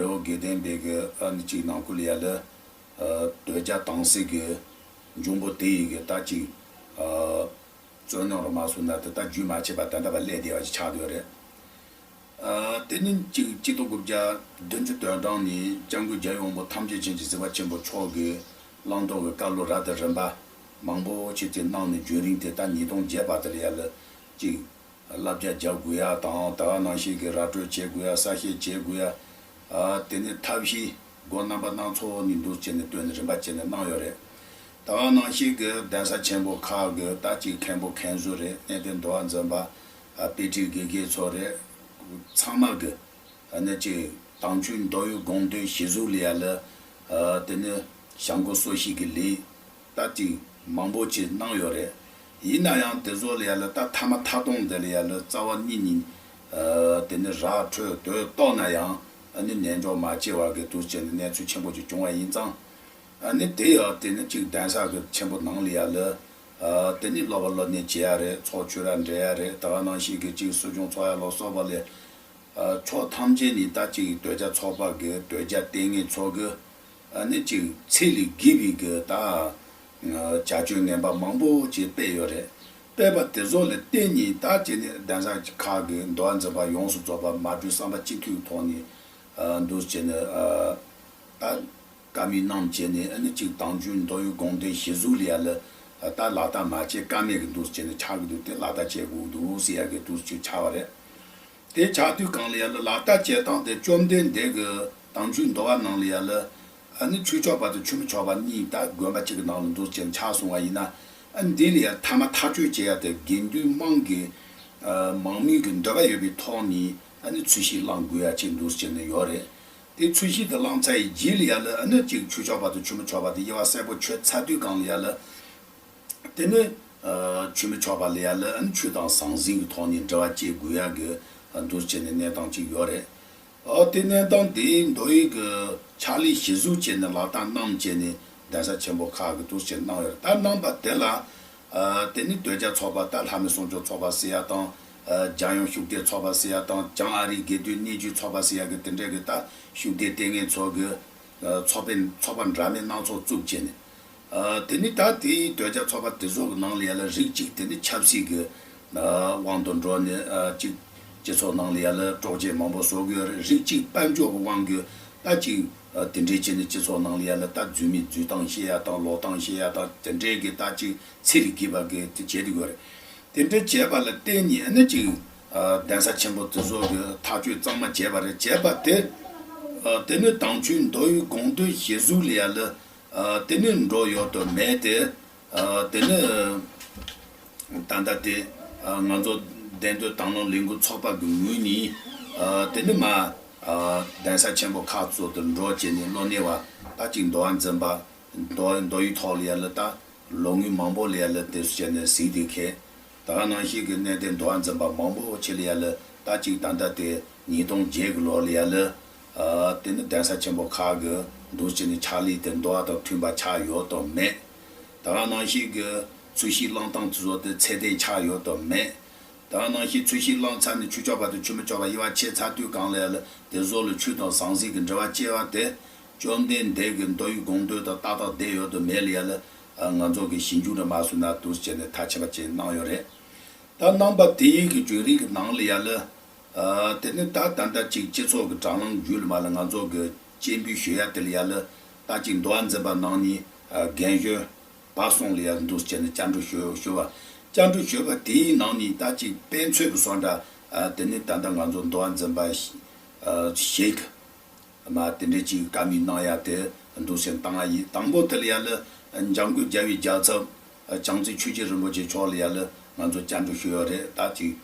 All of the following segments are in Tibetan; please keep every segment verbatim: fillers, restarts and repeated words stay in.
རི་བོ་དགེ་ལྡན་པའི་གི་ཨ་ནི་ཅིག་ནང་ཁུལ་ལ་ཡ་ལ་ཨ་གདོལ་རྒྱག་བཏང་སའི་གི་འབྱུང་པོ་དེ་ཡི་གི་ད་ཅིག་ཨ་བཙོན་གནང་རོགས་མ་སོང་ན་དེ་ད་རྒྱུན་མ་ཆད་པ་ད་ལྟ་བ་སླེབས་བསྡད་པ་ཞིག་ཆགས་བསྡད་ཡོད་རེད། ཨ་དེ་ནི་གཅིག་གཅིག་སྟོང་དགུ་བརྒྱ་བདུན་ཅུ་དོན་གྲངས་ནས་སྐྱབས་མགོན་རྒྱལ་བའི་དབང་པོ་ཐམས་ཅད་མཁྱེན་ཅིང་གཟིགས་པ་ཆེན་པོ་མཆོག་གི་བླང་དོར་གྱི་བཀའ་སློབ་རབ་དང་རིམ་པ་མང་པོ་ཅིག་དེ་གནང་ནས་རྒྱུན་རིང་དེ་ད་ཉིས་སྟོང་བརྒྱད་པ་དེ་ལ་ཡ་ལ་གཅིག་བསླབ་བྱ་རྒྱག་དགོས་ཡ་དང་ད་ག་ནང་བཞིན་གྱི་ར་སྤྲོད་བྱེད་དགོས་ཡ་གསལ་བཤད་བྱེད་དགོས་ཡ། ཨ་དེ་ནི་ཐབས་ཤེས་སྒོ་རྣམ་པ་སྣ་ཚོགས་ནས་འདུག་བྱས་ནས་བཏོན་ནས་རིམ་པ་བྱས་ནས་གནང་ཡོད་རེད། ད་ག་ནང་བཞིན་གྱི་གདན་ས་ཆེན་པོ་ཁག་གི་ད་ཅིག་མཁན་པོ་མཁན་ཟུར་རེད་གནས་བརྟན་འདུལ་བ་འཛིན་པ་ཨ་དཔེ་ཁྲིད་དགེ་རྒན་ཚོ་རེད། ཚང་མ་གི་ཨ་ནི་ཅིག་དམ་ཆོས་མདོ་དབུས་དགོངས་དོན་གཞི་གཟུགས་ལ་ཡ་ལ་ཨ་དེ་ནི་བྱ་འགུལ་སོ་བཞི་གི་ལས་ད་ཅིག་མང་པོ་ཅིག་གནང་ཡོད་རེད། ཡིན་ན་ཡང་དེ་ཚོ་ལ་ཡ་ལ་ད་ཐ་མ་ཐ་སྟོང་འདི་ལ་ཡ་ལ་རྩ་བ་ཉིད་ནས་ཨ་དེ་ནི་ར་འཕྲོད་དོད་གཏོགས་ན་ཡང་ཨ་ནི་ནན་འཇོག་མ་བྱས་པ་གི་འདུག་བྱས་ནས་གནས་ཚུལ་ཆེན་པོ་ཅིག་བྱུང་བ་ཡིན་ཙང་། ཨ་ནི་དེ་ཡང་དེ་ནི་ཅིག་གདན་ས་གི་ཆེན་པོ་ནང་ལ་ཡ་ལ་ཨ་དེ་ནི་སློབ་པ་སློབ་གཉེར་བྱེད་ཡ་རེད། ཚོགས་ཆོས་ར་འབྲེལ་ཡ་རེད། ད་ག་ནང་བཞིན་གི་ཅིག་གསོ་སྦྱོང་འཚོགས་ཡ་ལ་སོགས་པ་ལས་ཨ་ཕྱོགས་ཐམས་ཅད་ནས་ད་ཅིག་གདོལ་རྒྱག་ཚོགས་པ་གི་གདོལ་རྒྱག་ལྟས་ངན་ཚོ་གི་ཨ་ནི་ཅིག་ཚད་ལས་བརྒལ་བའི་གི་ད་བྱ་སྤྱོད་ངན་པ་མང་པོ་ཅིག་སྤེལ་ཡོད་རེད། སྤེལ་བ་དེ་ཚོ་ལ་བརྟེན་ནས་ད་ཅིག་ནི་གདན་ས་ཁག་གི་འདུལ་བ་འཛིན་པ་ཡོངས་སུ་རྫོགས་པ་མ་གྲོས་བསམ་པ་གཅིག་མཐུན་ཐོག་ནས་ཨ་འདུག་བྱས་ནས་ཨ་ད་བཀའ་མོལ་གནང་བྱས་ནས་ཨ་ནི་ཅིག་དམ་ཆོས་མདོ་དབུས་དགོངས་དོན་གཞི་གཟུགས་ལ་ཡ་ལ་ད་ལག་བསྟར་མ་བྱས་ཀ་མེད་ཀྱི་འདུག་བྱས་ནས་ཆགས་ཀྱི་འདུག་དེ་ལག་བསྟར་བྱེད་དགོས་འདུག་ཟེར་ཡ་གི་འདུག་ཅིག་ཆགས་པ་རེད། དེ་ཆགས་དུས་གང་ལ་ཡ་ལ་ལག་བསྟར་བྱེད་སྟངས་དེ་བཅོམ་ལྡན་འདས་ཀྱི་དམ་ཆོས་འདུལ་བ་ནང་ལ་ཡ་ལ་ཨ་ནི་ཆོས་ཕྱོགས་པ་དང་ཆོས་མི་ཕྱོགས་པ་གཉིས་ད་དགོན་པ་གཅིག་གི་ནང་ལ་འདུག་བྱས་ནས་ཆགས་སོང་བ་ཡིན་ན་ཨ་ནི་འདི་ལ་ཡ་ཐ་མ་ཐག་གཅོད་བྱེད་ཡ་དེ་དགེ་འདུན་དམངས་ཀྱི་ཨ་མང་མོས་ཀྱི་འདོད་པ་ཡོད་པའི་ཐོག་ནས་ཨ་ནི་ཚུལ་ཤིང་བླང་དགོས་ཡ་ཅིག་འདུག་བྱས་ནས་ཡོད་རེད། དེ་ཚུལ་ཤིང་དེ་བླངས་ཚར་ཡི་རྗེས་ལ་ཡ་ལ་ཨ་ནི་གཅིག་ཆོས་ཕྱོགས་པ་དང་ཆོས་མི་ཕྱོགས་པ་དེ་དབྱེ་བ་གསལ་པོ་ཆོད་ཚར་དུས་གང་ལ་ཡ་ལ་དེ་ནི་ཨ་ཆོས་མི་ཕྱོགས་པ་ལ་ཡ་ལ་ཨ་ནི་ཆོས་དང་ཟང་ཟིང་གི་ཐོག་ནས་འབྲེལ་བ་བྱེད་དགོས་ཡ་གི་ཨ་འདུག་བྱས་ནས་གནས་སྟངས་གཅིག་ཡོད་རེད། ཨ་དེ་གནས་སྟངས་དེའི་མདོ་དབུས་ཀྱི་ཕྱག་ལས་གཞི་གཟུགས་བྱས་ནས་ལག་བསྟར་གནང་བྱས་ནས་གདན་ས་ཆེན་པོ་ཁག་གི་འདུག་བྱས་གནང་ཡོད་རེད། ད་གནང་པ་དེ་ལ། ཨ་དེ་ནི་གདོལ་རྒྱག་ཚོགས་པ་ད་ལྷ་མི་སྲུང་སྐྱོབ་ཚོགས་པ་ཟེར་ཡ་དང་། ཨ་འཇམ་དབྱངས་ཤུགས་ལྡན་ཚོགས་པ་ཟེར་ཡ་དང་། བྱང་ཨ་རིའི་དགེ་འདུན་གནས་བཅུ་ཚོགས་པ་ཟེར་ཡ་གི་དེ་འདྲས་གི་ད་ཤུགས་ལྡན་ལྟས་ངན་ཚོགས་གི་ཨ་ཚོགས་པའི་ཚོགས་པ་འདྲ་མིན་སྣ་ཚོགས་བཙུགས་བྱས་ནས། ཨ་དེ་ནི་ད་དེའི་གདོལ་རྒྱག་ཚོགས་པ་དེ་ཚོ་གི་ནང་ལ་ཡ་ལ་རིགས་གཅིག་དེ་ནི་ཆབ་སྲིད་གི་ཨ་དབང་དུ་འགྲོ་ནས་ཨ་གཅིག་སྤྱི་ཚོགས་ནང་ལ་ཡ་ལ་དཀྲོག་རྐྱེན་མང་པོ་བཟོ་གི་ཡོད་རེད། རིགས་གཅིག་དཔལ་འབྱོར་གི་དབང་གིས་ད་གཅིག་ཨ་དེ་འདྲས་བྱས་ནས་སྤྱི་ཚོགས་ནང་ལ་ཡ་ལ་ད་རྫུན་མའི་རྫུན་གཏམ་བཤད་ཡ་དང་ལོག་གཏམ་བཤད་ཡ་དང་དེ་འདྲས་གི་ད་གཅིག་ཚད་ལས་བརྒལ་བ་གི་དེ་བྱེད་དུ་ཡོད་རེད། དེ་འདྲ་བྱས་པ་ལ་བརྟེན་ནས་ཨ་ནི་ཅིག་ཨ་གདན་ས་ཆེན་པོ་དེ་ཚོ་གི་ཐག་གཅོད་གཙང་མ་བྱས་པ་རེད། བྱས་པ་དེ་ཨ་དེ་ནི་དམ་ཆོས་མདོ་དབུས་དགོངས་དོན་གཞི་གཟུགས་ལ་ཡ་ལ་ཨ་དེ་ནི་འགྲོ་ཡོད་དོ་མེད་དེ་ཨ་དེ་ནི་ད་ལྟ་དེ་ཨ་ང་ཚོ་བདེན་དོན་དང་བླངས་ལས་འགུལ་ཚོགས་པ་གི་ངོས་ནས་ཨ་དེ་ནི་མ་ཨ་གདན་ས་ཆེན་པོ་ཁག་ཚོ་དུ་འགྲོ་བྱས་ནས་སློབ་གཉེར་བ་ད་ཅིག་འདུལ་བ་འཛིན་པ་མདོ་མདོ་དབུས་ཐོག་ལ་ཡ་ལ་ད། ལོ་ངོ་མང་པོ་ལ་ཡ་ལ་དེ་བྱས་ནས་གཟིགས་ཏེ་མཁས། ད་ག་ནང་བཞིན་གྱི་གནས་བརྟན་འདུལ་བ་འཛིན་པ་མང་པོ་ཆེ་ལ་ཡ་ལ་ད་ཅིག་ད་ལྟ་དེ་ཉིས་སྟོང་བརྒྱད་གི་ལོ་ལ་ཡ་ལ་ཨ་དེ་ནི་གདན་ས་ཆེན་པོ་ཁག་གི་འདུག་བྱས་ནས་ཕྱག་ལས་དེ་འདུལ་བ་དང་མཐུན་པ་ཆགས་ཡོད་དམ་མེད། ད་ག་ནང་བཞིན་གྱི་ཚུལ་ཤིང་བླང་སྟངས་དེ་ཚོ་དེ་ཚད་ལྡན་ཆགས་ཡོད་དམ་མེད། ད་ག་ནང་བཞིན་ཚུལ་ཤིང་བླངས་ཚར་ནས་ཆོས་ཕྱོགས་པ་དང་ཆོས་མི་ཕྱོགས་པ་དབྱེ་བ་ཕྱེ་ཚར་དུས་གང་ལ་ཡ་ལ་དེ་ཚོ་ལ་ཆོས་དང་ཟང་ཟིང་གི་འབྲེལ་བ་བཅད་པ་དེ། བཅོམ་ལྡན་འདས་ཀྱི་མདོ་དབུས་དགོངས་དོན་དང་ཏག་ཏག་བསྡད་ཡོད་དམ་མེད་ལ་ཡ་ལ་ང་ཚོ་གི་ཞིབ་འཇུག་རེ་མ་སོང་ན་འདུག་བྱས་ནས་ཐག་ཆད་པ་ཅིག་གནང་ཡོད་རེད། ད་གནང་པ་དེ་ཡིན་གྱི་བརྒྱུད་རིམ་གྱི་ནང་ལ་ཡ་ལ་དེ་ནི་ད་ད་ལྟ་ཅིག་སྤྱི་ཚོགས་ཀྱི་དྲ་ལམ་བརྒྱུད་ལ་མ་ལ་ང་ཚོ་གི་སྤྱན་འབུལ་ཞུ་ཡ་དེ་ལ་ཡ་ལ་ད་ཅིག་འདུལ་བ་འཛིན་པ་ནང་ནས་རྒན་གཞོན་བར་གསུམ་ལ་ཡ་འདུག་བྱས་ནས་བཅར་འདྲི་ཞུ་ཞུ་བ། བཅར་འདྲི་ཞུས་པ་དེའི་ནང་ནས་ད་ཅིག་དཔེ་མཚོན་གྱི་བཟོ་འདྲ་དེ་ནི་ད་ལྟ་ང་ཚོ་འདུལ་བ་འཛིན་པ་ཞིག་མ་དེ་འདྲས་ཅིག་བཀའ་མོལ་གནང་ཡ་དེ་འདུག་སེ་བཏང་ཡ་ཡིན། དང་པོ་དེ་ལ་ཡ་ལ་འཇམ་མགོན་རྒྱལ་བའི་རྒྱལ་ཚབ་བྱང་རྩེ་ཆོས་རྗེ་རིན་པོ་ཆེ་མཆོག་ལ་ཡ་ལ་ང་ཚོ་བཅར་འདྲི་ཞུས་ཡོད་རེད། ད་ཅིག་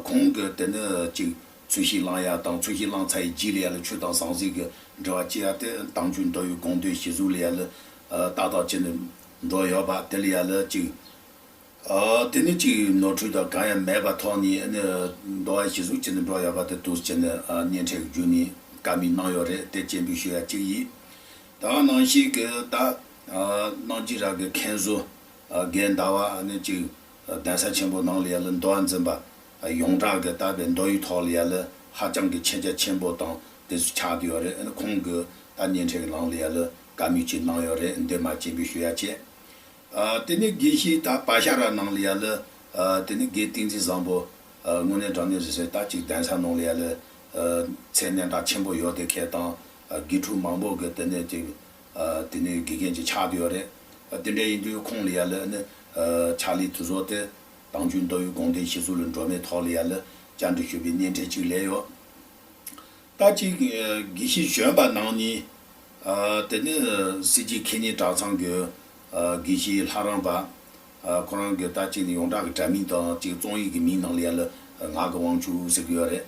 ཁོང་གི་དེ་ནི་ཅིག་ཚུལ་ཤིང་བླང་ཡ་དང་ཚུལ་ཤིང་བླངས་ཚར་ཡི་རྗེས་ལ་ཡ་ལ་ཆོས་དང་ཟང་ཟིང་གི་འབྲེལ་བ་བཅད་ཡ་དེ་དམ་ཆོས་མདོ་དབུས་དགོངས་དོན་གཞི་གཟུགས་ལ་ཡ་ལ་ཏག་ཏག་བྱས་ནས་འགྲོ་ཡོད་པ་དེ་ལ་ཡ་ལ་ཅིག་ཨ་དེ་ནི་ཅིག་ནོར་འཁྲུལ་དང་གང་ཡང་མེད་པ་ཐོག་ནས་ཨ་ནི་འདུལ་བ་གཞི་གཟུགས་བྱས་ནས་འགྲོ་ཡོད་པ་དེ་འདུག་བྱས་ནས་ཨ་སྙན་འཕྲིན་བརྒྱུད་ནས་བཀའ་མོལ་གནང་ཡོད་རེད། དེ་སྤྱན་འབུལ་ཞུ་ཡ་གཅིག་ཡིན། ད་ག་ནང་བཞིན་གྱི་ད་ཨ་རྣམ་རྒྱལ་ར་གི་མཁན་ཟུར་ཨ་རྒན་ཟླ་བ་ཨ་ནི་ཅིག་གདན་ས་ཆེན་པོ་ནང་ལ་ཡ་ལ་འདུལ་བ་འཛིན་པ་ཡོངས་གྲགས་ཀྱི་ད་བའི་མདོ་དབུས་ཐོག་ལ་ཡ་ལ་ཧ་ཅང་གི་མཁྱེན་རྒྱ་ཆེན་པོ་དང་ དེ་ཚོ་ཆགས་བསྡད་ཡོད་རེད། ཨ་ནི་ཁོང་གི་ད་བརྙན་འཕྲིན་གྱི་ནང་ལ་ཡ་ལ་བཀའ་མོལ་ཅིག་གནང་ཡོད་རེད། འདི་མ་སྤྱན་འབུལ་ཞུ་ཡ་བྱས། ཨ་དེ་ནས་དགེ་བཤེས་ད་པ་ཤ་ར་ནང་ལ་ཡ་ལ་ཨ་དེ་ནས་དགེ་བསྟན་འཛིན་བཟང་པོ་ཨ་དངོས་གནས་དྲང་གནས་ཟེར་ཟེར་ད་ཅིག་གདན་ས་ནང་ལ་ཡ་ལ་ཨ་མཚན་གནས་གྲགས་ཆེན་པོ་ཡོད་དེ་ཁེ་དང་ཨ་དགེ་ཕྲུག་མང་པོ་གི་དེ་ནས་ཅིག་ཨ་དེ་ནས་དགེ་རྒན་ཅིག་ཆགས་བསྡད་ཡོད་རེད། ཨ་དེ་འདྲ་ཡིན་དུས་ཁོང་ལ་ཡ་ལ་ཨ་ནི་ཨ་ཕྱག་ལས་དེ་ཚོ་དེ་དང་ཆོས་མདོ་དབུས་དགོངས་ལྡན་ཞི་གཟུགས་ལ་འགྲོ་མའི་ཐོག་ལ་ཡ་ལ་བཅར་འདྲི་ཞུས་པའི་བརྙན་འཕྲིན་ཅིག་སླེབས་ཡོད། ད་ཅིག་ཨ་དགེ་བཤེས་གཞོན་པ་ནང་ནས་ཨ་དེ་ནི་སྲིད་སྤྱི་ཁེ་ཉིན་གྲྭ་ཚང་གི་ཨ་དགེ་བཤེས་ལྷ་རམས་པ་ཨ་ཁོ་རང་གི་ད་ཅིག་ནི་ཡོངས་གྲགས་ཀྱི་དྲ་མིག་དང་ཅིག་རྩོམ་ཡིག་གི་མིང་ནང་ལ་ཡ་ལ་ངག་གི་དབང་ཕྱུག་ཟེར་གི་ཡོད་རེད།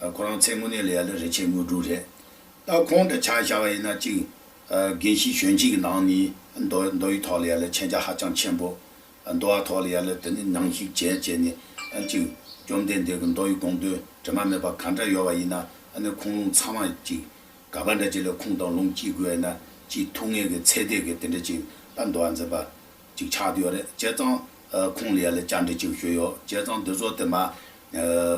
ཨ་ཁོ་རང་མཚན་དངོས་གནས་ལ་ཡ་ལ་རིན་ཆེན་དངོས་གྲུབ་རེད། ད་ཁོང་དང་ཆ་བཞག་པ་ཡིན་ན་ཅིག་ཨ་དགེ་བཤེས་གཞོན་སྐྱེས་ཀྱི་ནང་ནས་མདོ་མདོ་ཡི་ཐོག་ལ་ཡ་ལ་མཁྱེན་རྒྱ་ཧ་ཅང་ཆེན་པོ། མདོ་བ་ཐོག་ལ་ཡ་ལ་དེ་ནི་ཉམས་ཞིབ་བྱས་བྱས་ནས་ཨ་ཅིག་བཅོམ་ལྡན་འདས་ཀྱི་མདོ་ཡི་དགོངས་དོན་དྲི་མ་མེད་པ་ག་འདྲ་ཡོད་པ་ཡིན་ན་ཨ་ནི་ཁུངས་ལུང་ཚང་མ་ཅིག་ག་པ་འདྲ་ཅིག་ལ་ཁུངས་དང་ལུང་གཅིག་དགོས་ཡ་ན་ཅིག་ཐུགས་མངའ་གི་ཚད་ལྡན་གྱི་དེ་འདྲ་ཅིག་ད་མདོ་བ་འཛིན་པ་ཅིག་ཆགས་བསྡད་ཡོད་རེད། བྱས་ཙང་ཨ་ཁོང་ལ་ཡ་ལ་བཅར་འདྲི་ཅིག་ཞུས་ཡོད། བྱས་ཙང་འདི་ཚོ་དེ་མ་ཨ་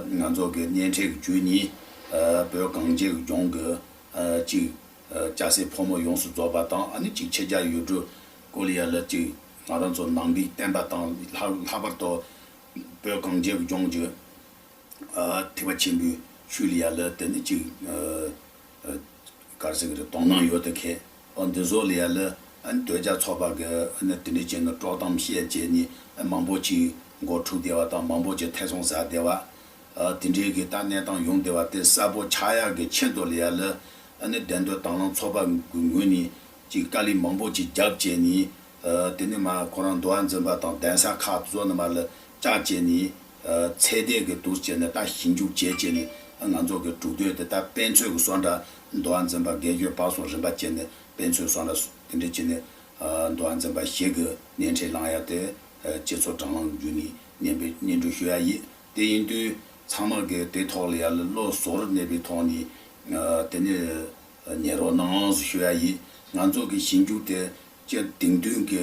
ང་ཚོ་གི་བརྙན་འཕྲིན་གྱི་བརྒྱུད་ནས་ཨ་བོད་གངས་ཅན་གྱི་ལྗོངས་ཀྱི་ཨ་ཅིག་ཨ་སྐྱ་སེར་ཕོ་མོ་ཡོངས་སུ་རྫོགས་པ་དང་ཨ་ནི་ཅིག་ཕྱི་རྒྱལ་ཡུལ་གྲུ་སྐོར་ལ་ཡ་ལ་ཅིག་ང་རང་ཚོ་ནང་པའི་བསྟན་པ་དང་ལྷག་ལྷག་པར་དུ་བོད་གངས་ཅན་གྱི་ལྗོངས་ཀྱི་ཨ་ཐེག་པ་ཆེན་པོའི་ཆོས་ལ་ཡ་ལ་དེ་ནི་ཅིག་ཨ་ཨ་ག་རེ་ཟེར་གི་རེད། དོ་སྣང་ཡོད་དེ་ཁེ། ཨ་འདི་ཚོ་ལ་ཡ་ལ་ཨ་ནི་དོལ་རྒྱལ་ཚོགས་པ་གི་ཨ་ནི་དེ་འདྲ་བྱས་ནས་དཀྲོག་གཏམ་བཤད་བྱས་ནས་ཨ་མང་པོ་ཅིག་མགོ་འཁྲུགས་བསྡད་པ་དང་མང་པོ་ཅིག་ཐེ་ཚོམ་ཟ་བསྡད་པ། ཨ་དེ་འདྲའི་གི་ད་གནས་སྟངས་ཡོང་བསྡད་པ་དེ་གསལ་པོ་ཆགས་ཡག་གི་ཆེད་དུ་ལ་ཡ་ལ་ཨ་ནི་བདེན་དོན་དྭང་བླངས་ཚོགས་པ་གི་ངོས་ནས་ཅིག་དཀའ་ལས་མང་པོ་ཅིག་བརྒྱབ་བྱས་ནས་ཨ་དེ་ནས་མ་ཁོ་རང་མདོ་བ་འཛིན་པ་དང་གདན་ས་ཁག་ཚོ་ནས་མ་ལ་བཅར་བྱས་ནས་ཨ་ཚད་ལྡན་གྱི་འདུག་བྱས་ནས་ད་ཞིབ་འཇུག་བྱས་བྱས་ནས་ཨ་ང་ཚོ་གི་གྲོས་མཐུན་དེ་ད་དཔེ་མཚོན་གྱི་བཟོ་འདྲ་མདོ་བ་འཛིན་པ་དགེ་སྦྱོར་བར་གསུམ་རིམ་པ་བྱས་ནས་དཔེ་མཚོན་བཟོ་འདྲ་དེ་འདྲ་བྱས་ནས་ཨ་མདོ་བ་འཛིན་པ་ཞིག་གི་བརྙན་འཕྲིན་བླངས་ཡ་དེ་ཨ་སྤྱི་ཚོགས་དྲ་ལམ་བརྒྱུད་ནས་སྙན་པའི་སྙན་སྒྲོན་ཞུ་ཡ་ཡིན། དེ་ཡིན་དུས་ཚང་མ་གིས་དེ་ཐོག་ལ་ཡ་ལ་བློ་གཟུ་བོར་གནས་པའི་ཐོག་ནས་ཨ་དེ་ནས་ཉན་རོགས་གནང་ཞུ་ཡ་ཡིན། ང་ཚོ་གི་ཞིབ་འཇུག་དེ་སྤྱི་དེང་དུས་ཀྱི་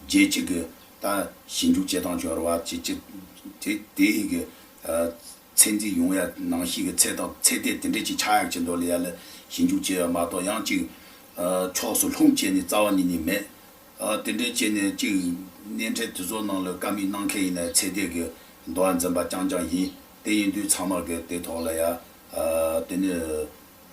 རྒྱལ་སྤྱི་གི་ད་ཞིབ་འཇུག་བྱེད་སྟངས་ཀྱི་ར་བ་ཅི་ཅི་དེ་དེ་ཡི་གི་ཨ་ཚད་འཛིན་ཡོང་ཡ་ནང་བཞིན་གྱི་ཚད་དང་ཚད་ལྡན་དེ་འདྲས་ཅིག་ཆགས་ཡག་ཆེད་དུ་ལ་ཡ་ལ་ཞིབ་འཇུག་བྱས་ཡ་མ་གཏོགས་ཡང་ཅིག་ཨ་ཕྱོགས་སུ་ལྷུང་བྱས་ནས་རྩ་བ་ཉིད་ནས་མེད། ཨ་དེ་འདྲས་བྱས་ནས་ཅིག་བརྙན་འཕྲིན་དེ་ཚོ་ནང་ལ་བཀའ་མོལ་གནང་མཁན་ཡིན་ན་ཚད་ལྡན་གྱི་མདོ་བ་འཛིན་པ་རྐྱང་རྐྱང་ཡིན། དེ་ཡིན་དུས་ཚང་མ་གིས་དེ་ཐོག་ལ་ཡ་ཨ་དེ་ནས་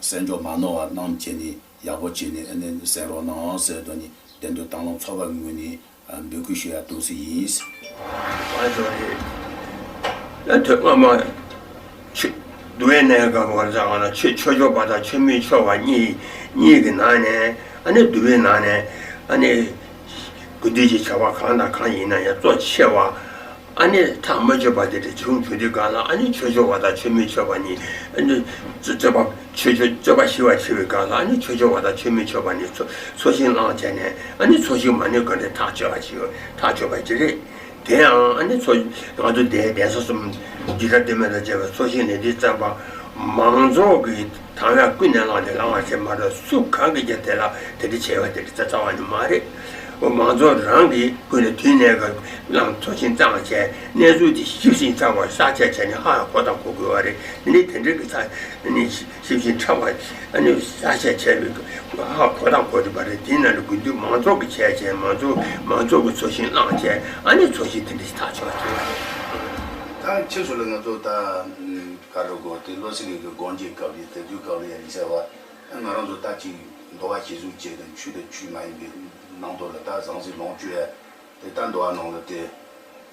གསན་འཇོག་མ་ནོར་བ་གནང་བྱས་ནས་ཡག་པོ་བྱས་ནས་ཨ་ནི་གསན་རོགས་གནང་ཟེར་དོན་ནི་བདེན་དོན་དྭང་བླངས་ཚོགས་པ་ངོས་ནས་འབོད་སྐུལ་ཞུ་ཡ་འདུག་སེ་ཡིན། ཨ་ཅོ་རེད། ཡ་དོན་སྔ་མ་ཆོས་འདུལ་བའི་གནས་སྐབས་བར་ཙམ་ལ་ཆོས་ཆོས་ཕྱོགས་པ་དང་ཆོས་མི་ཕྱོགས་པ་གཉིས་གཉིས་ཀྱི་ནང་ནས་ཨ་ནི་འདུལ་བའི་ནང་ནས་ཨ་ནི་དགེ་འདུན་གྱི་བྱ་བ་གང་དང་གང་ཡིན་ན་ཡང་གཙོ་ཆེ་བ། ཨ་ནི་ཐག་མ་ཆོད་པ་དེ་འདྲ་བྱུང་བྱུང་དུས་སྒང་ལ་ཨ་ནི་ཆོས་ཕྱོགས་པ་དང་ཆོས་མི་ཕྱོགས་པ་གཉིས་ཨ་ནི་རྩོད་རྩོད་པ་ཆོས་ཆོས་རྩོད་པ་ཞི་བར་བྱེད་པའི་སྒང་ལ་ཨ་ནི་ཆོས་ཕྱོགས་པ་དང་ཆོས་མི་ཕྱོགས་པ་གཉིས་ཚོ་ཚོགས་ཞིང་བསླངས་བྱས་ནས་ཨ་ནི་ཚོགས་ཞིང་མ་ནུས་ག་འདྲའི་ཐག་ཆོད་པ་ཞིག་ཐག་ཆོད་པ་ཅིག་རེད། དེ་ཡང་ཨ་ནི་ཚོ་ང་ཚོ་དེ་གདན་ས་གསུམ་རྒྱུད་གྲྭ་སྟོད་སྨད་དང་བཅས་པའི་ཚོགས་ཞིང་ལས་དེ་བརྩམས་པ་མང་ཚོགས་ཀྱི་དང་བའི་ཀུན་ནས་བསླངས་ཏེ་བསླང་བ་ཞིག་མ་གཏོགས་སུ་གང་གིས་ཀྱང་དེ་ལ་དེ་འདྲ་བྱས་པ་དེ་འདྲ་རྩ་བ་ནས་མ་རེད། འོ་མང་ཚོགས་རང་གིས་ཀུན་ནས་དུས་གནས་སྐབས་བླངས་ཚོགས་ཞིང་བསླངས་བྱས་གནས་ཚུལ་དེ་ཞིབ་ཅིང་ཚགས་པར་བསགས་བཅད་བྱས་ནས་ཧ་ཡང་གོ་དང་གོ་དགོས་པ་རེད། དེ་ནི་དེ་འདྲ་གི་ཚ་ནི་ཞིབ་ཞིབ་ཅིང་ཕྲ་བ་ཨ་ནི་བསགས་བཅད་བྱས་པའི་ཧ་གོ་དང་གོ་དགོས་པ་རེད། དེ་ན་ནི་དགེ་འདུན་མང་ཚོགས་ཀྱི་བྱས་བྱས་མང་ཚོགས་མང་ཚོགས་ཀྱི་ཚོགས་ཞིང་བསླངས་བྱས་ཨ་ནི་ཚོགས་ཞིང་དེ་འདྲ་ཞིག་ཐག་ཆོད་པ་བྱུང་བ་རེད། ད་ཕྱིས་སུ་ལ་ང་ཚོ་ད་ག་རེ་དགོས་དེ་བློ་གསལ་གྱི་དགོངས་གཅིག་སྐབས་ལ་དེ་དུས་སྐབས་ལ་ཡ་ཡིན་ཟེར་བ་ང་རང་ཚོ་ད་ཅིག་འདུལ་བ་ཞི་གཟུགས་བཅས་དང་ཆོས་དང་ཆོས་མ་ཡིན་པའི་ནང་དུ་ལ་ད་ཟང་ཟིང་ལོངས་སྤྱོད་ཡ། དེ་ལྟར་འདུལ་བ་ནང་ལ་དེ།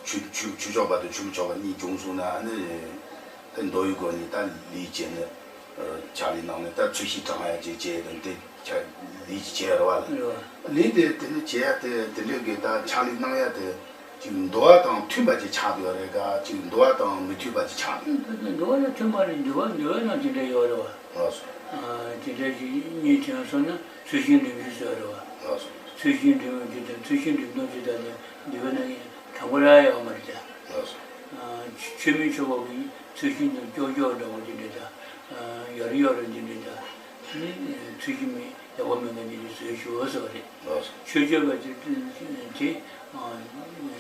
ཆོས་ཆོས་ཆོས་ཕྱོགས་པ་དང་ཆོས་མི་ཕྱོགས་པ་གཉིས་བྱུང་སོང་ན་ཨ་ནི། དེ་མདོ་ཡི་སྒོ་ནས་ད་ལས་བྱས་ནས། ཕྱག་ལས་གནང་ནས་ད་ཚོས་གཞི་དྲང་ཡ་ཅིག་བྱས་དང་དེ་ལས་ཅིག་བྱས་ར་བ་ལ། ལས་དེ་དེ་ནི་བྱས་ཡ་དེ་དེ་འདྲའི་གི་ད་ཕྱག་ལས་གནང་ཡ་དེ། ཅིག་འདུལ་བ་དང་མཐུན་པ་ཅིག་ཆགས་ཡོད་རེད་ག་ཅིག་འདུལ་བ་དང་མི་མཐུན་པ་ཅིག་ཆགས་ཡོད། འདུལ་བ་ལ་མཐུན་པ་རེད། འདུལ་བ་འདུལ་བའི་ནང་དེ་འདྲ་ཡོད་རེད་བ། ལགས་སོ། དེ་འདྲ་ཞིག་གཉིས་དྲན་སོང་ན་ཚུལ་ཤིང་འབྲིང་པོ་ཞིག་བཟོས་རེད་བ། ལགས་སོ། ཚུལ་ཤིང་འབྲིང་པོ་ཞིག་དང་ཚུལ་ཤིང་འབྲིང་པོ་ཞིག་དང་ནི་འདུལ་བའི་ནང་དྲང་པོ་ར་ཡོད་མ་རེད་ད། ལགས་སོ། ཆོས་མི་ཆོས་པ་གི་ཚུལ་ཤིང་དང་ཀྱོག་ཀྱོག་འདྲ་བོ་དེ་འདྲ་དང་། ཡོར་ཡོར་འདི་འདྲ་དང་། ཚུལ་ཤིང་མི་ཡག་པོ་མེད་མཁན་དེ་འདྲ་བཟོས་ཞུ་བ་ཟེར་བ་རེད། ལགས་སོ། ཆོས་ཆོས་པ་དེ་དེ་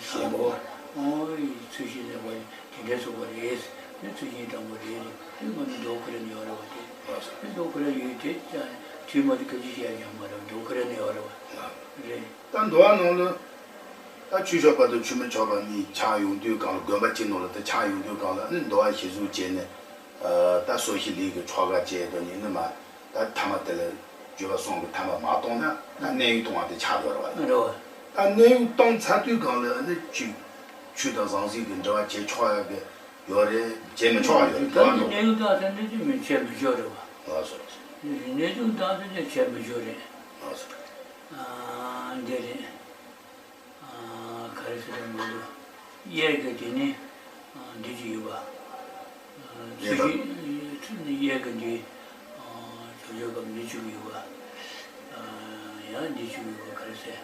དྲང་པོ་ཨོ་ཚུལ་ཤིང་ལེགས་པ་དེ་འདྲ་བཟོས་པ་རེད། དེ་ཚུལ་ཤིང་དྲང་པོ་རེད། དེ་ང་ཚོ་མདོ་ཁོ་རེ་ནས་ཡོད་རེད་བ་དེ། ལགས་སོ། དེ་འདུག་ཁོ་ར་ཡོད་དེ་ཀྱང་དུས་མ་དེ་སྐད་ཆ་བཤད་ཡོང་མ་རེད། འདུག་ཁོ་ར་ནས་ཡོད་རེད་བ། རེད། ད་འདུལ་བ་ནང་ལ་ད་ཆོས་ཕྱོགས་པ་དང་ཆོས་མི་ཕྱོགས་པ་གཉིས་ཆགས་ཡོང་དུས་སྒང་ལ་དགོན་པ་གཅིག་ནང་ལ་ད་ཆགས་ཡོང་དུས་སྒང་ལ་ཨ་ནི་འདུལ་བ་གཞི་བཟུང་བྱས་ནས་ད་སོ་ཤི་ལིག་གི་ཆོ་ག་བྱས་དང་ཉིན་ནི་མ་ད་ཐ་མ་དེ་ལ་བརྒྱུད་པ་གསུམ་གི་ཐ་མ་མ་གཏོང་ན་ད་གནས་དབྱུང་གཏོང་བ་དེ་ཆགས་ཡོད་རེད་བ། རེད་བ། ད་གནས་དབྱུང་གཏོང་ཚར་དུས་སྒང་ལ་ཨ་ནི་ཆོས་ཆོས་དང་ཟང་ཟིང་གི་འབྲེལ་བ་བྱེད་ཆོག་ཡ་གི་ཡོད་རེད། བྱེད་མི་ཆོག་ཡ་ཡོད་རེད། ད་འདུལ་བ་ནང་གནས་དབྱུང་གཏོང་ཚར་དུས་ཅི་མི་བྱེད་མི་ཆོག་རེད་བ། ལགས་སོ་ལགས་སོ། གནས་དབྱུང་གཏོང་ཚར་དུས་བྱེད་མི་ཆོག་རེད། ལགས་སོ། ཨ་འདི་རེད། ཨ་ག་རེ་ཟེར་དགོས་འདུག་གཡས་ཀྱི་དེ་ནི་ཨ་འདི་ཅིག་ཡོད་པ། ཨ་ཚུལ་བཞིན་གཡས་ཀྱི་འདི་ཨ་ཇོ་ཇོ་སྐབས་འདི་ཅིག་ཡོད་པ། ཨ་ཡང་འདི་ཅིག་ཡོད་པ་ག་རེ་ཟེར།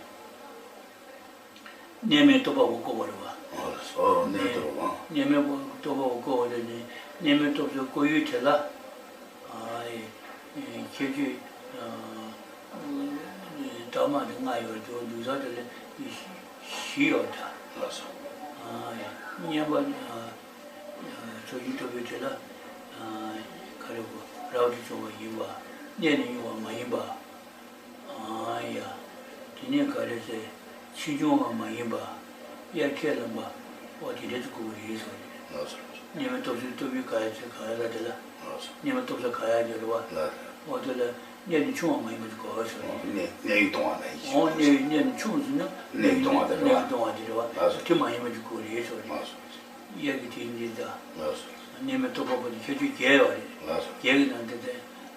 གནས་མལ་རྟོགས་པ་པོ་བསྐོར་བ་རེད་བ། ཨོ་ཨོ་གནས་རྟོགས་པ། གནས་མལ་རྟོགས་པ་པོ་བསྐོར་བ་དེ་ནི་གནས་མལ་རྟོགས་པའི་བསྐོར་ཡུལ་དེ་ལ། ཨ་ཁྱད་ཆོས་རྟགས་མ་དེ་ལྔ་ཡོད་དེ་འདུག་ས་དེ་ལ་བཞི་ཡོད་ད། ལགས་སོ། བསྙེན་པ་ཚུལ་བཞིན་རྟོགས་པའི་དེ་ལ་ག་རེ་གོ་རབ་ཏུ་བྱུང་བ་ཡིན་པ། གནས་ནས་དབྱུང་བ་མ་ཡིན་པ། ཨ་ཡ། དེ་ནས་ག་རེ་ཟེར། ཕྱིས་འབྱུང་བ་མ་ཡིན་པ། དབྱར་ཁས་བླངས་པ། འོ་དེ་འདྲ་དུ་གོ་གི་རེད་ཟེར་བ་རེད། ལགས་སོ་ལགས་སོ། གནས་མལ་རྟོགས་ཚུལ་རྟོགས་པའི་ག་ཡ་ཚེ་ག་ཡ་ལ་དེ་ལ། ལགས་སོ། གནས་མལ་རྟོགས་ས་ག་ཡ་དེ་རེད་བ། ལགས་རེད། འོ་དེ་ལ་གནས་ནས་ཕྱུང་བ་མ་ཡིན་པ་དུ་གོ་བ་ཟེར་བ་རེད། གནས་གནས་དབྱུང་གཏོང་བ་ལ་ཡིན་ཞིང་། འོ་གནས་གནས་ནས་ཕྱུང་ཟེར་ན་གནས་དབྱུང་གཏོང་བ་དེ་རེད་བ། གནས་དབྱུང་གཏོང་བ་དེ་རེད་བ། ལགས་སོ། དེ་མ་ཡིན་པ་དུ་གོ་རེད་ཟེར་བ་རེད། ལགས་སོ། དབྱར་གྱི་དུས་འདི་ད། ལགས་སོ། གནས་མལ་རྟོགས་པ་པོ་དེ་ཁྱད་ཆོས་བརྒྱད་ཡོད་རེད། ལགས་སོ། བརྒྱད་ཀྱི་ནང་དེ་དེ་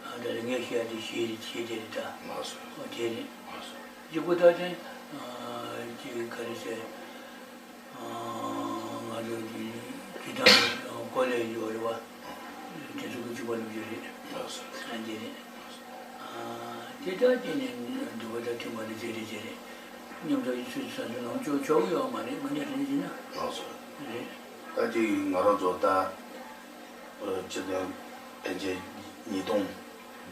ཨ་ད་ལ་ངས་བཤད་ཡ་དེ་བཞི་རེད། བཞི་དེ་རེད་ད། ལགས་སོ། ཨོ་དེ་རེད། ལགས་སོ། གཅིག་པུ་ད་དེ་ཨ་ཅིག་ག་རེ་ཟེར། ཨ་ང་ཚོ་དེ་དེ་དང་ཀོ་ལེ་ཡོད་རེད་བ། དེ་ཚོ་གི་གཅིག་པ་ལུགས་ཀྱི་རེད། ལགས་སོ། ཨ་དེ་རེད། ཨ་དེ་ལྟར་བྱས་ནས་འདུལ་བ་དང་མཐུན་པ་ནི་དེ་རེད་དེ་རེད། མཉམ་དུ་ཡིད་ཆེས་བསམ་ཚུལ་ལོངས་སྤྱོད་ཆོག་གི་ཡོད་མ་རེད། མ་ཉེས་དྲན་ཞིག་ན། ལགས་སོ། རེད། ད་ཅིག་ང་རང་ཚོ་ད་སྤྱི་དོན་ཕལ་ཆེར་ཉིས་སྟོང་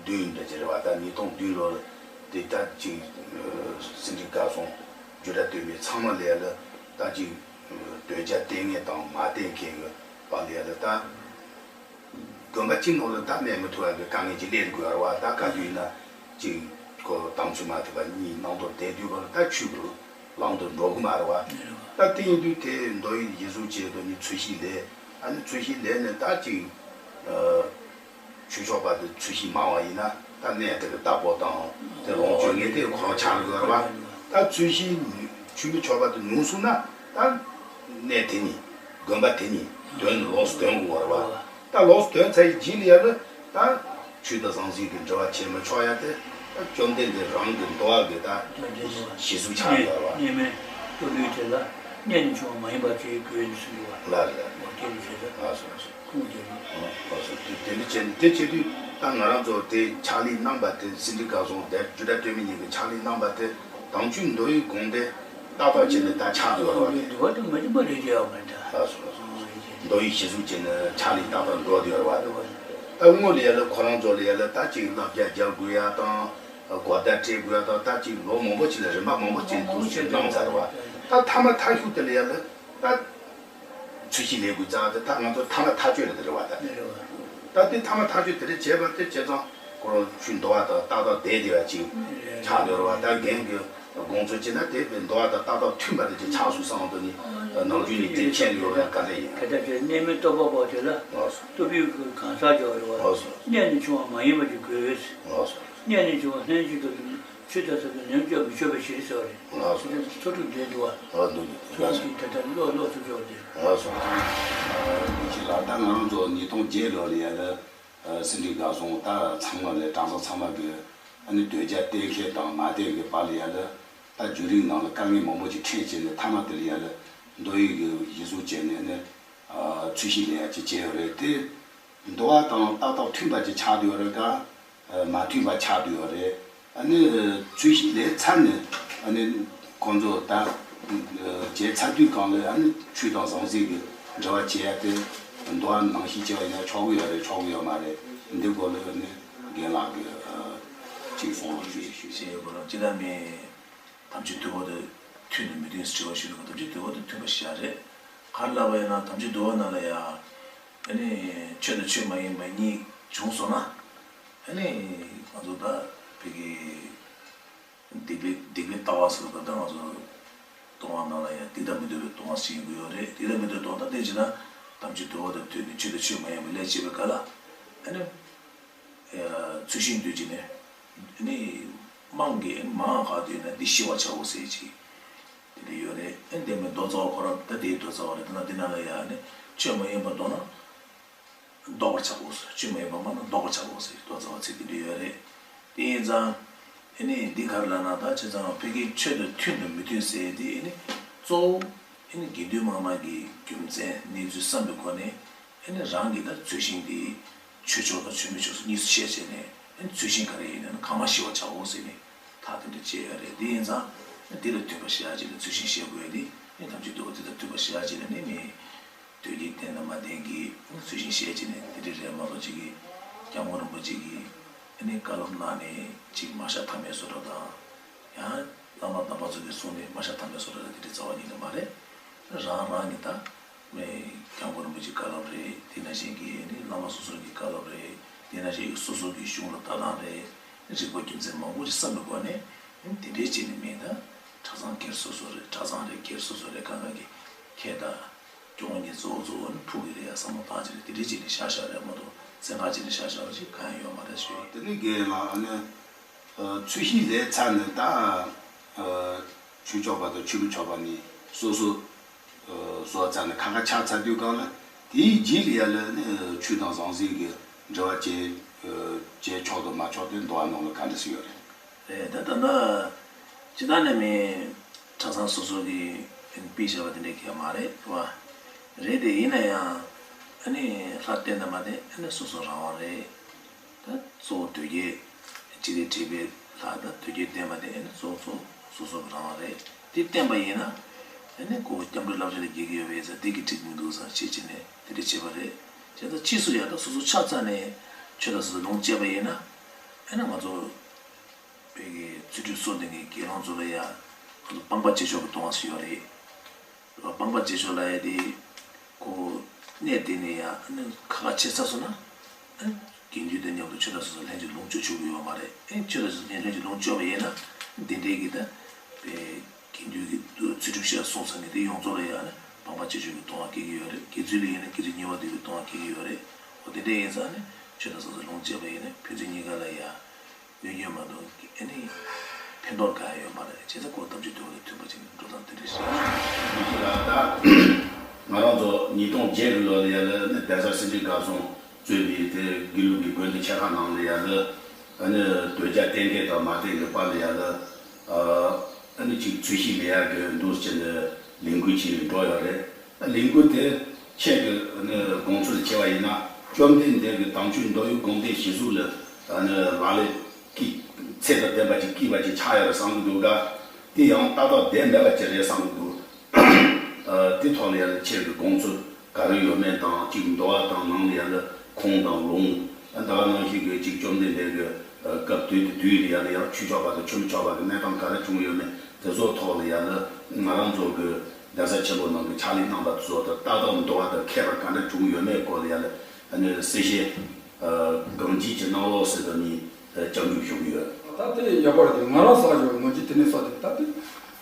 བདུན་འདྲ་ཅིག་རེད་བ། ད་ཉིས་སྟོང་བདུན་ལོ་ལ་དེ་ད་ཅིག་སེ་འབྲས་དགའ་གསུམ་རྒྱུད་གྲྭ་སྟོད་སྨད་ཚང་མ་ལ་ཡ་ལ་ད་ཅིག་གདུལ་བྱ་བསྟེན་མཁན་དང་མ་བསྟེན་མཁན་གྱི་བར་ལ་ཡ་ལ་ད། དགོན་པ་གཅིག་ནང་ལ་ད་གནས་མི་ཐུབ་པ་གི་དཀའ་ངལ་ཅིག་སླེབས་དགོས་རེད་བ། ད་ག་དུས་ཡིན་ན་ཅིག་ཁོ་དམ་ཚིག་མ་ཐུབ་པ་གཉིས་ནང་དུ་བསྡད་དུས་སྐབས་ལ་ད་ཆོས་ཀྱི་ལམ་དུ་འགྲོ་གི་མ་རེད་བ། ད་དེ་ཡིན་དུས་དེ་མདོ་ཡི་གཞི་བཟུང་བྱས་དོན་ནི་ཚུལ་ཤིང་ལས། ཨ་ནི་ཚུལ་ཤིང་ལས་ནས་ད་ཅིག་ཆོས་ཕྱོགས་པ་དེ་ཚུལ་ཤིང་མང་བ་ཡིན་ན་ད་གནས་དེ་གི་བདག་པོ་དང་དེ་ལོངས་སྤྱོད་མཁན་དེ་ཁོ་རང་ཆགས་དགོས་རེད་བ། ད་ཚུལ་ཤིང་ཆོས་མི་ཆོག་པ་དེ་ཉུང་སོང་ན་ད་གནས་དེ་ཉིད་དགོན་པ་དེ་ཉིད་དོན་ལོགས་སུ་དོན་དགོས་རེད་བ། ད་ལོགས་སུ་དོན་ཚར་ཡི་རྗེས་ལ་ཡ་ལ་ད་ཆོས་དང་ཟང་ཟིང་གི་འབྲེལ་བ་བྱེད་མི་ཆོག་ཡ་དེ་ད་བཅོམ་ལྡན་འདས་རང་གི་འདུལ་བ་གི་ད་གཞི་གཟུགས་ཆགས་ཡོད་རེད་བ། གནས་མལ་རྟོགས་པའི་དེ་ལ་གནས་ནས་བྱུང་བ་མ་ཡིན་པ་ཅིག་དགོས་ནས་གསུངས་ཡོད་བ། ལ་ལ། འོ་དེ་ནི་བྱས་ཙང་། ལགས་སོ་ལགས་སོ། ཁུངས་དེ་རེད། ཨོ་སོ་དེ་དེ་འདྲ་བྱས་ནས་དེ་བྱེད་དུས་ད་ང་རང་ཚོ་དེ་ཕྱག་ལས་གནང་པ་དེ་སེ་འབྲས་དགའ་གསུམ་དེ་རྒྱུད་གྲྭ་སྟོད་སྨད་གཉིས་ཀྱི་ཕྱག་ལས་གནང་པ་དེ་དམ་ཆོས་མདོ་ཡི་དགོངས་དོན་ཏག་ཏག་བྱས་ནས་ད་ཆགས་ཡོད་རེད་བ། འདི་བ་དེ་མ་ཡིན་པ་རེད་ཡོད་མ་རེད་ད། ལགས་སོ་ལགས་སོ། མདོ་ཡི་གཞི་གཟུགས་བྱས་ནས་ཕྱག་ལས་ཏག་ཏག་འགྲོ་བསྡད་ཡོད་རེད་བ། ད་དངོས་ལ་ཡ་ལ་ཁོ་རང་ཚོ་ལ་ཡ་ལ་ད་ཅིག་བསླབ་བྱ་རྒྱག་དགོས་ཡ་དང་གོ་བརྡ་སྤྲད་དགོས་ཡ་དང་ད་ཅིག་ལོ་མང་པོ་ཅིག་ལ་རིམ་པ་མང་པོ་ཅིག་འདུག་ཅིག་གནང་ཚར་བ། ད་ཐ་མ་ཐག་ཤུགས་དེ་ལ་ཡ་ལ་ད། ཚུལ་ཤིང་ལས་འགུལ་རྩ་དེ་ད་ང་ཚོ་ཐ་མ་ཐག་གཅོད་ལ་དེ་རེད་བ་ད། རེད་བ། ད་དེ་ཐ་མ་ཐག་གཅོད་དེ་རེད་བྱས་པ་དེ་བྱས་ཙང་ཁོ་རང་ཆོས་འདུལ་བ་དང་ཏག་ཏག་བསྡད་བསྡད་པ་ཅིག་ཆགས་འདུག་རེད་བ། ད་རྒན་གྱི་དགོངས་ཚུལ་བྱས་ན་དེ་དཔེ་འདུལ་བ་དང་ཏག་ཏག་མཐུན་པ་དེ་ཅིག་ཆགས་སོང་བསམ་འདུག་ནི་ནམ་རྒྱུན་ནས་དེ་མཁྱེན་ཡོད་ན་དཀའ་ལས་ཡིན། དེ་ལྟར་བྱས་གནས་མལ་རྟོགས་པ་པོ་དེ་ལ་ལགས་སོ། རྟོགས་པའི་གང་ཟག་ཅིག་རེད་བ། ལགས་སོ། གནས་ནས་བྱུང་བ་མ་ཡིན་པ་ཅིག་དགོས། ལགས་སོ། གནས་ནས་བྱུང་བ་ལྷན་ཅིག་ཏུ། ཆོས་དང་ས་དང་ལེན་སྐྱོབ་མི་ཆོག་པའི་ཕྱིར་ཟེར་བ་རེད། ལགས་སོ། དེ་ཚོ་ཚོ་དྲུག་འདྲེས་འདུག་བ། ལགས་འདུག་འདུག་ཚོ་ལགས་སོ། དྲུག་དེ་ལྟར་ལོག་ལོག་ཚུལ་འཇོག་སྟེ། ལགས་སོ། ཡིན་གཅིག་ལ་ད་ང་རང་ཚོ་ཉིས་སྟོང་བརྒྱད་ལོ་ལ་ཡ་ལ་སེ་འབྲས་དགའ་གསུམ་ད་ཚང་མ་ལས་གྲྭ་ཚང་ཚང་མ་གི་ཨ་ནི་གདུལ་བྱ་བསྟེན་མཁན་དང་མ་བསྟེན་གི་བར་ལ་ཡ་ལ་ད་བརྒྱུད་རིམ་ནང་ལ་དཀའ་ངལ་མང་པོ་ཅིག་འཕྲད་བྱས་ནས་ཐ་མ་དེ་ལ་ཡ་ལ་མདོ་ཡི་གི་གཞི་བཟུང་བྱས་ནས་ཨ་ནི་ཚུལ་ཤིང་ལས་ཡ་ཅིག་བྱས་ཡོད་རེད་དེ། འདུལ་བ་དང་ཏག་ཏག་མཐུན་པ་ཅིག་ཆགས་བསྡད་ཡོད་རེད་ག་མ་མཐུན་པ་ཆགས་བསྡད་ཡོད་རེད། ཨ་ནི་ཚུལ་ཤིང་ལས་ཚར་ནས་ཨ་ནི་ཁོང་ཚོ་ད་བྱས་ཚར་དུས་སྒང་ལ་ཨ་ནི་ཆོས་དང་ཟང་ཟིང་གི་འབྲེལ་བ་བྱེད་ཡ་དེ་འདུལ་བ་ནང་བཞིན་བྱས་པ་ཡིན་ན་ཆོག་གི་ཡོད་རེད་ཆོག་གི་ཡོད་མ་རེད། འདི་སྐོར་ལ་ཨ་ནི་རྒན་ལགས་ཀྱིས་ཅིག་གསུང་རོགས་ཞུ་ཞུ་ཞུ། ཞེས་ཡོད་པ་ལ་ཅི་ལ་མེད། དམ་ཆོས་འདུལ་བ་དང་མཐུན་དང་མི་མཐུན་དྲི་བ་ཞུས་ན་དམ་ཆོས་འདུལ་བ་དང་མཐུན་པ་ཞིག་རེད། ག་རེ་ལབ་པ་ཡིན་ན་དམ་ཆོས་འདུལ་བ་ནང་ལ་ཡང་ཨ་ནི་ཆོས་དང་ཆོས་མ་ཡིན་པ་གཉིས་བྱུང་སོང་ན། ཨ་ནི་ང་ཚོ་ད་ཕ་གི་སྡིག་པའི་སྡིག་པའི་ལྟ་བ་ཟེར་བ་ད་ང་ཚོ་ལྟུང་བ་ནང་ལ་ཡང་སྡིག་དང་མི་ལྡན་པའི་ལྟུང་བ་ཞིག་ཡོང་གི་ཡོད་རེད། སྡིག་དང་མི་ལྡན་ལྟུང་བ་ད་བལྟས་ཅི་ན་དམ་ཆོས་འདུལ་བ་དང་མཐུན་ནས་ཆོས་དང་ཆོས་མ་ཡིན་པ་ལས་བྱེད་པའི་སྐབས་ལ་ཨ་ནི་ཚུལ་ཤིང་འདུལ་གྱི་ནས་ཨ་ནི་དམངས་ཀྱི་མང་ག་དུས་ན་འདི་ཤི་བར་བྱའོ་ཟེར་གྱི་དེ་འདྲ་ཡོད་རེད། ཨ་ནི་དེ་མིན་མདོ་རྩ་བ་ཁོ་རང་ད་དེའི་མདོ་རྩ་བ་རེད། ད་ན་འདི་ནང་ལ་ཡང་ནི་ཆོས་མ་ཡིན་པ་མདོར་ན་ལྡོག་པར་བྱའོ་ཟེར། ཆོས་མ་ཡིན་པ་མ་ན་ལྡོག་པར་བྱའོ་ཟེར་མདོ་རྩ་བ་ཚིག་དེ་འདྲ་ཡོད་རེད། དེ་ཡིན་ཙང་ཨ་ནི་འདི་ག་རེ་ལབ་ན་ད་བྱས་ཙང་ཕ་གིའི་ཆོས་དང་མཐུན་དང་མི་མཐུན་ཟེར་དེ་ཨ་ནི་གཙོ་བོ་ཨ་ནི་དགེ་འདུན་དམངས་མང་གི་རྒྱུ་མཚན་གནས་ཚུལ་བསམ་པའི་སྒོ་ནས་ཨ་ནི་རང་གི་ད་ཚུལ་ཤིང་དེ་ཆོས་ཕྱོགས་དང་ཆོས་མེད་ཕྱོགས་སུ་གཉིས་སུ་ཕྱེ་བྱས་ནས་ཨ་ནི་ཚུལ་ཤིང་ག་རེ་ཡིན་ན་གང་མ་ཤི་བར་བྱའོ་ཟེར་ནས་ཐག་དེ་འདྲ་བཅད་ཡོད་རེད། དེ་ཡིན་ཙང་ཨ་ནི་དེ་ལ་མཐུན་པ་བྱས་བྱས་ནས་ཚུལ་ཤིང་བཤད་དགོས་ཡ་དེ་ཨ་ནི་དམ་ཆོས་འདུལ་བ་དེ་དང་མཐུན་པ་བྱས་བྱས་ནས་ཨ་ནི་མི་དོལ་རྒྱལ་བསྟེན་དང་མ་བསྟེན་གྱི་ཚུལ་བཞིན་བཤད་ཀྱི་ནས་དེ་འདྲ་རེད་མ་གཏོགས་ཅིག་གིས་སྐྱབས་མགོན་རིན་པོ་ཆེ་གིས་ཨ་ནི་བཀའ་སློབ་གནང་ནས་ཅིག་མ་ཤ་ཐ་མལ་བཟོ་འདྲ་དང་། ཡང་བླ་མ་དམ་པ་ཚོ་གིས་གསུངས་ནས་མ་ཤ་ཐ་མལ་བཟོ་འདྲ་དང་དེ་འདྲ་རྩ་བ་ཉིད་ནས་མ་རེད། རང་རང་གི་ད་སྐྱབས་མགོན་རིན་པོ་ཆེའི་བཀའ་སློབ་རེད། དེ་ནང་བཞིན་གྱི་ཨ་ནི་བླ་མ་སོ་སོ་གི་བཀའ་སློབ་རེད། དེ་ནང་བཞིན་གྱི་སོ་སོ་གི་གཞུང་ལ་ལྟ་སྟངས་རེད། རིགས་པ་རྒྱུ་མཚན་མང་པོ་ཞིག་བསམ་པའི་སྒོ་ནས་དེ་འདྲའི་བྱས་ནས་མིན་ད་གྲྭ་ཚང་སྒེར་སོ་སོ་རེད། གྲྭ་ཚང་རེད་སྒེར་སོ་སོ་རེད། གང་ག་གི་ཁྱེད་ད་སྐྱོང་ཉེ་གཙོ་བོ་གཙོ་བོ་ནི་ཕུག་གི་རེད་ཡ་བསམ་བློ་བཏང་ཅི་རེད། དེ་འདྲའི་བྱས་ནས་བཞག་བཞག་རེད་མ་གཏོགས་བཙན་ཁ་བྱས་ནས་བཞག་བཞག་ཞིག་གང་ཡང་ཡོད་མ་རེད་ཞུ་ཡ། དེ་ནི་རྒན་ལགས་ཨ་ནི་ཚུལ་ཤིང་ལས་ཚར་ནས་ད་ཆོས་ཕྱོགས་པ་དང་ཆོས་མི་ཕྱོགས་པ་ནི་སོ་སོ། བཟོ་ཚར་ནས་ཁ་ཁ་ཆག་ཚར་དུས་སྒང་ལ་དེའི་རྗེས་ལ་ཡ་ལ་ནི་ཆོས་དང་ཟང་ཟིང་གི་འབྲེལ་བ་བྱེད་བྱེད་ཆོག་དང་མ་ཆོག་དེ་འདུལ་བ་ནང་ལ་ག་འདྲ་ཞིག་ཡོད་རེད། རེད་ད་ད་ལྟ་ཇི་ལྟར་ནས་མིན་གྲྭ་ཚང་སོ་སོ་གི་དཔེ་བཞག་པ་དེ་འདྲའི་གལ་མ་རེད་བ། རེད་དེ་ཡིན་ན་ཡང་ཨ་ནི་ལྷ་བསྟེན་དང་མ་བསྟེན་ཨ་ནི་སོ་སོ་རང་དབང་རེད། ད་གཙོ་བོ་དོལ་རྒྱལ་སྤྱི་བདེ་དྲེགས་པའི་ལྷ་ད་དོལ་རྒྱལ་བསྟེན་པ་དེ་ཨ་ནི་གཙོ་བོ་གཙོ་བོ་སོ་སོ་གི་རང་དབང་རེད། དེ་བསྟེན་པ་ཡིན་ན་ཨ་ནི་ཁོ་སྐྱབས་འགྲོའི་བསླབ་བྱ་ལ་འགལ་གྱི་ཡོད་པས་ཟེར་དེ་གི་འགྲིག་མི་འདུག་བསམ་ཤེས་བྱས་ནས་དེ་འདྲ་བྱས་པ་རེད། བྱས་ཙང་ཕྱིས་སུ་ཡང་ད་སོ་སོ་ཆགས་ཚར་ནས་ཆོས་དང་སོ་སོ་ལོངས་སྤྱད་པ་ཡིན་ན་ཨ་ནི་ང་ཚོ་བོད་ཀྱི་ཚུལ་ཁྲིམས་སྲུང་ལྡན་གྱི་དགེ་སློང་ཚོ་ལ་ཡང་ང་ཚོ་སྤངས་པ་བྱེད་ཆོག་གི་གཏོང་བ་སུ་ཡོད་རེད། སྤངས་པ་བྱེད་ཆོག་ལབ་ཡ་དེ་ཁོ་གནས་དེ་ནས་ཡང་ཁ་ཁ་ཕྱེ་ཚར་སོང་ན་དགེ་འདུན་དང་མཉམ་དུ་ཆོས་དང་སོ་སོ་ལྷན་ཅིག་ལོངས་སྤྱོད་ཆོག་གི་ཡོད་མ་རེད། ཨེ་ཆོས་དང་སོ་སོ་ལྷན་ཅིག་ལོངས་སྤྱོད་པ་ཡིན་ན་དེ་འདྲའི་གི་ད་པའི་དགེ་འདུན་གྱི་ཚུལ་ཁྲིམས་བཤད་སྲུང་ཟེར་མཁན་དེ་ཡོངས་རྫོགས་ལ་ཡང་ནི་སྤངས་པ་བྱེད་ཆོག་གི་གཏོང་བ་སྐྱེ་གི་ཡོད་རེད། དགེ་ཚུལ་ལ་ཡིན་ན་དགེ་ཚུལ་ཉེ་བར་འདོད་པའི་གཏོང་བ་སྐྱེ་གི་ཡོད་རེད། འོ་དེ་འདྲ་ཡིན་ཙང་ནི་ཆོས་དང་སོ་སོ་ལོངས་སྤྱད་པ་ཡིན་ན་ཕན་ཚུན་གཉིས་ཀ་ལ་ཡང་། ཡོད་ཡོད་མ་གཏོགས་ཨ་ནི་ཕན་ཐོགས་གང་ཡང་ཡོད་མ་རེད། བྱས་ཙང་ཁོ་དམ་ཆོས་འདུལ་བ་དང་མཐུན་པ་ཅིག་འགྲོ་སྟངས་དེ་འདྲ་ཞིག་རེད། ད་ང་རང་ཚོ་ཉིས་སྟོང་བརྒྱད་ཀྱི་ལོ་ལ་ཡ་ལ་ནི་གདན་ས་སེ་འབྲས་དགའ་གསུམ་གཙོས་པའི་དེ་དགེ་ལུགས་ཀྱི་དགོན་སྡེ་ཆེ་ཁག་ནང་ལ་ཡ་ལ་ཨ་ནི་དོལ་རྒྱལ་བསྟེན་མཁན་དང་མ་བསྟེན་མཁན་བར་ལ་ཡ་ལ་ཨ་ནི་ཅིག་ཚུལ་ཤིང་ལས་ཡ་གི་འདུག་ཅེས་ནས་ལས་འགུལ་ཅིག་འགྲོ་ཡོད་རེད། ལས་འགུལ་དེ་ཁྱེད་ཀྱི་ནི་དགོངས་ཚུལ་བྱས་པ་ཡིན་ན་བཅོམ་ལྡན་འདས་ཀྱི་དམ་ཆོས་འདུལ་བའི་དགོངས་དོན་གཞི་གཟུགས་ལ་ནི་ལག་ལེན་གྱི་ཚད་དང་ལྡན་པ་ཅིག་བགྱིས་པ་ཅིག་ཆགས་ཡོད་རེད་བསམ་གྱི་འདུག་ག། དེ་ཡང་ཏག་ཏག་བསྡད་མེད་པ་ཅིག་རེད་བསམ་གྱི་འདུག། དེ་ཐོག་ལ་ཡང་ཁྱེད་ཀྱི་དགོངས་ཚུལ་ག་རེ་ཡོད་མེད་དང་གཅིག་འདུལ་བ་དང་ནང་ལ་ཡང་ཁུངས་དང་ལུང་ད་ག་ནང་བཞིན་གྱི་གཅིག་བཅོམ་ལྡན་འདས་ཀྱི་སྐབས་དུས་དུས་ལ་ཡང་ཡང་ཆོས་ཕྱོགས་པ་དང་ཆོས་མི་ཕྱོགས་པ་གི་གནས་སྟངས་ག་རེ་བྱུང་ཡོད་མེད་དེ་ཚོ་ཐོག་ལ་ཡང་ང་རང་ཚོ་གི་གདན་ས་ཆེན་པོ་ནང་གི་ཕྱག་ལས་གནང་བ་ཚོ་དང་ཏག་ཏག་འདུལ་བ་དང་ཁྱད་པར་ག་འདྲ་བྱུང་ཡོད་མེད་སྐོར་ལ་ཡང་ཨ་ནི་གསལ་བཤད་གང་ཅིའི་གནང་རོགས་ཟེར་དུ་ནི་སྐྱབས་འཇུག་ཞུ་གི་ཡོད། ད་དེ་ཡག་པོ་རེད་དེ་ང་རང་བསགས་ཡོད་ནོར་གྱི་དེ་ནས་བསགས་དེ་ད་དེ་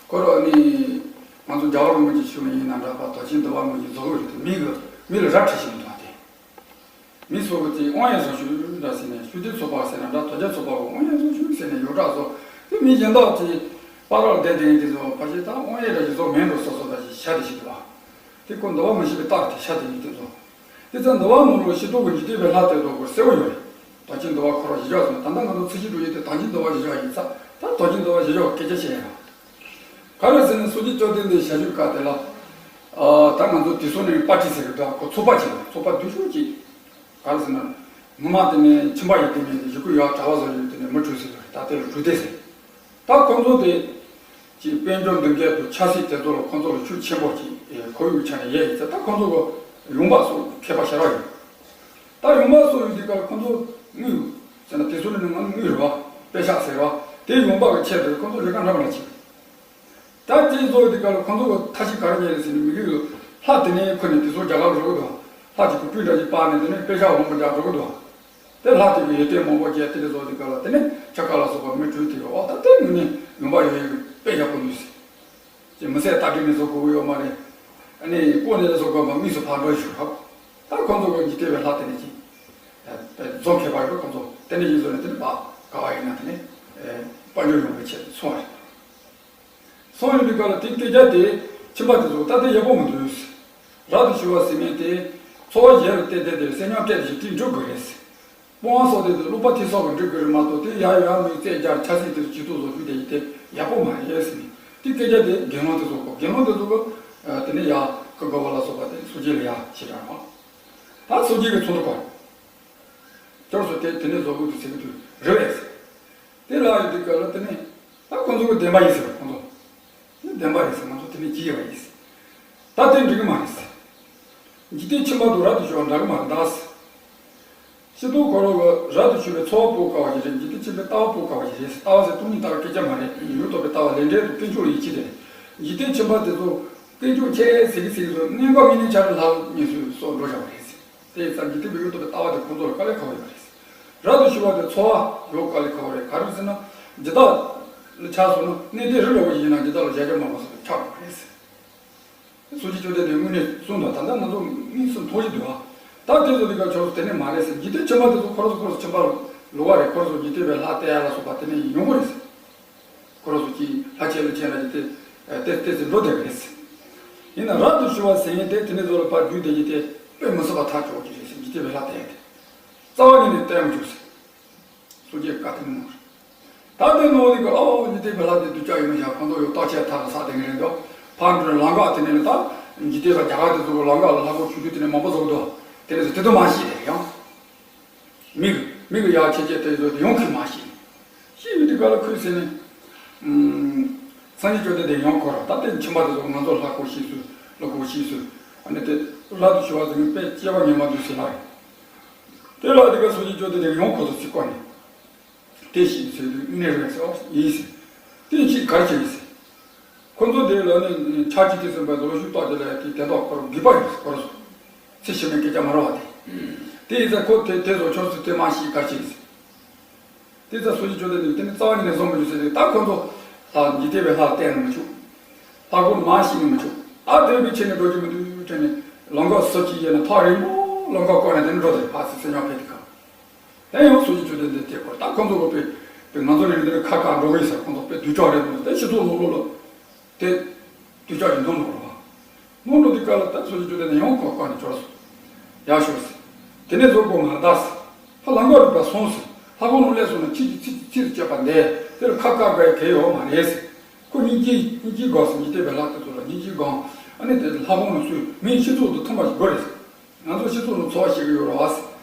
ཁོ་རང་ནི་ང་ཚོ་རྒྱལ་བ་རིན་པོ་ཆེ་ཞུ་བ་ཡིན་ན་འདྲ་པ་དོ་ཆེན་འདུལ་བ་མོ་ཞིག་རྫོགས་ཡོད་དེ་མི་གི་མི་ལ་ར་ཁྲིད་བཞིན་འདུག་དེ། མི་སོ་སོ་དེ་དབང་ཡོད་སོང་ཞུ་འདྲ་ཟེར་ནས་ཞུ་དེ་ཚོགས་པ་ཟེར་ན་འདྲ་དོ་རྒྱ་ཚོགས་པ་གི་དབང་ཡོད་སོང་ཞུ་ཟེར་ནས་ཡོད་གྲགས་སོ་དེ་མི་གཞན་དག་དེ་པ་རག་བསྡད་དེ་དེ་ཚོ་ཕ་ཞེ་ད་དབང་ཡོད་འདྲ་ཞིག་བཟོ་མེད་འགྲོ་སོ་སོ་ད་ཞིག་བྱ་དེ་ཞིག་འདུག་བ། དེ་ཁོ་འདུལ་བ་མི་ཤེས་པའི་རྟགས་དེ་ཤ་དེ་ཡིན་དེ་ཚོ། དེ་ཚོ་འདུལ་བ་མང་པོ་ཤེས་རྟོགས་ཀྱི་འཇིག་རྟེན་པའི་ལྷ་དེ་ཚོ་གོ་གསལ་པོ་ཡོད་རེད། དོ་ཆེན་འདུལ་བ་ཁོ་རང་བཞི་ཆགས་སོང་ད་ལྟ་ང་ཚོ་ཚེ་ཤི་འགྲོ་ཡི་དེ་དོ་ཆེན་འདུལ་བ་བཞི་ཆགས་ཡིན་ཙང་ད་དོ་ཆེན་འདུལ་བ་བཞི་ཆགས་སྐད་ཆ་བཤད་ཡ། ག་རེ་ཟེར་ན་སོ་སྐྱེ་བཅོ་ལྡན་འདས་ཞལ་བཞུགས་སྐབས་དེ་ལ། ད་ང་ཚོ་དེ་ཚོ་ནས་པར་ཊི་ཟེར་གི་འདུག་ཁོ་ཚོགས་པ་ཆེ་ཚོགས་པ་བསྡུས་ཤོག་ཅིག་ག་རེ་ཟེར་ན། ངོ་མ་དེ་ནས་ཁྱིམ་པ་ཡི་དེ་ནས་ཡི་གུ་ཡག་གྲྭ་བ་བཟོ་ཡི་དེ་ནས་མི་གྲོས་ཟེར་གི་རེད་ད་དེ་ལ་གྲོས་དེ་ཟེར། ད་ཁོང་ཚོ་དེ། ཅིག་དཔལ་འབྱོར་འདི་འགས་དུ་ཆབ་སྲིད་དེ་ཚོ་ལ་ཁོང་ཚོ་ལ་ཤུགས་ཆེན་པོ་ཅིག་ཁོར་ཡུག་ཆ་ནས་ཡལ་ཡིན་ཙང་ད་ཁོང་ཚོ་གི་ཡོང་འབབ་སོགས་མཁས་པ་ཞེ་དྲག་ཡོད། ད་ཡོང་འབབ་སོགས་ཡོད་དུས་ཀ་ཁོང་ཚོ་དངུལ་ཟེར་ན་དེ་ཚོ་ནི་ང་དངུལ་རེད་བ། པེ་ཤག་ཟེར་བ། དེ་ཡོང་འབབ་ཀྱི་ཆེད་དུ་ཁོང་ཚོ་ལས་ཀ་འདྲ་མི་འདྲ་བྱེད། ད་དེ་ཚོ་ཡོད་དུས་ཀ་ལ་ཁོང་ཚོ་གི་ཐབས་ཤེས་ག་རེ་རྙེད་རེད་ཟེར་ན་མི་གི་ལྷ་དེ་ནས་ཁོ་ནས་དེ་ཚོ་རྒྱ་གར་ལ་འགྲོ་གི་འདུག་ལྷ་ཅིག་གི་སྤུན་འདྲ་ཅིག་སྤར་ནས་དེ་ནས་པེ་ཤག་འོང་པ་འདྲ་འགྲོ་གི་འདུག་དེ་ལྷ་དེ་གི་ཡོན་ཏན་མང་པོ་རྒྱས་དེ་འདྲ་བཟོ་དུས་སྐབས་ལ་དེ་ནས་ཆ་ག་ལ་སོགས་པ་མི་གྲོལ་དེ་གི་འོ་ད་དེ་དངོས་གནས་ཡོན་པ་ཡོད་ཡོད་དཔེ་ཡག་པོ་ཡོད་ཟེར། ཅེས་མི་ཟད་རྟ་དྲེལ་ནས་བཟོ་དགོས་ཀྱི་ཡོད་མ་རེད། ཨ་ནི་ཀོ་ནས་བཟོ་དགོས་པ་དངོས་སུ་ཕར་འགྲོ་ཞུ་རོགས། ད་ཁོང་ཚོ་གི་འཇིག་རྟེན་པའི་ལྷ་དེ་ནས་ཅིག་བཟོ་མཁས་པ་ཡོད་ཁོང་ཚོ་དེ་ནས་ཡིན་བཟོ་ནས་དེ་ནས་ཕར་ག་བ་ཡིན་ན་དེ་ནས་དཔལ་འབྱོར་ཡོང་བའི་ཆེད་དུ་སོང་བ་རེད། སོང་ཡོང་དུས་སྐབས་ལ་དེ་སྐད་ཆ་དེ་ཁྱིམ་པ་དེ་ཚོ་ད་ལྟ་ཡག་པོ་མི་འདུག་རབ་ཏུ་ཞུ་བ་ཟེར་མཁན་དེ་འཚོ་བ་གཞན་ལ་བརྟེན་བསྡད་དེ་སེམས་ཉམས་སྤྲད་བཞིན་དེ་འགྲུབ་དགོས་རེད། སྤོང་བ་སོགས་དེ་ཚོ་བླུག་པ་ཐིག་སོགས་ཀྱིས་འགྲུབ་དགོས་རེད་མ་གཏོགས་དེ་ཡར་ཡར་མི་རྩེད་རྒྱག་ཆབ་སྲིད་དེ་ཚོ་ཇུས་གཏོགས་བཟོ་རྒྱུ་དེ་ཡིན་ཏེ་ཡག་པོ་མ་རེད་ཟེར་ནས་དེ་སྐད་ཆ་དེ་དགེ་སློང་དེ་ཚོ་གོ་དགེ་སློང་དེ་ཚོ་གོ་དེ་ནས་ཡར་ཁུ་དགའ་བོ་ལ་སོགས་པ་དེ་སོ་སྐྱེ་ལ་ཡར་ཞེས་དྲངས་པ། ད་སོ་སྐྱེ་གི་ཚོགས་འདུ་སྐོར། སྐྱོར་སོ་དེ་དེ་ནས་བཟོ་དགོས་དུ་ཟེར་གི་དུས་རེད་བས། དེ་ལ་ཡོད་དུས་སྐབས་ལ་དེ་ནས་ད་ཁོང་ཚོ་གི་བདེན་པ་ཡིན་ཟེར་བ་ཁོང་ཚོ། དེ་བདེན་པ་རེད་ཟེར་ང་ཚོ་དེ་ནས་བགྱིས་ཡོད་པ་ཡིན་ཟེར། ད་དེ་འགྲིག་གི་མ་རེད་ཟེར། འཇིག་རྟེན་ཁྱིམ་པ་དང་རབ་ཏུ་ཞུ་བ་འདྲ་གི་མ་རེད་ད་ཟེར། ཤིང་ཏོག་ཁོ་རང་གི་རབ་ཏུ་ཞུ་བའི་འཚོ་བ་སྤོ་དཀའ་བ་ཞིག་རེད། འཇིག་རྟེན་ཁྱིམ་པའི་ལྟ་བ་སྤོ་དཀའ་བ་ཞིག་རེད་ཟེར། ལྟ་བ་ཟེར་སྟོང་ཉིད་ལྟ་བའི་སྐད་ཆ་མ་རེད། ཡུལ་རྟོག་པའི་ལྟ་བ་ལས་འབྲས་དང་དཀོན་མཆོག་ལ་ཡིད་ཆེས་རེད། འཇིག་རྟེན་ཁྱིམ་པ་དེ་ཚོ་དཀོན་མཆོག་ཆེ་ཟེར་གི་ཟེར་གི་ཚོ་གནས་སྐབས་ཡིན་ནའི་ཆ་རེ་ལྷ་གཉིས་སུ་སོགས་འགྲོ་བཞག་པ་རེད་ཟེར། དེ་ཡིན་ཙང་འཇིག་རྟེན་པའི་ཡུལ་རྟོག་པའི་ལྟ་བ་དེ་ཁོང་ཚོ་ལ་དཀའ་ལས་ཁག་པོ་ཡོད་པ་རེད། རབ་ཏུ་ཞུ་བ་དེ་འཚོ་བ་ཡོད་དཀའ་ལས་ཁག་པོ་རེད། ག་རེ་ཟེར་ན། འཇིག་ལྟ་ལ་ཆགས་སོང་ན་གནས་བརྟན་རི་ལ་བ་ཞིག་ཡིན་ན་འཇིག་ལྟ་ལ་བཞག་རྒྱུ་མ་མ་སོང་ཆགས་འགྲོ་བ་རེད་ཟེར། སོ་སྐྱེ་བཅོམ་ལྡན་འདས་དངོས་གནས་གསུངས་དང་ད་ལྟ་ང་ཚོ་དམིགས་སུ་མཐོང་བཞིན་འདུག་ཨ། ད་དེ་ཚོ་དེ་ག་ཆོག་དེ་ནས་མ་རེད་ཟེར། འཇིག་རྟེན་ཁྱིམ་པ་དེ་ཚོ་ཁོ་རང་ཚོ་ཁོ་རང་ཚོ་ཁྱིམ་པ་ལོག་པ་རེད། ཁོ་རང་ཚོ་འཇིག་རྟེན་པའི་ལྷ་བསྟེན་ཡ་ལ་སོགས་པ་དེ་ནས་ཡོང་གི་རེད་ཟེར། ཁོ་རང་ཚོ་གིས་ལྷ་ཆེ་ལ་ཆེ་ལ་ཡིན་ཏེ། ཏེ་ཏེ་ཟེར་འགྲོ་བསྡད་པ་རེད། ཡིན་ན་རབ་ཏུ་ཞུ་བ་ཟེར་མཁན་དེ་དེ་ནས་བཟོ་ལ་ཕར་བརྒྱུད་བསྡད་ཀྱི་དེ་དཔེ་མི་སྲིད་པ་ཐག་ཆོད་ཀྱི་རེད་ཟེར། འཇིག་རྟེན་པའི་ལྷ་བསྟེན་ཏེ། རྩ་བ་ཉིད་ནས་བསྟེན་མི་ཆོག་ཟེར། སོ་སྐྱེ་བཀའ་དྲིན་གནང་རེད། ད་དེ་ནང་ལ་གི་ཨོ་འཇིག་རྟེན་པའི་ལྷ་དེ་སྡུག་ཅག་ཡིན་ན་བཞག་ཁོང་ཚོ་ཡོད་རྟགས་ཆད་ཐག་ལ་ས་དེ་ངན་རེད་འདུག་ཕར་འགྲོ་ལམ་ཁ་དེ་ནས་ལ་ད་འཇིག་རྟེན་པ་རྒྱ་གར་དེ་ཚོ་གི་ལམ་ཁ་ལ་ལྷ་སྐོར་ཆུ་དུས་དེ་ནས་མང་པོ་བཟོ་གི་འདུག་དེ་ནས་ཟེར་དེ་དུ་མ་ཤེས་རེད་ཡང་། མི་གི་མི་གི་ཡག་ཆེ་ཆེ་དེ་ཚོ་དེ་ཡོང་ཁུལ་མ་ཤེས། ཤེས་ཡོད་དུས་ག་ལ་ཁུལ་ཟེར་ནས། སངས་རྒྱས་བཅོམ་ལྡན་འདས་ཡང་ཁོ་ར་ད་ལྟའི་ཁྱིམ་པ་དེ་ཚོ་ང་ཚོ་ལྷ་སྐོར་ཤེས་སུ་ལྷ་སྐོར་ཤེས་སུ་ཨ་ནི་དེ་རབ་ཏུ་ཞུ་བ་ཟེར་ནས་དཔེ་སྐྱེ་བ་ངན་མ་འདུག་ཟེར་ལ་རེད། དེ་ལ་དེ་ག་སངས་རྒྱས་བཅོམ་ལྡན་འདས་ཡང་ཁོ་ཚོ་ཚིག་བཀོད་ནས། དེ་ཤེས་ཟེར་དུས་དངོས་གནས་རེད་ཟེར་བ་ཡིན་ཟེར། དེ་ཅིག་གར་བྱེད་ཡིན་ཟེར། ཁོ་ཚོ་དེ་ལ་ནི་ཕྱག་ཕྱི་དེ་ཟིན་པ་ལོ་ཤུགས་རྟགས་དེ་ལ་དེ་དེ་དག་ཁོ་རང་དགོས་པ་ཡོད་ཟེར་ཁོ་རང་ཚོ། ཚེ་ཕྱི་མའི་སྐད་ཆ་མ་རེད་བ་དེ། དེ་ཡིན་ཙང་ཁོ་དེ་དེ་ཚོ་ཁྱོད་ཚོ་དེ་མ་ཤེས་གར་བྱེད་ཡིན་ཟེར། དེ་ཚོ་སོ་སྐྱེ་བཅོམ་ལྡན་འདས་དེ་ནི་རྩ་བ་ཉིད་ནས་བཟོ་མི་འཇུག་ཟེར་ཏེ་ད་ཁོ་ཚོ་ལ་འཇིག་རྟེན་པའི་ལྷ་བསྟེན་ནི་མི་ཆོག་ལྷ་སྐོར་མ་ཤེས་ནི་མི་ཆོག་ཨ་དེ་བས་ཆེ་ནས་འགྲོ་རྒྱུ་མི་འདུག་དྲན་ནས་ལམ་ཁ་སོ་སྐྱེ་ཡིན་ན་ཐག་རིང་པོ་ལམ་ཁ་བཀག་ནས་དེ་ནི་འགྲོ་དེ་ཕ་སི་སེ་ཉོ་ཕེ་དེ་ཁ། དེ་ཡང་སོ་སྐྱེ་བཅོམ་ལྡན་འདས་དེ་སྐོར་ད་ཁོ་ཚོ་གོ་པས་པས་ང་ཚོ་ནི་འདི་ནི་ཁ་ཁ་འགྲོ་གི་ཡིན་ཟེར། ཁོ་ཚོ་པས་སྡུག་ཅག་རེད་འདུག་དེ་ཕྱི་ཚོགས་ལོག་ལོག་ལོ། དེ། དུས་ཆགས་ཀྱི་འཛོམས་འགྲོ་བ། སྔོན་འགྲོ་དེ་ག་ལ་ད་སོ་སོའི་ཇོ་དེ་ནས་ཡང་ཁོ་བཀག་ནས་འབྱོར་སོང་། ཡག་ཤོས་ཟེར། དེ་ནས་བཟོ་དགོས་མ་རེད་ད་ཟེར། ཕ་ལམ་ཁ་རུ་ཕར་སོང་ཟེར། ལྷ་ཁང་ནང་སླེབས་སོང་ན་ཁྱི་གི་ཚིག་ཚིག་ཏུ་བཅད་པ་འདས་དེ་ལ་ཁ་བཀག་དགོས་གལ་ཡོད་མ་རེད་ཟེར། ཁོ་སྙིང་རྗེ་སྙིང་རྗེ་དགོས་ཟེར། འཇིག་རྟེན་པའི་ལྷ་དེ་ཚོ་ལ་སྙིང་རྗེ་དགོས། ཨ་ནི་དེ་ལྷ་ཁང་ནང་སུ་མིའི་སྤྱི་ཚོགས་དུ་མཐུན་པ་ཞིག་དགོས་རེད་ཟེར། ང་ཚོ་སྤྱི་ཚོགས་ནང་འཚོ་བ་སྐྱེལ་གི་ཡོད་རེད་བ་ཟེར།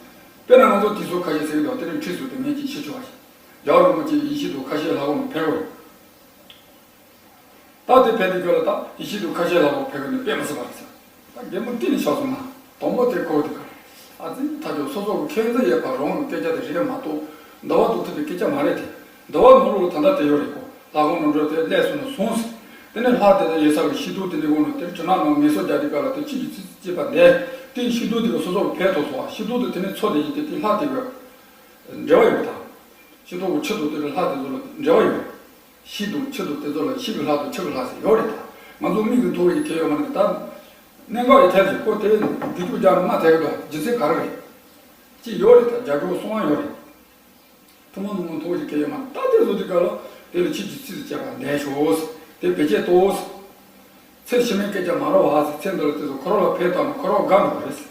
དཔེར་ན་ང་ཚོ་དུས་ཚོད་ཁ་ཤས་ཟེར་གི་འདུག་དེ་རིང་ཁྲིད་སོང་དེ་ངས་ཅིག་ཤི་ཆོག་བ་ཞིག་རྒྱལ་བ་རིན་པོ་ཆེ་ཡིད་བཞིན་དུ་ཁ་ཤས་ལྷ་ཁང་ནང་ཕེབས་རོགས། ད་དེ་ཕན་དེ་ཁྱོད་ལ་ད་ཡིད་ཆེས་དུ་ཁ་ཤས་ལ་འོ་ཕན་གི་ནི་དཔེ་མི་སྲིད་པ་རེད་ཟེར། ད་རྒན་མོ་བསྟི་ནས་ཤོག་སོང་ན་དོག་མོ་དེ་ཁོ་དེ་ག་ཨ་ཙི་ཐ་ཆོ་སོ་སོ་གི་ཁྱོད་ཚོ་ཡོད་པ་རང་གི་སྐད་ཆ་དེ་རེད་མ་གཏོགས་འདི་བ་འདུག་ཐུབ་པའི་སྐད་ཆ་མ་རེད་དེ། འདི་བ་ནོར་ལུག་ད་ལྟ་དེ་ཡོད་རེད་གོ་ལྷ་ཁང་ནང་འགྲོ་དེ་སླེབས་སོང་ན་སོང་ཟེར། དེ་ནས་ལྷ་དེ་དང་ཡོད་ས་གི་ཤི་དུག་དེ་འདྲ་གོ་ནས་དེར་དྲི་ནག་ནང་ངལ་གསོ་རྒྱག་དུས་སྐབས་ལ་དེ་ཁྱི་གི་ཚིག་ཅེས་པ་འདས་དེ་ཤི་དུག་དེ་གི་སོ་སོ་གི་ཕན་ཐོགས་སོང་བ། ཤི་དུག་དེ་དེ་ནས་འཚོ་དེ་ཡིན་ཏེ་དེ་ལྷ་དེ་གི་འབྲེལ་བ་ཡོད་པ་དང་། ཤི་དུག་གི་ཁྱི་དང་དེ་གི་ལྷ་དེ་ཚོ་ལ་འབྲེལ་བ་ཡོད། ཤི་དང་ཁྱི་དང་དེ་ཚོ་ལ་ཤི་གི་ལྷ་དང་ཁྱི་གི་ལྷ་ཟེར་ཡོད་རེད་ད། ང་ཚོ་མིག་གིས་མཐོང་བའི་ཁྱད་ཡོད་མ་རེད་ད། གནད་འགག་ཡི་ཐད་ཀྱི་ཁོ་དེ་རྒྱུ་ཅུ་རྒྱ་མ་ཐད་ཀྱི་འདུག་རྒྱུ་མཚན་ག་རེ་རེད། ཅི་ཡོད་རེད་ད་རྒྱ་གྲོགས་གསུང་བ་ཡོད་རེད། ཐུན་མོང་ཐུན་མོང་མཐོང་བའི་ཁྱད་ཡོད་མ་རེད་ད། དེ་བཟོ་དུས་སྐབས་ལ་དེ་ལ་ཁྱི་གི་ཚིག་ཏུ་བཅད་པ་ལྡན་ཤོག་ཟེར། དེ་བེད་སྤྱད་གཏོང་ཟེར། ཚེ་ཕྱི་མའི་སྐད་ཆ་མ་རེད་བ་ཟེར། ཚེ་འདི་ལ་དེ་ཚོ་ཁོ་རང་ལ་ཕན་ཐོགས་ན་ཁོ་རང་དགའ་འགྲོ་རེད་ཟེར།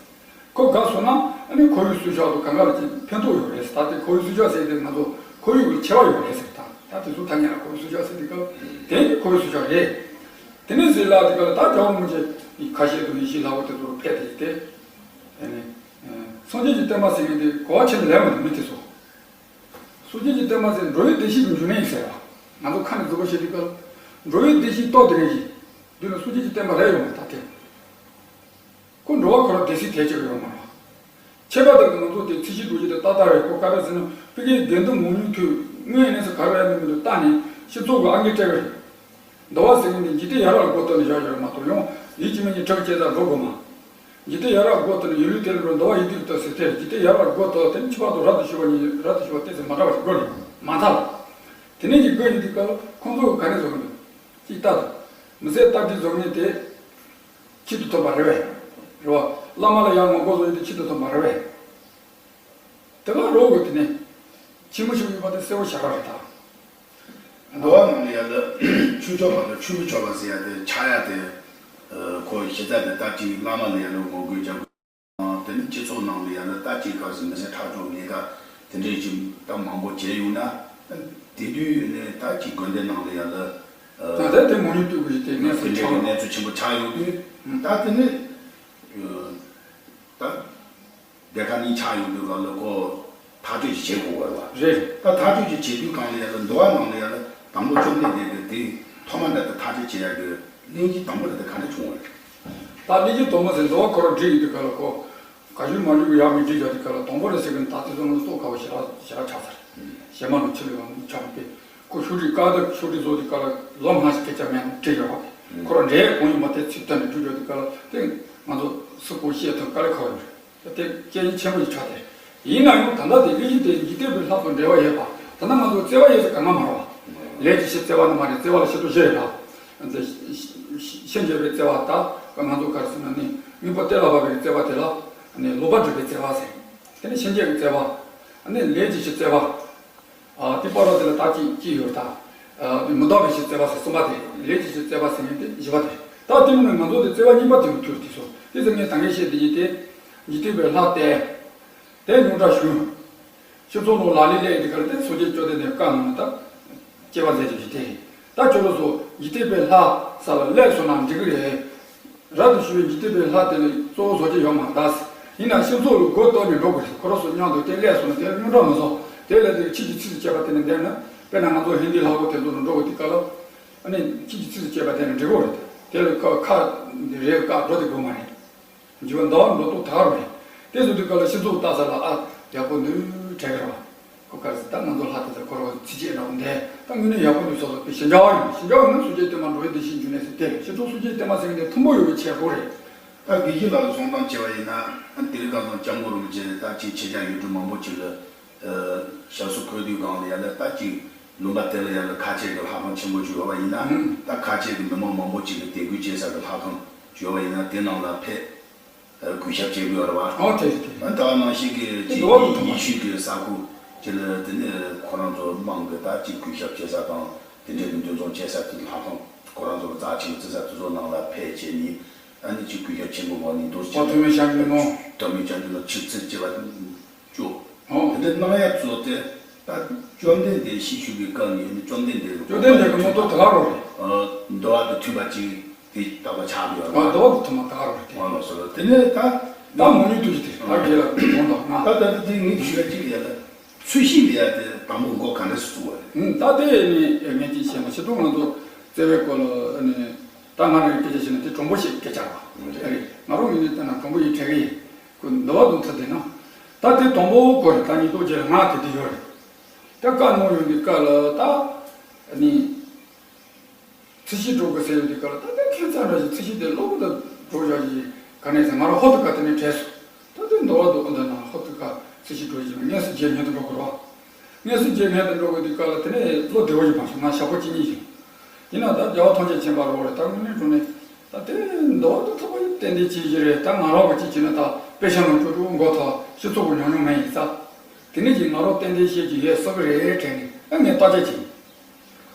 ཁོ་དགའ་སོང་ན་ཨ་ནི་ཁོར་ཡུག་སྲུང་སྐྱོབ་དང་གང་ག་ལ་ཅིག་ཕན་ཐོགས་ཡོད་རེད་ཟེར། ད་དེ་ཁོར་ཡུག་སྲུང་སྐྱོབ་ཟེར་དེ་ང་ཚོ་ཁོར་ཡུག་གི་ཆེ་བ་ཡོད་རེད་ཟེར། ད་ད་དེ་ཚོ་ཐ་སྙད་ལ་ཁོར་ཡུག་སྲུང་སྐྱོབ་ཟེར་དེ་སྐབས་དེ་ནི་ཁོར་ཡུག་སྲུང་སྐྱོབ་རེད། དེ་ནས་ཟེར་ལ་དེ་ག་ལ་ད་རྒྱལ་བ་རིན་པོ་ཆེ་ཁ་ཤས་དང་ཡེ་ཤེས་ལྷ་བུ་དེ་ཚོར་ཕེབས་ཏེ་དེ་ཨ་ནི་སངས་རྒྱས་ཀྱི་བསྟན་པ་ཟེར་མཁན་དེ་གོ་བ་ཆེ་ནས་ལེན་མ་ཐུབ་མི་དེ་ཚོ། སངས་རྒྱས་ཀྱི་བསྟན་པ་ཟེར་འགྲོ་བའི་བདེ་གཤེགས་ཀྱི་འབྱུང་གནས་ཡིན་ཟེར་བ། ང་ཚོ་ཁ་ནས་རྫུན་མ་བཤད་དུས་སྐབས་འགྲོ་བའི་བདེ་གཤེགས་ཏོག་དེ་རེད་ཀྱི། འདི་ནི་སངས་རྒྱས་ཀྱི་བསྟན་པ་རེད་ཡོང་བ་ད་དེ། ཁོ་འགྲོ་བ་ཁོ་རང་བདེ་གཤེགས་དེ་ཅིག་ཡོང་མ་རེད། ཁྱད་པར་དུ་ང་ཚོ་དེ་ཚེ་ཤི་འགྲོ་ཤི་དེ་ཏག་ཏག་རེད། ཁོ་ག་རེ་ཟེར་ན་ཕ་གིའི་དགེ་འདུན་མང་ཉུང་ཐོས་དངོས་གནས་སུ་ག་རེ་རེད་མི་འདུག་ལྟ་ནས་སྤྱི་ཚོགས་ཀྱི་ཨང་ཀི་སྤྲད་གི་རེད། འདི་བ་ཟེར་མཁན་དེ་འཇིག་རྟེན་ཡ་རབས་ལ་མགོ་གཏོགས་ནས་བཞག་བཞག་མ་གཏོགས་ཡང་ཡིད་ཀྱི་མི་ཉིད་ཁྲག་གི་སྐྱེ་ས་འགྲོ་དགོས་མ། འཇིག་རྟེན་ཡར་བསྒོར་དུ་ནི་ཡུལ་ལུས་དེ་ལ་འགྲོ། འདུལ་བ་ཡི་དུས་ལྟར་ཟེར་ཏེ། འཇིག་རྟེན་ཡར་བསྒོར་དུ་དེ་ནི་ཁྱད་པར་དུ་རབ་ཏུ་ཞུ་བ་ཉིད། རབ་ཏུ་ཞུ་བ་སྟེ་ཟེར་མ་འདྲ་བ་ཞིག་དགོས་རེད། མ་མཐའ་ལ། དེ་ནས་ཀྱི་དགོས་ཡིན་དུས་སྐབས་ཁོང་ཚོ་ག་ནས་བཟོ་གི་འདུག་ཅིག་ལྟ་དང་། མི་ཟད་རྟ་མགྲིན་བཟོ་མཁན་དེ་ཆེད་དུ་ཐོན་པ་རེད་བས། རེད་བ། བླ་མ་ལ་ཡང་ངོ་རྒོལ་བཟོ་ཡིན་དུས་ཆེད་དུ་ཐོན་པ་རེད་བས། དེ་ག་རོགས་དགོས་དེ་ནས། ཕྱི་མི་ཞིག་ཡོད་པ་དེ་གསལ་བོ་ཞེ་དྲག་རེད་ད། འདུལ་བ་ནང་ལ་ཡ་ལ་ཆོས་ཕྱོགས་པ་དང་ཆོས་མི་ཕྱོགས་པ་ཟེར་ཡ་དེ་ཆགས་ཡ་དེ། ཁོ་གཞི་རྩ་དེ་ད་ཅིག་བླ་མ་ལ་ཡ་ལ་ངོ་རྒོལ་རྒྱག་དགོས། དེ་ནི་སྤྱི་ཚོགས་ནང་ལ་ཡ་ལ་ད་ཅིག་ག་ཟེར་མི་སེར་ཁྲག་སྦྱོར་ལས་ཀ་དེ་འདྲའི་ཅིག་ད་མང་པོ་བྱས་ཡོང་ན། དེ་དུས་ནས་ད་ཅིག་དགོན་སྡེ་ནང་ལ་ཡ་ལ། ད་ལྟ་དེ་མང་ཉུང་ལྟོས་དགོས་ཀྱི་དེ་གནས་ཚུལ་དེ་འདྲའི་ཆགས་ཡོད། གནས་ཚུལ་ཆེན་པོ་ཆགས་ཡོང་དུས། ད་དེ་ནི་ད། སྡེ་ཁག་གཉིས་ཆགས་ཡོང་དུས་སྐབས་ལ་ཁོ་ཐག་གཅོད་ཅིག་བྱེད་དགོས་པ་རེད་བ། རེད། ད་ཐག་གཅོད་ཅིག་བྱེད་དུས་སྒང་ལ་ཡ་ལ་འདུལ་བ་ནང་ལ་ཡ་ལ་དང་པོ་བཅོམ་ལྡན་འདས་ཀྱིས་དེ་ཐོག་མ་འདྲ་དེ་ཐག་གཅོད་བྱེད་ཡ་གི་གླེང་གཞི་དང་པོ་རེད། དེ་ག་འདྲ་བྱུང་བ་རེད། ད་གླེང་གཞི་དང་པོ་ཟེར་འདུལ་བ་ཁོ་རང་བྲིས་ཡོད་དུས་སྐབས་ལ་ཁོ་ག་ཞུ་མ་ཞུ་གི་ཡག་མི་འགྲིག་ཡོད་དུས་སྐབས་ལ་དང་པོ་རེད་ཟེར་གི་ད་དེ་ཚོ་ང་ཚོ་རྟོགས་དཀའ་བ་ཞེ་དྲག་ཞེ་དྲག་ཆགས་ཚར། གཞན་མ་ནང་ཆི་ལུས་པ་ཆགས་པས་ཁོ་ཤོག་དྲིལ་དཀར་དང་ཤོག་དྲིལ་བཟོ་དུས་སྐབས་ལ་ལོ་མང་ཞིག་སྐད་ཆ་མེད་བྲིས་ཡོད་རེད། ཁོ་རང་འདྲའི་གང་ཡོད་མ་དེ་ཚིག་བཏོན་ནས་བྲིས་ཡོད་དུས་སྐབས་ལ་དེ་ང་ཚོ་སུ་གོ་བཤད་ཐུབ་དཀའ་ལས་ཁག་ཡོད་རེད། དེ་སྐད་ཆ་ཆེན་པོ་ཞིག་ཆགས་ཏེ། ཡིན་ན་ཡང་ད་ལྟ་དེ་གླེང་གཞི་དེ་འཇིག་རྟེན་པའི་ལྷ་དང་འབྲེལ་བ་ཡོད་པ། ད་ལྟ་ང་ཚོ་བརྩེ་བ་ཡོད་ས་གང་ག་མ་རེད་བ། ལས་ཀྱི་ཕྱིར་བརྩེ་བ་ནི་མ་རེད། བརྩེ་བ་ལ་ཕྱི་དོན་བཞི་རེད་ལ། འདི་ཤེས་བྱེད་པའི་བརྩེ་བ་དང་ང་ཚོ་ག་རེ་ཟེར་ན་ནི་དངོས་པོ་གཏན་ལ་ཕབ་པའི་བརྩེ་བ་དེ་ལ་ནི་ལོག་པར་སྒྲིབ་པའི་བརྩེ་བ་ཟེར། དེ་ནི་ཤེས་བྱེད་ཀྱི་བརྩེ་བ། ནི་ལས་ཀྱི་ཕྱིར་བརྩེ་བ། ཨ། དེ་བར་དེ་ལ་ད་ཅིག་ཅིག་ཡོད་ད། ཨ། མི་ལྡོག་པའི་ཕྱིར་བརྩེ་བ་ཟེར་གསུམ་པ་དེ། ལས་ཀྱི་ཕྱིར་བརྩེ་བ་ཟེར་མཁན་དེ་བཞི་པ་དེ། ད་དེ་མིན་ན་ང་ཚོ་དེ་བརྩེ་བ་གཉིས་པ་དེ་མི་འཐུས་དེ་སོ། དེ་ཚོ་ངས་ད་ངས་བཤད་དེ་ཡིན་ཏེ། འཇིག་རྟེན་པའི་ལྷ་སྟེ། དེ་ཉུང་དྲགས་ཞུ། སྤྱི་ཚོགས་ནང་ལ་ལས་ལས་འདི་གར་དེ་སོ་སྐྱེ་བཅོ་ལྡན་དེ་བཀའ་གནང་ད། སྐྱེ་བ་མཛད་ཀྱི་ཡིན་ཏེ། ད་ཁྱོད་རང་ཚོ་འཇིག་རྟེན་པའི་ལྷ་ས་ལ་སླེབས་སོང་ན་འགྲིག་གི་རེད། རབ་ཏུ་ཞུ་བའི་འཇིག་རྟེན་པའི་ལྷ་དེ་ནི་གཙོ་བོ་བཟོ་རྒྱུ་ཡོད་མ་རེད་ད། ཡིན་ན་སྤྱི་ཚོགས་ལ་མགོ་གཏོགས་ནས་འགྲོ་དགོས་རེད། ཁོ་རང་ཚོ་མཉམ་དུ་དེ་སླེབས་སོང་ན་དེ་རྙོག་དྲ་མི་བཟོ། དེ་ལས་དེ་ཕྱིས་ཀྱི་ཚིགས་སུ་བཅད་པ་དེ་ནི་འདེམས་ན། དཔེར་ན་ང་ཚོ་ཧིན་དི་ལྷ་ཁང་དེ་ཚོ་ནང་འགྲོ་དགོས་དུས་སྐབས་ལ། ཨ་ནི་ཕྱིས་ཀྱི་ཚིགས་སུ་བཅད་པ་དེ་ནི་འགྲིག་གི་རེད། དེ་ལ་ཁ་ཁ་རེད་བཀག་འགྲོ་དེ་དགོས་མ་རེད། འཇིག་པ་འདུལ་བ་འགྲོ་ལྡོག་ད་ག་རེད། དེ་ཚོ་དུས་སྐབས་ལ་སྤྱི་ཚོགས་ལྟ་ས་ལ་ཨ་ཡག་པོ་འདུག་དྲན་གི་རེད་བ། ཁོ་ག་རེ་ཟེར་ད་ང་ཚོ་ལྷ་དེ་ཚོ་ཁོ་རང་ཚིགས་བཅད་འདྲ་བོ་འདས་ད་དངོས་གནས་ཡག་པོ་འདུག་ཟེར་ཟེར་བའི་ཞི་འཇགས་ཡོང་། ཞི་འཇགས་ཡོང་ན་སོ་སྐྱེའི་སྟོན་པ་འགྲོ་བའི་བདེ་གཤེགས་འབྱུང་གནས་ཟེར་དེ་རེད། སྤྱི་ཚོགས་སོ་སྐྱེའི་སྟོན་པ་ཟེར་མཁན་དེ་མཐུན་པོ་ཡོད་པའི་ཆེད་དུ་རེད། ད་དགེ་བཤེས་ལགས་ལ་གསུང་སྟངས་བྱས་པ་ཡིན་ན། ཨ་དེ་རིང་ཁ་སང་སྐྱབས་མགོན་རིན་པོ་ཆེ་ད་ཅིག་ཕྱི་རྒྱལ་ཡུལ་གྲུ་མང་པོ་ཅིག་ལ་ཞབས་སོར་འཁོད་དུས་སྒང་ལ་ཡ་ལ་ད་ཅིག་ལུང་པ་དེ་ལ་ཡ་ལ་ཁ་ཆེ་གི་ལྷ་ཁང་ཆེན་པོ་ཅིག་ཡོད་པ་ཡིན་ན། ད་ཁ་ཆེ་གི་མི་མང་མང་པོ་ཅིག་གི་དད་གུས་བྱེད་ས་གི་ལྷ་ཁང་ཅིག་ཡོད་པ་ཡིན་ན་དེ་ནང་ལ་ཕེབས། གུས་ཞབས་བྱེད་དགོས་རེད་བ། ཨོ་དེ་རེད་དེ་རེད། ད་ནང་བཞིན་གྱི་དེ་ཅིག་འདུལ་བ་དུ་ཐོག་མ་ཡེ་ཤུ་གི་ས་ཁུལ་ཅིག་ལ་དེ་ནས་ཁོ་རང་ཚོ་དམངས་ཀྱི་ད་ཅིག་གུས་ཞབས་བྱེད་ས་དང་དེ་འདྲའི་གི་འདུ་འཛོམས་བྱེད་ས་དེ་ལྷ་ཁང་ཁོ་རང་ཚོ་རྩ་ཆེན་བརྩི་ས་དེ་ཚོ་ནང་ལ་ཕེབས་བྱས་ནས་ཨ་ནི་ཅིག་གུས་ཞབས་ཆེན་པོ་གནང་ནས་འདུག་ཟེར། ཨོ་ཐུ་མི་སྐྱབས་མགོན་ནོ། ཐུ་མི་སྐྱབས་མགོན་ལ་ཆིབས་བསྒྱུར་བྱེད་པ་ཅོ། ཨོ། དེ་འདྲ་གནང་ཡ་ཚོ་དེ་ད་བཅོམ་ལྡན་འདས་ཤེད་ཤུགས་པའི་སྐབས་ནས་ནི་བཅོམ་ལྡན་འདས་ཀྱི་བཅོམ་ལྡན་འདས་ཀྱི་མ་གཏོགས་དེ་ག་རོ་རེད། འདུལ་བ་དང་མཐུན་པ་ཅིག་དེ་ལྟ་བ་ཆགས་ཡོད་ཨ་རེད། འདུལ་བ་དང་མཐུན་པ་དེ་ག་རོ་རེད། ཨ་ལགས་སོ་ལགས། དེ་ནས་ད་ད་མ་ཉུང་དུ་ཞིག་དེ་ད་རྒྱལ་ལ་དགོངས་དག་ང་། ད་ད་ད་དེ་ངས་ཞུ་ཡ་ཅིག་ཡ་ལ་ཚུལ་ཤིང་ལ་ཡ་དེ་དང་པོ་མགོ་ག་འདྲ་སུ་བཙུགས་པ་རེད། ད་དེ་ནི་ངས་ཅིག་བཤད་ན་ཕྱི་དྲོ་ང་ཚོ་བརྩེ་བའི་སྐོར་ལ་ནི་ད་ང་རང་གི་སྐད་ཆ་བཤད་ན་དེ་གྲུང་པོ་ཞིག་སྐད་ཆ་རེད། ང་རང་ངོས་ནས་བལྟས་ན་གྲུང་པོ་ཡིན་དྲན་གི་ཡིན། ཁོ་འདུལ་བ་དང་མཐུན་དེ་ན། ད་དེ་དང་པོ་ཁོ་རེད། ད་ཉིས་སྟོང་བརྒྱད་ལ་ང་དེ་དུས་ཡོད་རེད། ད་བཀའ་གནང་ཡོང་དུས་སྐབས་ལ་ད་ནི་ཚིགས་བཞེད་སྒྲོག་དགོས་ཟེར་ཡོང་དུས་སྐབས་ལ་ད་ལྟ་ཁྱད་མཚར་འདྲ་ཞིག་ཚིགས་བཞེད་དེ་སློབ་དཔོན་དུ་སྒྲོག་བཞག་ཞིག་ག་ནས་ཟེར་ང་རང་ཧོབ་ཏེ་ཁ་དེ་ནས་བྲལ་སོང་། ད་དེ་འདུལ་བ་དང་འདི་ན་ཧོབ་ཏེ་ཁ་ཚིགས་བཞེད་སྒྲོག་ཞིག་སྔས་སུ་རྗེས་སྔོན་དུ་འགྲོ་དགོས་རེད་བ། སྔས་སུ་རྗེས་སྔོན་དུ་འགྲོ་དགོས་དུས་སྐབས་ལ་དེ་ནས་བློ་བདེ་བོ་ཞིག་མ་བྱུང་། ང་ཞག་པོ་གཅིག་གཉིས་ཞིག་ཡིན་ན་ད་རྒྱལ་བ་ཐམས་ཅད་མཁྱེན་པ་རོགས་རེད། ད་དངོས་གནས་དྲང་གནས། ད་དེ་འདུལ་བ་དང་ཐུབ་པ་ཡིན་ཏན་ཏན་ཅིག་ཞིག་རེད། ད་ང་རང་གི་ཅིག་བྱས་ན་ད་དཔེ་ཆ་ནང་ཅོག་ཅོག་མགོ་ཐོག་སྤྱི་ཚོགས་ཀྱི་ཉམས་མྱོང་མེད་ཡིན་ཙང་། དེ་ནས་ཅིག་ང་རང་ཏན་ཏན་བཤད་ཀྱི་ཡོད་ས་གི་རེད་དྲན་ནས་ཨ་ངས་བརྟག་དཔྱད་བྱས།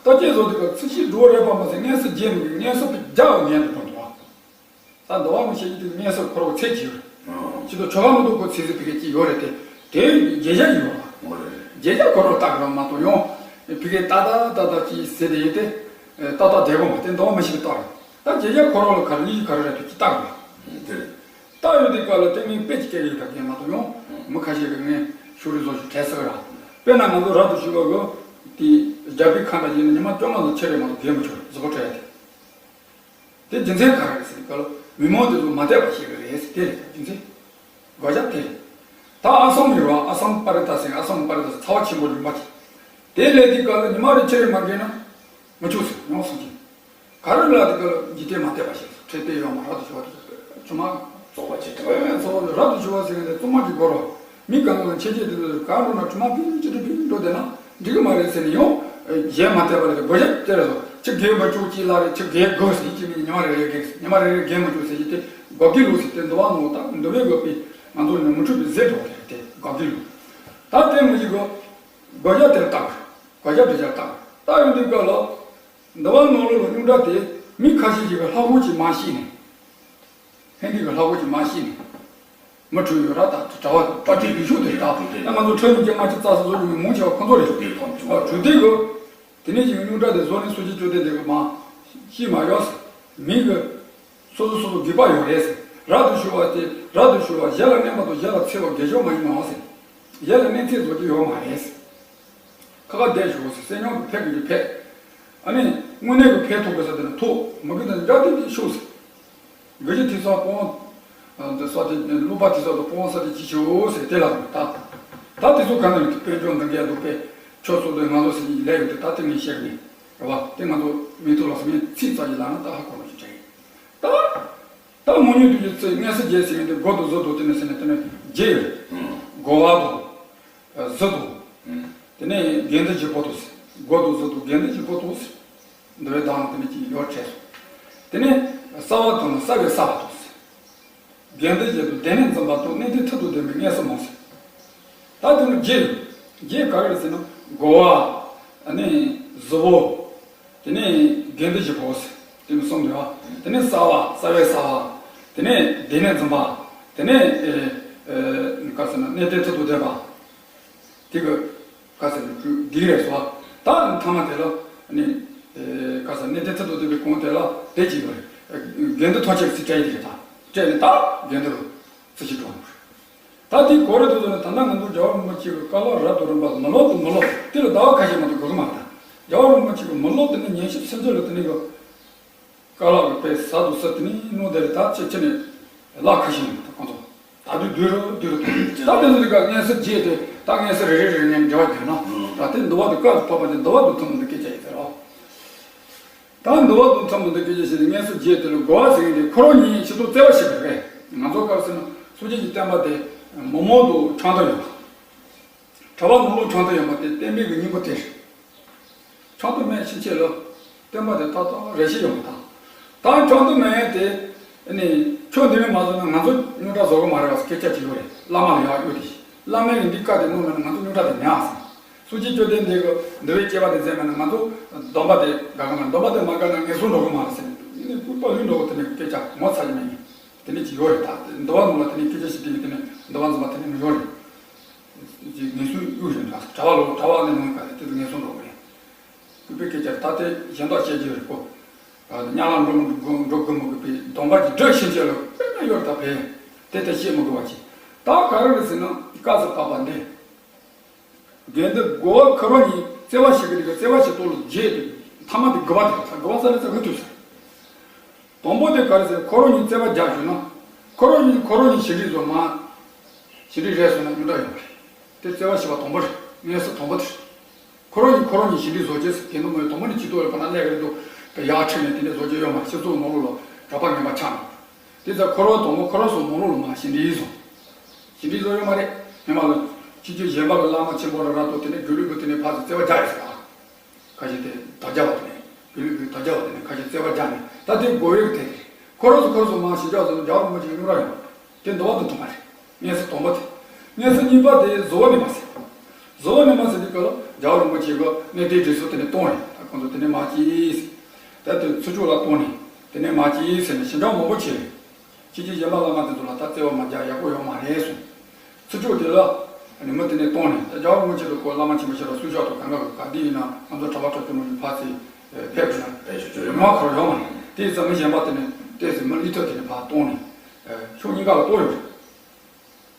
བརྟག་དཔྱད་བཟོ་དུས་སྐབས་ཚིགས་བཞེད་སྒྲོག་རེད་པ་མ་ཟད་སྔས་སུ་རྗེས་མི་དགོས། སྔས་སུ་བརྒྱ་བ་ངན་དུ་འགྲོ་འདུག་བ། ད་འདུལ་བ་མི་བཤད་ཀྱི་དུས་སྔས་སུ་ཁོ་རང་ཚད་ཅིག་ཡོད་རེད། ཅི་ལྟར་ཆོ་ག་མི་འདུག་ཁོ་ཚིག་ཚིག་ཕི་གེ་ཅིག་ཡོད་རེད་དེ། དེ་བརྗེད་བྱ་ཡོད་རེད། བརྗེད་བྱ་ཁོ་རང་བརྟག་རོགས་མ་གཏོང་ཡོང་། ཕི་གེ་ཏག་ཏག་ཏག་ཏག་ཅིག་ཟེར་དེ་ཡོད་དེ། ཏག་ཏག་བསྡད་དགོས་མ་དེ་འདུལ་བ་མི་བཤད་པའི་རྟགས་རེད། ད་བརྗེད་བྱ་ཁོ་རང་ལ་ག་རེ་ཡིན་ག་རེ་རེད་དེ་ཅིག་བརྟག་དགོས། དེ་རེད། ད་ཡོད་དུས་སྐབས་ལ་དེ་ངས་དཔེ་ཅིག་སྐྱེལ་གི་ཡོད་ད་རྒན་མ་གཏོགས་ཡོང་། མི་ཁ་ཤས་ཀྱིས་ངས་ཤུགས་རེ་བཟོ་ཞིག་དྲན་ས་གི་ར། དཔེར་ན་ང་ཚོ་རབ་ཏུ་ཞུ་བ་གི་དེ་རྒྱ་བོད་ཁ་འདྲ་ཡིན་ན་ཉི་མ་བཅོ་ལྔ་ལ་ཕྱིར་རེ་མ་གཏོགས་རྒས་མི་ཆོག་གཟུགས་པོ་བྲལ་ཡ་དེ། དེ་རྒྱུ་མཚན་ག་རེ་རེད་ཟེར་སྐབས་ལ་མི་མང་དེ་ཚོ་མ་དད་པ་བཤད་གི་རེད་ཟེར་དེ་རེད་རྒྱུ་མཚན། དགག་བྱ་དེ་རེད། ད་ཨ་སམ་ཡོད་ར། ཨ་སམ་པ་རི་ཏ་ཟེར། ཨ་སམ་པ་རི་ཏ་ཟེར་ཚ་བ་ཆེན་པོ་ལུང་པ་ཅིག་དེ་སླེབས་དུས་སྐབས་ལ་ཉི་མ་རེ་ཕྱིར་རེ་མ་རྒས་ན་མི་ཆོག་ཟེར་ཡང་སོང་ཅིང་། ག་རེ་ལ་དེ་ག་འཇིག་རྟེན་མ་དད་པ་ཞིག་ཁྲེལ་ཏེ་ཡོང་མ་རག་ཏུ་ཞོག་ཏུ་ཆུ་མ། ཚོགས་པ་ཅིག་དང་། ཚོགས་པ་རབ་ཏུ་ཞུ་བ་ཟེར་མཁན་དེ་གཙང་མ་གཅིག་དགོས་རོགས། མི་གང་གང་ཆེ་ཆེ་དེ་ཚོ་གང་འགྲོ་ན་དྲི་མ་ཕིང་ཅི་དྲི་ཕིང་འགྲོ་བསྡད་ན་འགྲིག་གི་མ་རེད་ཟེར་ནས་ཡང་གཞན་མ་བལྟས་པ་ལས་དགོས་ཤེས་དེ་རེད་སོ། ཆི་རྒན་མ་བཅུག་ཅི་ལ་རེད། ཆི་རྒན་དགོས་ཟེར་ཅི་མིན་ཉི་མ་རེ་རེ་རྒན་ཉི་མ་རེ་རེ་རྒན་མ་བཅུག་ཟེར་ཅི་དེ་དགོས་ཀྱི་ལུགས་ཟེར། དེ་འདུལ་བ་ནང་ད་འདུལ་བའི་དགོས་པའི་ང་ཚོ་ནས་མུ་མཐུད་པའི་ཟེར་འགྲོ་བ་རེད། དེ་དགོས་ཀྱི་ལུགས་ད་དེ་མི་ཞིག་གི་དགོས་ཡ་དེར་བཏགས་དགོས་ཡ་དེ་ཆར་བཏགས་བཏགས་ཡོང་དུས་སྐབས་ལ་འདུལ་བ་ནང་ལོགས་ལ་རྙོག་དྲ་དེ་མི་ཁ་ཤས་ཤིག་གི་ལྷག་པོ་ཅིག་མ་ཤེས་ནས། ཧན་གྱི་གི་ལྷག་པོ་ཅིག་མ་ཤེས་ནས་མི་ཁྲོད་ཡོད་ར། ད་གྲྭ་བ་པ་ཏི་ལུས་ཤུགས་དེ་ད་ད་ང་ཚོ་ཁྲོད་ནས་ཀྱང་ང་ཅི་རྩ་སོ་སོ་ཡོང་མང་ཆེ་བ་ཁོ་ཚོ་རེད། གྲུབ་འབྲས་ཐོན་བྱུང་། ཨ་གྲུབ་འབྲས་གི་དེ་ནས་ཀྱི་རྙོག་དྲ་དེ་བཟོ་ནས་སོ་སྐྱེ་བཅོ་ལྡན་འདི་གི་མ་ཤེས་མ་ཡོད་ཟེར། མི་གི་སོ་སོ་སོ་སོ་དགོས་པ་ཡོད་རེད་ཟེར། རབ་ཏུ་ཞུ་བ་དེ་རབ་ཏུ་ཞུ་བ་གཞན་ལ་གནོད་པ་དང་གཞན་ལ་འཚེ་བ་དགེ་སྦྱོར་མ་ཡིན་ནའང་ཟེར། གཞན་ལ་གནོད་འཚེ་བཟོ་རྒྱུ་ཡོད་མ་རེད་ཟེར། ཁ་ཁ་བསྡད་ཞོག་ཟེར། སེམས་མྱོང་གི་ཕན་གི་ཕན། ཨ་ནི་དངོས་གནས་ཀྱི་ཕན་ཐོགས་དགོས་ས་དེ་ན་ཐོགས་མི་དགོས་དེ་འདྲ་དེ་དེ་ཤོག་ཟེར། དགེ་བཅུ་ཐེག་གསུམ་སྤོང་། འདི་ས་དེ་བསླབ་པ་དེ་ས་དེ་སྤོང་ས་དེ་ཅི་ཤོག་ཟེར་དེ་ལ་ད། ད་དེ་ཚོ་ག་ནས་དཔལ་འབྱོར་འདི་འགས་འདུག་པས་ཆོས་ཚོགས་དེ་ང་ཚོ་ཟེར་ནས་ལས་ཡོད་དེ་ད་དེ་ངས་བཤད་ནས་རེད་བ། དེ་ང་ཚོ་མི་ཐུབ་ལ་སོང་ངས་ཚིག་ཙམ་ཞིག་ལབ་ན་ད་ཧ་གོ་མ་ཤེས་ཀྱི་རེད། ད་ད་མང་ཉུང་དུ་ཡོད་ཚེ་ངན་སོང་བརྒྱད་ཟེར་ཡོད་དེ་མགོ་དང་གཟུགས་དང་དེ་ནས་ཟེར་ནས་དེ་ནས་བརྒྱད་ཡོད། དགུ་པ་དང་། གཟུགས་དང་། དེ་ནས་དགེ་འདུན་གྱི་བུ་དང་ཟེར། མགོ་དང་གཟུགས་དང་དགེ་འདུན་གྱི་བུ་དང་ཟེར། འདི་བའི་བདག་དང་དེ་ནས་ཅིག་ཡོད་བྱས་སོ། དེ་ནས་རྩ་བ་དང་རྩ་བའི་རྩ་བ་དང་ཟེར། དགེ་འདུན་གྱི་དང་དེ་ནས་འཛིན་པ་དང་གནས་བརྟན་མཐུ་དང་ལྡན་པའི་ངན་སོང་མང་ཟེར། ད་དེ་ནི་བརྒྱད། བརྒྱད་ག་རེ་རེད་ཟེར་ན་མགོ་བ། ཨ་ནི་གཟུགས་པོ། དེ་ནས་དགེ་འདུན་གྱི་བུ་ཟེར། དེ་ནི་གསུམ་རེད་བ། དེ་ནས་རྩ་བ་རྩ་བའི་རྩ་བ། དེ་ནས་དེ་ནས་འཛིན་པ། དེ་ནས་ཨེ་ཨེ་ག་ཟེར་ན་གནས་བརྟན་མཐུ་དང་ལྡན་པ། དེ་གི་ག་ཟེར་ན་སྡིག་རེད་སོ། ད་ཐ་མ་དེ་ལ་ནི་ཨེ་ག་ཟེར་གནས་བརྟན་མཐུ་དང་ལྡན་པའི་གོང་དེ་ལ་དེ་གཅིག་རེད། དགེ་འདུན་ཐམས་ཅད་ཀྱི་ཚིག་བྲལ་ཡིན་དེ་རེད། ད་བྲལ་ནས་ད་དགེ་འདུན་ལ་ཚིག་བཞི་འགྲོ་བ་རེད། ད་དེ་གོ་རེ་དུ་ཟེར་ན་ད་ལྟ་ང་ཚོ་རྒྱལ་བ་རིན་པོ་ཆེ་གི་བཀའ་སློབ་རབ་ཏུ་རིམ་པ་མི་སློབ་དང་མི་སློབ་དེ་ལ་ཟླ་བ་ཁ་ཤས་མ་གཏོགས་དགོས་ཀྱི་མ་རེད། ད་རྒྱལ་བ་རིན་པོ་ཆེ་གི་མི་སློབ་དེ་ནི་ཉན་ཤེས་སེམས་ཅན་ལ་དེ་ནི་གི་བཀའ་སློབ་ཀྱི་དཔེ་ཟ་དུ་ཟ་དེ་ནི་གནང་དེ་རེད། ད་ཆེ་ཆེ་ནས་ལ་ཁ་ཤས་མ་གཏོགས་ཁོང་ཚོ་ད་དུས་དུས་རུ་དུས་རུ་ད་དེ་ཚོ་དེ་ག་ངན་སོང་བརྒྱད་དེ་ད་ངན་སོང་རེ་རེ་རེ་ནས་འབྲེལ་བ་བརྒྱབ་ན་ད་དེ་འདུལ་བ་དེ་བཀའ་ལ་ཕབ་པ་དེ་འདུལ་བ་དང་མཐུན་མི་འདུག་སྐད་ཆ་ཡིན་ཟེར་རོ། ད་འདུལ་བ་དང་མཚམས་མི་འདུག་སྐད་ཆ་བཤད་དེ་ངན་སོང་བརྒྱད་དེ་ལ་རྒོལ་བ་ཟེར་མཁན་དེ་འཁོར་བ་ཉིད་ཕྱི་དོན་བརྩེ་བ་ཞིག་རེད། ང་ཚོ་སྐབས་སུ་ན་སངས་རྒྱས་ཀྱི་བསྟན་པ་དེ་མི་མང་དུ་འཕྲང་དུ་ཡོད་པ། གྲྭ་པ་མང་ལོ་འཕྲང་དུ་ཡོད་པ་དེ་བསྟན་པའི་གི་སྙིང་པོ་དེ་རེད། འཕྲང་དུ་མེད་ཕྱིན་ཆད་ལ་བསྟན་པ་དེ་ཏག་ཏག་རེ་ཞིག་ཡོང་མ་ཐག་ད་འཕྲང་དུ་མེད་དེ་ནི་ཁྱོད་འདི་ནས་མ་བཟོ་ན་ང་ཚོ་རྙོག་དྲ་བཟོ་གི་མ་རེད་བ་སྐད་ཆ་ཅིག་ཡོད་རེད། བླ་མ་ལ་ཡག་ཡོད་དེ་བླ་མས་གི་འདི་བཀའ་དེ་གནང་མེད་ན་ང་ཚོ་རྙོག་དྲ་དེ་མེད་ཨ་ཟེར། སུ་གཅིག་བཅོས་ལྡན་འདས་ཀྱི་འདུལ་བའི་སྐྱེ་བ་དེ་མཛད་མེད་ན་ང་ཚོ་སྡོམ་པ་དེ་དགག་གི་མ་རེད། སྡོམ་པ་དེ་མ་དགག་ན་ངན་སོང་འགྲོ་གི་མ་རེད་ཟེར་ནས་ནི་ལྐུགས་པ་ལུས་འགྲོ་གི་དེ་ནས་སྐད་ཆ་ངོ་ཚ་གི་མེད་ནི་དེ་ནས་ཅི་ཡོད་རེད། ད་འདུལ་བ་ནང་ལ་དེ་ནས་སྐད་ཆ་ཞིག་དེ་ནས་དེ་ནས་འདུལ་བ་འཛིན་པ་དེ་ནས་མི་ཡོད་རེད། ཅིག་ངན་སོང་གཡུག་བཞིན་འདུག་གྲྭ་པ་ལོ་གྲྭ་པ་ནས་ནང་ག་རེ་དེ་ཚོ་ངན་སོང་འགྲོ་གི་རེད། ལྐུགས་པའི་སྐད་ཆ་ད་ལྟའི་གཞན་དག་བཤད་རྒྱུ་རེད་གོ། དམྱལ་བ་འགྲོ་མི་འགྲོ་འགྲོ་དགོས་མི་དགོས་པའི་སྡོམ་པ་ཅིག་སྒྲུབ་ཕྱིན་ཆད་ལ་དཔེ་མེད་ཡོད་རེད། ད་བས་དེ་ལྟར་བཤད་མི་དགོས་པ་ཅིག་ད་ག་རེ་རེད་ཟེར་ན་བཀའ་སྩལ་པ་པ་འདི། དགེ་འདུན་རྒོལ་བ་འཁོར་བ་ཉིད་བརྩེ་བ་ཞིག་གི་རིགས་བརྩེ་བ་ཞིག་ཏོ་ལ་བརྒྱད་དེ་ཐ་མ་དེ་དགུ་པ་དེ་ད་དགུ་པ་ས་ལ་ས་ཧུ་ཐུབ་ས། དང་པོ་དེ་ག་རེ་ཟེར་འཁོར་བ་ཉིད་བརྩེ་བ་རྒྱ་ཞུ་ན། འཁོར་བ་ཉིད་འཁོར་བ་ཉིད་ཞི་འགྲིག་བཟོ་མ། ཞི་འགྲིག་རེད་སོང་ན་རྙོག་དྲ་ཡོང་བ་རེད། དེ་བརྩེ་བ་ཞི་བ་དང་པོ་རེད། ངན་སོང་དང་པོ་དེ་རེད། འཁོར་བ་ཉིད་འཁོར་བ་ཉིད་ཞི་འགྲིག་བཟོ་བྱེད་ཟེར་དེ་ནི་མོའི་དང་པོ་ནི་ཅི་ཏོ་ལ་ཕ་ན་གནས་ག་རེ་འདུག་དེ་ཡར་ཁྲིད་ནས་དེ་ནས་བཟོ་བྱེད་ཡོད་མ་རེད། སྤྱི་ཚོགས་ནང་ལོགས་ལ་གྲྭ་པ་ངན་པ་ཆགས་འགྲོ། དེ་ཚ་འཁོར་བ་དང་པོ་འཁོར་བ་སོགས་མང་ལོགས་ལ་མ་ཞི་འགྲིག་བཟོ། ཞི་འགྲིག་བཟོ་ཡོད་མ་རེད། ཧེ་མ་ལ་ཕྱི་རྒྱལ་གཞན་པ་གི་བླ་མ་ཆེན་པོ་ར་ར་ཏོ་དེ་ནས་དགེ་ལུགས་པ་དེ་ནས་ཕར་ཚུར་བརྩེ་བ་རྒྱག་ཡོད་ཟེར་ཨ། ཁ་ཤས་དེ་དར་རྒྱས་པ་དེ་ནས་དགེ་ལུགས་པའི་དར་རྒྱས་པ་དེ་ནས་ཁ་ཤས་བརྩེ་བ་རྒྱག་ནས་ད་དེ་དགོས་ཡོད་དེ་རེད། ཁོ་རང་ཚོ་ཁོ་རང་ཚོ་མ་ཞི་རྒྱག་ཟེར་ན་རྒྱལ་བ་རིན་པོ་ཆེ་གི་སྙོམས་ར་ཡོང་དེ་འདུལ་བ་དང་མཐུན་པ་རེད། ངན་སོང་དང་པོ་དེ། ངན་སོང་གཉིས་པ་དེ་གཟུ་བོར་གནས་པ་ཟེར། གཟུ་བོར་གནས་པ་ཟེར་དུས་སྐབས་ལ་རྒྱལ་བ་རིན་པོ་ཆེ་གི་གནས་བརྟན་སྒྲིག་སྲོལ་དེ་ནས་གཏོང་རེད། ད་ཁོང་ཚོ་དེ་ནས་མ་སྐྱེས་ཟེར། ད་དེ་ཚུར་ཕྱོགས་ལ་གཏོང་ནས་དེ་ནས་མ་སྐྱེས་ཟེར་ནས་ཞི་འཇམ་མང་པོ་བྱས་རེད། ཕྱི་རྒྱལ་གཞན་པ་བླ་མ་དེ་ཚོ་ལ་ད་བརྩེ་བ་མ་རྒྱག་ཡག་པོ་ཡོད་མ་རེད་གསུངས། ཚུར་ཕྱོགས་དེ་ལ་ནི་མི་དེ་ནས་གཏོང་ནས་ད་རྒྱལ་བ་རིན་པོ་ཆེ་དང་ཁོ་བླ་མ་ཆེན་པོ་ཞིག་ལ་གསུང་ཕྱོགས་དང་གང་ག་ག་འདི་ཡིན་ན་ང་ཚོ་གྲྭ་པ་གྲྭ་ཆུང་ནང་ནས་ཕར་ཚུར་ཕེབས་དགོས་ན་ཕེབས་ཆོག་ཆོག་ཡོད་མ་ཁོ་ར་ཡོད་མ་རེད། དེ་ཙམ་མི་གཞན་པ་དེ་ནས་ཏོག་ཙམ་མི་ལི་ཐོག་དེ་ནས་ཕར་གཏོང་ནས་ཕྱོགས་གཉིས་ཀ་ལ་གཏོང་ཡོད་རེད།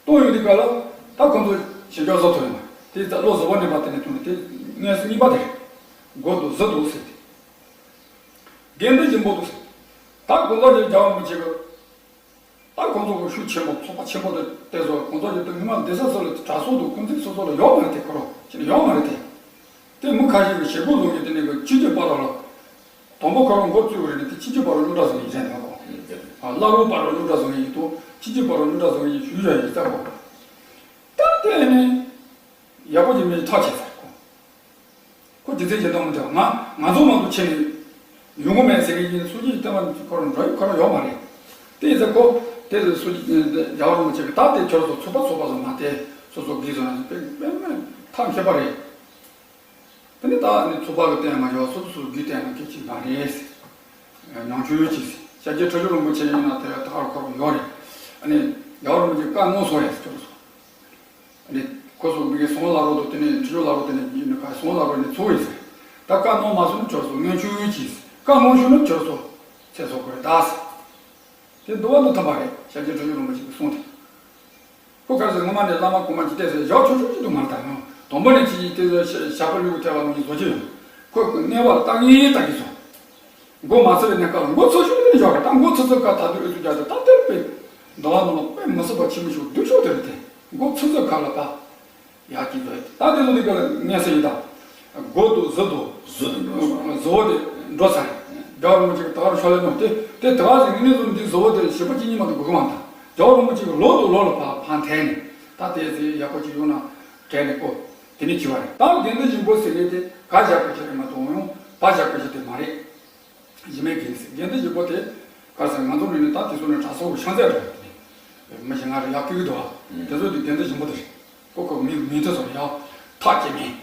གཏོང་ཡོད་དུས་ག་ལ་ད་ཁོ་ཚོ་ཞི་འཇམ་བཟོ་ཐུབ་ཡོད་མ་རེད། དེ་ཙམ་བློ་གཟུ་བོར་གནས་པ་དེ་ནས་གཏོང་ནས་དེ་ངན་སོང་གཉིས་པ་དེ་རེད། དགོས་འདུག་གཟུ་འདུག་ཟེར་ཏེ། དགེ་འདུན་གྱི་འབོད་དུ་ཟེར། ད་དགོངས་རྫོགས་ཀྱི་རྒྱལ་བ་རིན་པོ་ཆེ་གི། ད་ཁོང་ཚོ་གི་ཤུགས་ཆེན་པོ་ཚོགས་པ་ཆེན་པོ་དེ་དེ་ཚོ་དགོངས་རྫོགས་ཀྱི་དུས་ངོ་མ་འདི་ས་སོ་ལ་གྲྭ་ཚང་དང་ཁུང་ཚན་སོ་སོ་ལ་ཡོད་མ་རེད་དེ་ཁོ་རང་ཁྱེད་ཡོད་མ་རེད་དེ། དེ་མི་ཁ་ཤས་ཀྱི་ཞེ་པོ་ལོ་ཡོད་དེ་ནས་གི་ཕྱི་རྒྱལ་པ་ར་ལ། དང་པོ་ཁོ་རང་འགོ་བཙུགས་པ་རེད་དེ་ཕྱི་རྒྱལ་པ་ར་རྙོག་དྲ་བཟོ་ངེས་ཡིན་ཟེར་ནས་གོ། བླ་རུང་པ་ར་རྙོག་དྲ་བཟོ་ངེས་ཡིན་དུ། ཕྱིན་ཅི་པ་རོ་སྙུང་གྲགས་བཟོ་གི་ཞུ་ཡ་ཡིན་ས་གོ། ད་དེ་ནི་ཡག་པོ་ཅིག་མིན་ཐག་ཆད་ཟེར་གོ། ཁོ་རྒྱུ་མཚན་ཅི་འདྲ་མི་འདྲ་ང་ང་ཚོ་མང་དུ་ཕྱིན་ནས་ཡོང་གི་མེད་ཟེར་གི་ཡིན། སུ་ཅིག་ལྟ་བ་ཁོ་རང་འགྲོ་ཡི་ཁོ་རང་ཡོད་མ་རེད། དེ་ཡིན་ཙང་ཁོ་དེ་ཚོ་སུ་ཅིག་རྒྱལ་བ་རིན་པོ་ཆེ་གི་ད་དེ་ཁྱོད་ཚོ་ཚོགས་པ་ཚོགས་པ་ཚོ་མ་དེ་སོ་སོ་གིས་བཟོ་ན་དཔེ་དཔེ་མེད་ཐབས་མཁས་པ་རེད། དེ་ནི་ད་ནི་ཚོགས་པ་གི་སྟེང་མ་ཡོད་སོ་སོ་སོ་གིས་བལྟས་ན་སྐད་ཅིག་མ་རེད། ཉམ་ཆུང་ཡོད་ཅིག་ཤཱཀྱ་ཁྲ་ཆུ་རིན་པོ་ཆེ་ཡིན་ན་དེ་ད་གར་ཁོ་རང་ཡོད་རེད། ཨ་ནི་རྒྱལ་བ་རིན་པོ་ཆེ་བཀའ་གནང་སོང་ཡས་ཁྱོད་ཚོ། ཨ་ནི་ཁོ་ཚོ་མི་གི་སོང་ལ་རོ་དོ་དེ་ནས་ཁྲི་ཆུ་ལ་རོ་དེ་ནས་ཡིན་ནི་ག་སོང་ལ་རོ་ནས་ཚོ་ཡིན་ཟེར། ད་བཀའ་གནང་མ་སོང་ནི་ཁྱོད་ཚོ་ཉམ་ཆུང་ཡོད་ཅིག་བཀའ་གནང་ཤོར་ནི་ཁྱོད་ཚོ་ཚེ་སྲོག་དགོས་རེད་ད་ཟེར། དེ་འདུལ་བ་དང་མཐུན་པ་རེད། ཤཱཀྱ་ཁྲ་ཆུ་རིན་པོ་ཆེ་གི་གསུང་དེ། ཁོ་ག་རེ་ཟེར། སྔོན་མ་ནས་བླ་མ་གོང་མ་ཅིག་བལྟས་ཟེར་བཞག་ཆོག་ཆོག་ཅིག་འདུག་མ་རེད། ད་ཡང་དང་པོ་ནས་ཅིག་ཅིག་བལྟས་ཟེར་ཞགས་པ་ལུས་ཀྱི་ཐལ་བ་ནང་གི་བཟོ་ཅི་ཡོང་། ཁོས་གནས་བབ་ལྟ་ངན་ལྟ་གི་སོང་། མགོ་མ་ཚོས་པའི་གནས་སྐབས་ལ་མགོ་ཚོས་ཤོག་ནས་བཞག་རེད། ད་མགོ་ཚོས་ཚོས་ཁ་ད་དུང་ཨེ་ཚུགས་རྒྱག་དེ་ད་ལྟ་དཔེ་འདུལ་བ་ནང་ལ་དཔེ་མི་སྲིད་པ་ཆེན་པོ་ཞིག་བསྡུས་ཤོག་དེ་རེད་དེ། མགོ་ཚོས་ཚོས་ཁ་ལ་ད། ཡག་གི་བཟོ་ཡི། ད་དེ་ཚོ་འདི་ག་ལ་ངན་སེ་ཡིན་ད། མགོ་དང་གཟུགས་དང་། གཟུགས་དང་འགྲོ་སོང་། གཟུགས་པོ་དེ་འགྲོ་ཚར་རེད། རྒྱལ་བ་རིན་པོ་ཆེ་གི་ད་ག་རང་ཕྱག་ལས་གནང་དེ་དེ་ད་ག་ཟེར་ངན་ནས་བཟུང་འདི་གཟུགས་པོ་དེ་བྱིས་པ་གཅིག་གཉིས་མ་གཏོགས་དགོས་ཀྱི་མ་རེད་ད། རྒྱལ་བ་རིན་པོ་ཆེ་གི་ལོ་དང་ལོ་ལ་ཕར་ཕར་འཐེན་ནས་ད་དེ་ཚེ་ཡག་པོ་ཅིག་ཡོང་ན་དྲན་ནས་ཀོ། དེ་ནས་བྱས་པ་རེད། ད་དགེ་འདུན་ཆེན་པོ་ཟེར་མཁན་དེ་ག་བཞག་དགོས་ཀྱི་རེད་མ་གཏོགས་ཡང་ཕར་བཞག་དགོས་ཀྱི་དེ་མ་རེད། གཞི་མེད་དགེ་འདུན་དགེ་འདུན་ཆེན་པོ་དེ་ག་རེ་ཟེར། ང་ཚོ་ནི་ནི་ད་དེ་ཚོ་ནི་གྲྭ་ཚང་གི་ཤམ་རྩེ་འགྲོ་བ་དེ་ནི་མི་ཞིག་ང་རེ་ཡག་ཀི་ཀི་འདུག་བ། དེ་ཚོ་དེ་དགེ་འདུན་ཆེན་པོ་དེ་རེད། ཁོ་ཁོ་མིང་མིང་དེ་ཚོ་ཡག་ཐག་བཅད་མིན།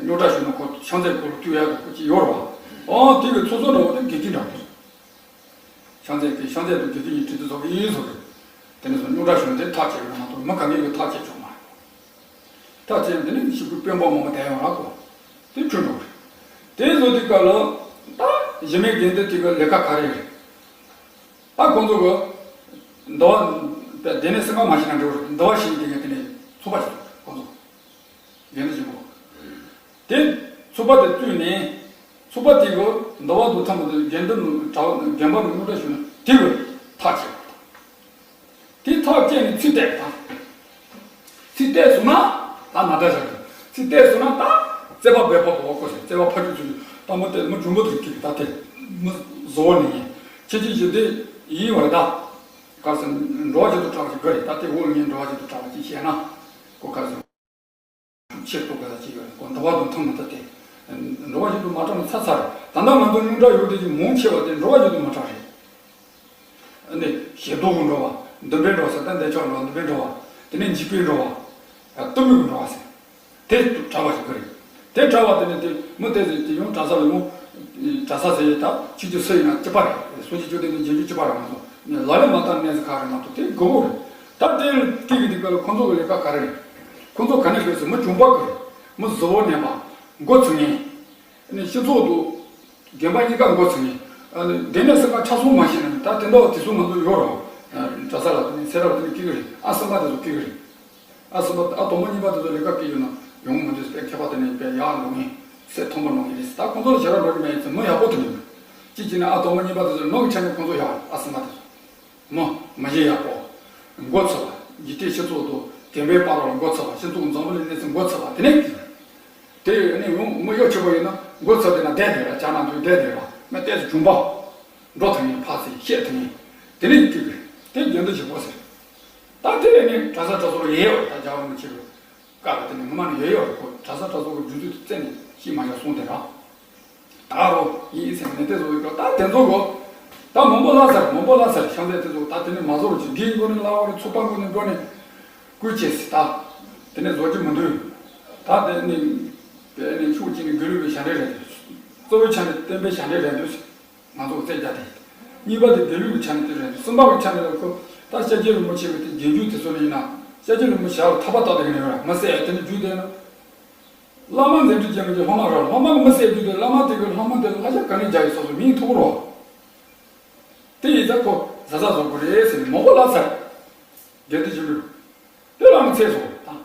རྙོག་དྲ་ཞུ་ན་ཁོ་ཤམ་རྩེ་ཁོ་ལ་ཐུག་ཡག་ཁོ་ཅི་ཡོད་རེད་བ། ཨོ་དེ་གི་ཚོགས་གཙོ་འདྲ་བོ་དེ་དགེ་བཀུར་འདྲ་བོ་དེ་རེད། ཤམ་རྩེ་གི་ཤམ་རྩེ་དང་དགེ་བཀུར་གཉིས་གྲོས་བསྡུར་ཚོགས་པའི་ཡིན་ཚོགས་རེད། དེ་ནི་ཚོ་རྙོག་དྲ་ཞུ་ན་དེ་ཐག་བཅད་ཡོད་མ་གཏོགས་མི་གང་གི་གི་ཐག་བཅད་ཆོག་མ་རེད། ད་ཅི་ཡང་འདི་ནི་ཞིག་པའི་དཔོན་པོ་མང་པོ་བསྡད་ཡོང་ར་གོ། དེ་ཁྱོད་འགྲོ་རེད། དེ་ཚོ་དེ་ག་ལ་ད་གཞི་མེད་དགེ་འདུན་དེ་ག་ལས་ཀ་ག་རེ་རེད། ད་ཁོང་ཚོ་གི་འདུལ་བ་དེ་ནས་སེམས་ཁ་མ་ཤེས་ན་འགྲོ་རེད། འདུལ་བ་ཤེས་དེ་ག་དེ་ནས་ཚོགས་པ་ཞིག་ཁོང་ཚོ་དགེ་འདུན་ཆེན་པོ། དེ་ཚོགས་པ་དེ་བཙུགས་ནས་ཚོགས་པ་དེ་གི་འདུལ་བ་དང་མཐུན་པ་དེ་དགེ་འདུན་དྲ་བ་དགེ་འབངས་ལ་དངོས་གྲྭ་ཞུ་ན་དེ་གི་ཐག་བཅད་པ་དང་། དེ་ཐག་བཅད་ནས་ཚིག་གཏད་དང་། ཚིག་གཏད་སོང་ན་ད་མ་འདྲ་བྱ་དགོས། ཚིག་གཏད་སོང་ན་ད་བརྩེ་བ་འབད་པ་པོ་བ་ཀོ་ཟེར། བརྩེ་བ་ཕ་ཆུ་ཚུལ་དང་པོ་དེ་མི་འབྱུང་པོ་དེ་ཀྱི་ད་དེ་མི་བཟོ་བ་ནི་ཡིན། ཁྱེད་ཀྱི་ཞི་བདེ་ཡིན་བ་ད། ག་ཟེར། འགྲོ་བ་ཞིག་ཏུ་གྲགས་ཤིག་ག་རེ་ད་དེ་འོག་ལ་ངས་འགྲོ་བ་ཞིག་ཏུ་གྲགས་པ་ཅིག་བཤད་ན་ཀོ་ག་ཟེར། ཆེད་དུ་དགོས་ལ་ཅི་ཡོད་རེད་ཀོ། འདུལ་བ་དང་མཐུན་མི་ཐུབ་སྟེ། འགྲོ་བ་ཞིག་ཏུ་མ་གྲགས་ན་ཚར་ཚར་རེད། ད་ལྟ་ང་ཚོ་རྙོག་དྲ་ཡོད་དེ་ཅིག་མང་ཆེ་བ་དེ་འགྲོ་བ་ཞིག་ཏུ་མ་གྲགས་རེད། ཨ་ནི་ཞེ་སྡང་གི་འགྲོ་བ། འདུན་པའི་འགྲོ་བ་ཟེར་ད་འདས་ཆགས་འགྲོ་བ། འདུན་པའི་འགྲོ་བ། དེ་ནས་འཇིགས་པའི་འགྲོ་བ། གཏི་མུག་གི་འགྲོ་བ་ཟེར། དེ་གྲགས་པ་ཞིག་གི་རེད། དེ་གྲགས་པ་དེ་ནི་དེ་མི་དེ་ཟེར་དེ་ཡང་གྲྭ་ས་ལ་ཡང་། གྲྭ་ས་ཟེར་ཡས་ད་ཆོས་ཀྱི་སྲོལ་ཡིན་ན་གཅིག་པ་རེད། སོ་སྐྱེ་བཅོམ་ལྡན་འདས་རྗེས་འཇུག་གཅིག་པ་རེད། ང་ཚོ་ནི་ལག་ལེན་མ་བསྟར་གནས་ཚུལ་ཁག་རེད་མ་གཏོགས་དེ་དགོས་མཁོ་རེད། ད་དེ་སྐད་ཀྱི་དེ་ག་ལ་ཁོང་ཚོ་གི་ལས་ཀ་ག་རེ་རེད། ཁོང་ཚོ་ག་ནས་ཤོད་ཟེར། མི་འབྱོར་པ་གི་རེད། མི་གཟུ་བོར་གནས་པ། མགོ་ཚོས་མཁན། ནི་སྤྱི་ཚོགས་དང་དགོན་པ་གཉིས་ཀ་མགོ་ཚོས་མཁན། ཨ་ནི་དེ་ནས་སེམས་ཁ་ཆགས་སོང་མ་ཤེས་ན་ད་དེ་འདྲ་བ་དེ་ཚོ་ང་ཚོ་ཡོད་རེད། གྲྭ་ས་ལ་དེ་ནས་སེ་ར་བ་དེ་ནས་སྐྱེ་གི་རེད། ཨ་གསུམ་པ་དེ་ཚོ་སྐྱེ་གི་རེད། ཨ་གསུམ་པ་ཨ་དང་པོ་གཉིས་པ་དེ་ཚོ་ལས་ཀ་སྐྱེ་ཡོད་ན་ཡོང་མི་འདུག་ཟེར། དཔེ་མཁས་པ་དེ་ནས་དཔེ་ཡག་འགྲོ་ངེས་སེ་མཐོན་པོ་འགྲོ་ངེས་རེད་ཟེར། ད་ཁོང་ཚོ་ལ་ཞེ་དྲག་འགྲོ་གི་མེད་ཡིན་ཚེ་མི་ཡག་པོ་དེ་ནས་གཅིག་བྱས་ན་ཨ་དང་པོ་གཉིས་པ་དེ་ཚོ་ནོར་གི་ཆ་ནས་ཁོང་ཚོ་ཡག་རེད། ཨ་གསུམ་པ་དེ་ཚོ་མི་མི་ཤེས་ཡག་པོ། མགོ་ཚོས་པ། འཇིག་རྟེན་སྤྱི་ཚོགས་དང་དགོན་པའི་བར་ལ་མགོ་ཚོས་པ། སྤྱི་ཚོགས་འཛམ་བུ་གླིང་གནས་ཚུལ་མགོ་ཚོས་པ་དེ་ནས་སྐྱེ་གི་རེད། དེ་ཡོད་ནས་ཡང་མི་གཡོ་ཆེ་པོ་ཡིན་ན་མགོ་ཚོས་བསྡད་ན་བསྡད་བསྡད་ར། ཇ་ནང་དུ་བསྡད་བསྡད་ར། མི་ཏོག་ཙམ་བྱུང་པ། འགྲོ་ཐུབ་མཁན། ཕར་ཚུར་བཤད་ཐུབ་མཁན། དེ་ནས་སྐྱེ་གི་རེད། དེ་དགེ་འདུན་ཆེན་པོ་ཟེར། ད་དེ་ཡོད་ནས་གྲྭ་ས་གྲྭ་ཚང་ལ་ཡོད་ཡོད་རེད། ད་རྒྱལ་བ་རིན་པོ་ཆེ་གི་བཀའ་ལ་དེ་ནས་ངོ་མ་ནས་ཡོད་ཡོད་རེད་ཁོ། གྲྭ་ས་གྲྭ་ཚང་གི་སྒྲིག་འཛུགས་དེ་རྩད་ནས་ཤེས་མ་བཞག་གསུངས་དེ་ར། ད་རོ་ཡིན་ཟེར་ནས་དེ་ཚོ་ཡོད་ད་དེ་ཚོ་གོ། ད་མང་པོ་ལྷག་ཚར། མང་པོ་ལྷག་ཚར། ཤམ་རྩེ་དེ་ཚོ་ད་དེ་ནས་མ་བཟོ་རུ་ཅིག་འདིའི་མགོ་ནས་ལྷག་འོ་ནས་ཚོགས་པ་མགོ་ནས་འགྲོ་ནས་བསྐུལ་བྱས་ཟེར། ད་དེ་ནས་བཟོ་རྒྱུ་མི་འདུག་ད་དེ་ནས་དེ་ནས་ཕྱོགས་གཅིག་ནས་དགེ་ལུགས་པའི་ཞབས་འདྲེན་རེད་འདུག་གཙོ་བོའི་ཆ་ནས་བསྟན་པའི་ཞབས་འདྲེན་རེད་འདུག་ང་ཚོ་བཙན་རྒྱལ་དེ། གཉིས་པ་དེ་དགེ་ལུགས་ཀྱི་ཆ་ནས་དེ་རེད། གསུམ་པ་གི་ཆ་ནས་ལ་ཁོ་ད་ཤཱཀྱ་རིན་པོ་ཆེ་གི་དེ་རྗེས་འཇུག་དེ་ཚོ་ནི་ཡིན་ན་ཤཱཀྱ་རིན་པོ་ཆེ་ལ་ཐག་པ་བཏགས་དེ་གི་ནས་ཡོད་ར་མི་ཟེར། དེ་ནི་རྒྱུ་དེ་ན་བླ་མ་མཛད་འཕྲིན་ཅན་གྱི་སློབ་མ་ར། སློབ་མ་གི་མི་ཟེར་རྒྱུ་དེ་བླ་མ་དེ་གི་སློབ་མ་དེ་ལ་ལ་ཤ་ག་ནས་རྒྱ་ཡི་སོ་སོ་མིང་ཐོགས་རོ། དེ་ཡིན་ཙང་ཁོ་ཟ་ཟ་བཟོ་དགོས་རེད་ཟེར་ནས་མང་པོ་ལབ་ཚར། དགེ་འདུན་ཆོས་འཕེལ་དེ་ལ་མི་ཚེ་སོང་ད།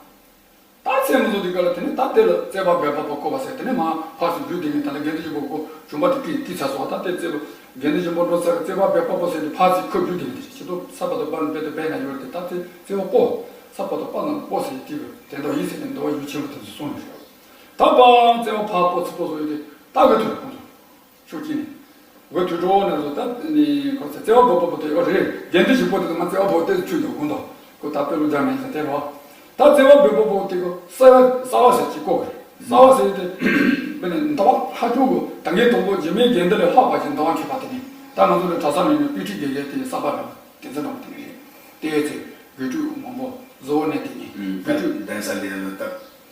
ད་ཚེ་མི་བཟོ་དུས་ག་ལ་དེ་ནས་ད་དེ་ལ་བརྩེ་བ་འབད་པ་པོ་བཀོད་པ་ཟེར། དེ་ནས་མ་ཕར་ཚུར་རྒྱུད་སྡེ་ནས་ད་ལྟ་དགེ་འདུན་ཆོས་འཕེལ་གོ་བྱུང་པ་དེ་ཀི་ཀི་ཚ་སོགས་ད་དེ་བརྩེ་བ་དགེ་འདུན་ཆོས་འཕེལ་འགྲོ་ས་གི་བརྩེ་བ་འབད་པ་པོ་ཟེར་དེ་ཕར་ཚུར་ཁོ་རྒྱུད་སྡེ་ནས་དེ་ཞིག་ཏུ་ས་པ་དང་པ་ནི་དཔེ་དེ་དཔེ་ན་ཡོད་དེ་ད་དེ་བརྩེ་བ་པོ་ས་པ་དང་པ་ན་པོ་ཟེར་དེ་དེ་འདྲ་ཡིན་ཟེར་ནས་འདུལ་བ་ཡུལ་ཆེན་པོ་དེ་ཚོ་གསུངས་ཡོད། ད་པ་བརྩེ་བ་ཕར་པོ་ཚུར་པོ་བཟོ་ཡོད་དེ་ད་གི་ཐོན་ཁོང་ཚོ་ཕྱོགས་གཅིག་ནས། འོ་དུད་འགྲོ་ནས་བཟོ་ད་ནི་ཁོ་ཚེ་བཙལ་བ་བོ་པོ་དེ་ཡོད་རེད། དགེ་འདུན་ཞིག་པོ་དེ་ང་བཙལ་བ་བོ་དེ་ཆུ་འཇོག་གོ་འདུག་ཁོ་ད་དཔེ་ལོ་རྒྱག་མེད་ཟེར་དེ་རོ། ད་བཙལ་བ་བོ་པོ་དེ་ཁོ་ས་ས་བ་ཟེར་གྱི་ཀོ་རེད། ས་བ་ཟེར་དེ་དཔེ་ནི་འདི་བ་ཧ་ཅུ་གོ་ད་གའི་དང་པོ་འཇིགས་མེད་དགེ་འདུན་ལས་ལྷག་པ་ཞིག་འདི་བ་མཁས་པ་དེ་ནི་ད་ང་ཚོ་ལ་གྲྭ་ས་མེད་ནི་དཔེ་ཁྲིད་དགེ་རྒན་དེ་ས་བ་ར་དེ་ཚོ་འདྲ་བ་དེ་ནི་རེད། དེ་ཡོད་ཚེ་དགེ་ཕྲུག་མང་པོ་བཟོ་བོ་ནས་དེ་ནི་དགེ་ཕྲུག་གདན་ས་ལས་ལ་བཏབ།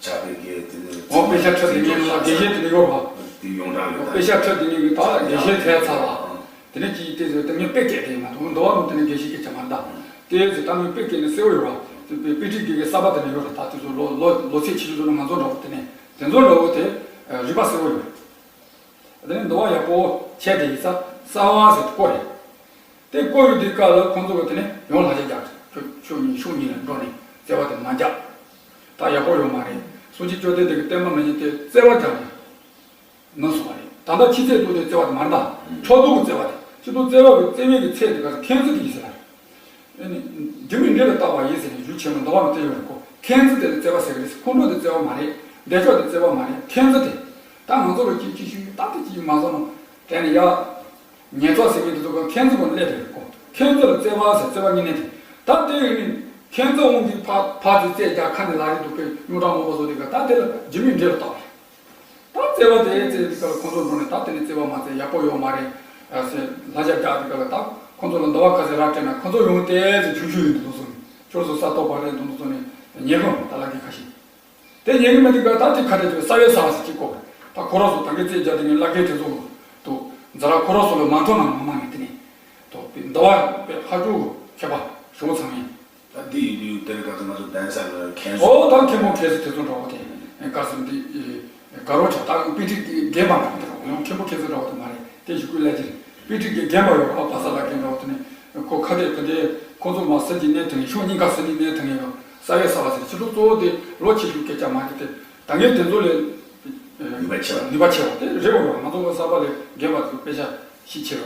ཆགས་པའི་དགེ་དེ་ནི་འོ་དཔེ་ཆ་ཁྲིད་དེ་ཉིད་ལ་དགེ་བཤེས་དེ་ནི་ཡོད་རོ། དེ་ཡོངས་གྲགས་ཡོད་དཔེ་ཆ་ཁྲིད་དེ་ཉིད་ཀྱི་ད་དགེ་བཤེས་ཐལ་ཚར་བ། དེ་ནི་ཅིའི་དེ་ཚོ་དེ་ངས་དཔེ་སྐད་དེ་མ་གཏོགས་འདུལ་བ་ནི་དེ་ནི་དགེ་བཤེས་སྐད་ཆ་མ་འདའ། དེ་ཚོ་ད་ངས་དཔེ་སྐད་ནི་གསལ་བོ་ཡོད་རོ། དཔེ་དཔེ་ཁྲིད་དགེ་གི་གསར་པ་དེ་ནི་ཡོད་རོ། ད་དེ་ཚོ་ལོ་ལོ་ལོ་ཚད་ཆེ་ཆུང་ཚོ་ནི་ང་ཚོ་འདྲ་བོ་དེ་ནི་དེ་ཚོ་འདྲ་བོ་དེ་རིག་པ་གསལ་བོ་ཡོད། དེ་ནི་འདུལ་བ་ཡག་པོ་ཆེ་དེ་ཡིན་ས་ས་བ་ཟེར་དེ་ཀོ་རེད། དེ་བསྐོར་ཡོད་དུས་སྐབས་ལ་ཁོང་ཚོ་གིས་དེ་ནས་ཡང་ལག་ཆ་རྒྱག་ཕྱོགས་ཕྱོགས་གཉིས་ཕྱོགས་གཉིས་ལ་འགྲོ་ནས་བརྩེ་བ་དེ་མ་རྒྱག་ད་ཡག་པོ་ཡོད་མ་རེད། སངས་རྒྱས་བཅོམ་ལྡན་འདས་ཀྱི་བསྟན་པ་ནང་བཞིན་དེ་བརྩེ་བ་རྒྱག་ནས་ནུབ་སོང་བ་རེད། ད་ལྟ་ཕྱི་ཚེས་ཐོག་དེ་བརྩེ་བ་དེ་མ་རེད་ད། ཕྱོགས་གཏོགས་ཀྱི་བརྩེ་བ་དེ་ཕྱི་ཐོག་བརྩེ་བ་གི་བརྩེ་བའི་གི་ཚད་དེ་ག་ཚོད་མཁྱེན་བརྩེ་དེ་ཡིན་ཟེར་ལ་རེད། ཨེ་ནི། རྒྱུ་མེད་འབྲས་ལ་བཏགས་པ་ཡིན་ཟེར་ནས་ཞུ་ཆེན་མོ་འདུལ་བ་ནང་བསྟན་ཡོད་རེད་ཁོ། མཁྱེན་བརྩེ་དེ་ལ་བརྩེ་བ་ཟེར་གི་རེད། ཁོང་ཁྲོ་དེ་བརྩེ་བ་མ་རེད། འདས་ཕྱོགས་དེ་བརྩེ་བ་མ་རེད་མཁྱེན་བརྩེ་དེ། ད་ང་ཚོ་ལ་ཅིག་ཅིག་ཞུ་ད་དེ་ཅིག་མ་བཟོ་ནོ། དེ་ནི་ཡ། ཉེས་ཚོགས་ཟེར་མཁན་དེ་ཚོ་ག་མཁྱེན་བརྩེ་གོ་སླེབས་རེད་ཁོ། མཁྱེན་བརྩེ་ལ་བརྩེ་བ་ཟེར་བརྩེ་བ་གཉིས་ནས་དེ། ད་དེ་ཡིན་ནི། མཁྱེན་བརྩེ་དབང་གིས་ཕ་ཕ་ཚོས་རྩེད་རྒྱག་ཁ་ནས་ལ་རེ་འདུག་པས་རྙོག་དྲ་མང་པོ་བཟོ་དེ་ག་ད་དེ་ལ་རྒྱུ་མེད་འབྲས་ལ་བཏགས་པ་རེད། ད་བརྩེ་བ་དེ་བརྩེ་དེ་ག་ལ་ཁོང་ཚོ་འགྲོ་ནས་ད་དེ་ནས་བརྩེ་བ་མ་བརྩེ་ཡག་པོ་ཡོད་མ་རེད། ཟེར་ལ་རྒྱ་རྒྱག་དེ་ག་ལ་ད་ཁོང་ཚོ་ལ་འདུལ་བ་ཁ་ཟེར་ར་སྤྲད་ན་ཁོང་ཚོ་ཡོང་ཏེ་ཟེར་ཆུང་ཆུང་ཡིན་འདུག་སོང་ནས་ཁྱོད་ཚོ་ས་ཐོག་པ་རེད་འདུག་སོང་ནས་ཉེ་གི་ད་ལ་གི་ཁ་ཤས། དེ་ཉན་གི་མེད་དུས་ཀ་ད་དེ་ཁ་བྲལ་དུས་ས་བའི་ས་བ་ཟེར་གཅིག་གོ། ད་ཁོ་རང་ཚོ་ད་གི་རྩེད་རྒྱག་དེ་ངའི་བླ་རྒན་དེ་ཚོ་དུ་འཛི་ར་ཁོ་རང་ཚོ་ལ་མ་མཐོང་ན་མ་མ་ངས་དེ་ནས་དུ་པའི་འདི་བ་པའི་ཧ་ཅུ་ཁྱད་པར་ཞུ་ཚང་ཡིན། ད་འདི་ཡིན་དུས་དེར་ག་ཚོད་ང་ཚོ་གདན་ས་ལ་མཁན་ཨོ་ད་མཁན་པོ་མཁས་ཟེར་དེ་ཚོ་འདྲ་བོ་དེ་ག་ཚོད་འདི་དགའ་རོགས་ཆ་ད་དཔེ་ཁྲིད་རྒན་པ་འདྲ་བོ་དེ་རོ་ཡང་མཁན་པོ་མཁས་ཟེར་འདྲ་བོ་དེ་མ་རེད་དེ་ཞུ་དགོས་ལས་ཀྱི་རེད། དཔེ་ཁྲིད་ཀྱི་རྒན་པ་ཡོད་པ་བ་ས་ལ་རྒན་རོགས་དེ་ནས་ཁོ་ཁ་བརྡས་ཁོ་དེ་ཁོ་ཚོ་མ་སྲིད་ཀྱི་གནས་དེ་ངས་ཤོག་གཉིས་ཀ་སྲིད་ཀྱི་གནས་དེ་ངས་ཡོད་ས་ཡ་ས་བ་ཟེར་ཕྱི་ལོ་གཙོ་བོ་དེ་ལོ་ཆེ་ཤོས་སྐད་ཆ་མ་རེད་དེ་ད་ངས་དེ་ཚོ་ལས་ནུས་པ་ཆེ་བ་ནུས་པ་ཆེ་བ་དེ་རེད་བ་ང་ཚོ་གི་ས་པ་ལས་རྒན་པ་ཚོ་དཔེ་ཆ་ཤི་ཆེ་བ་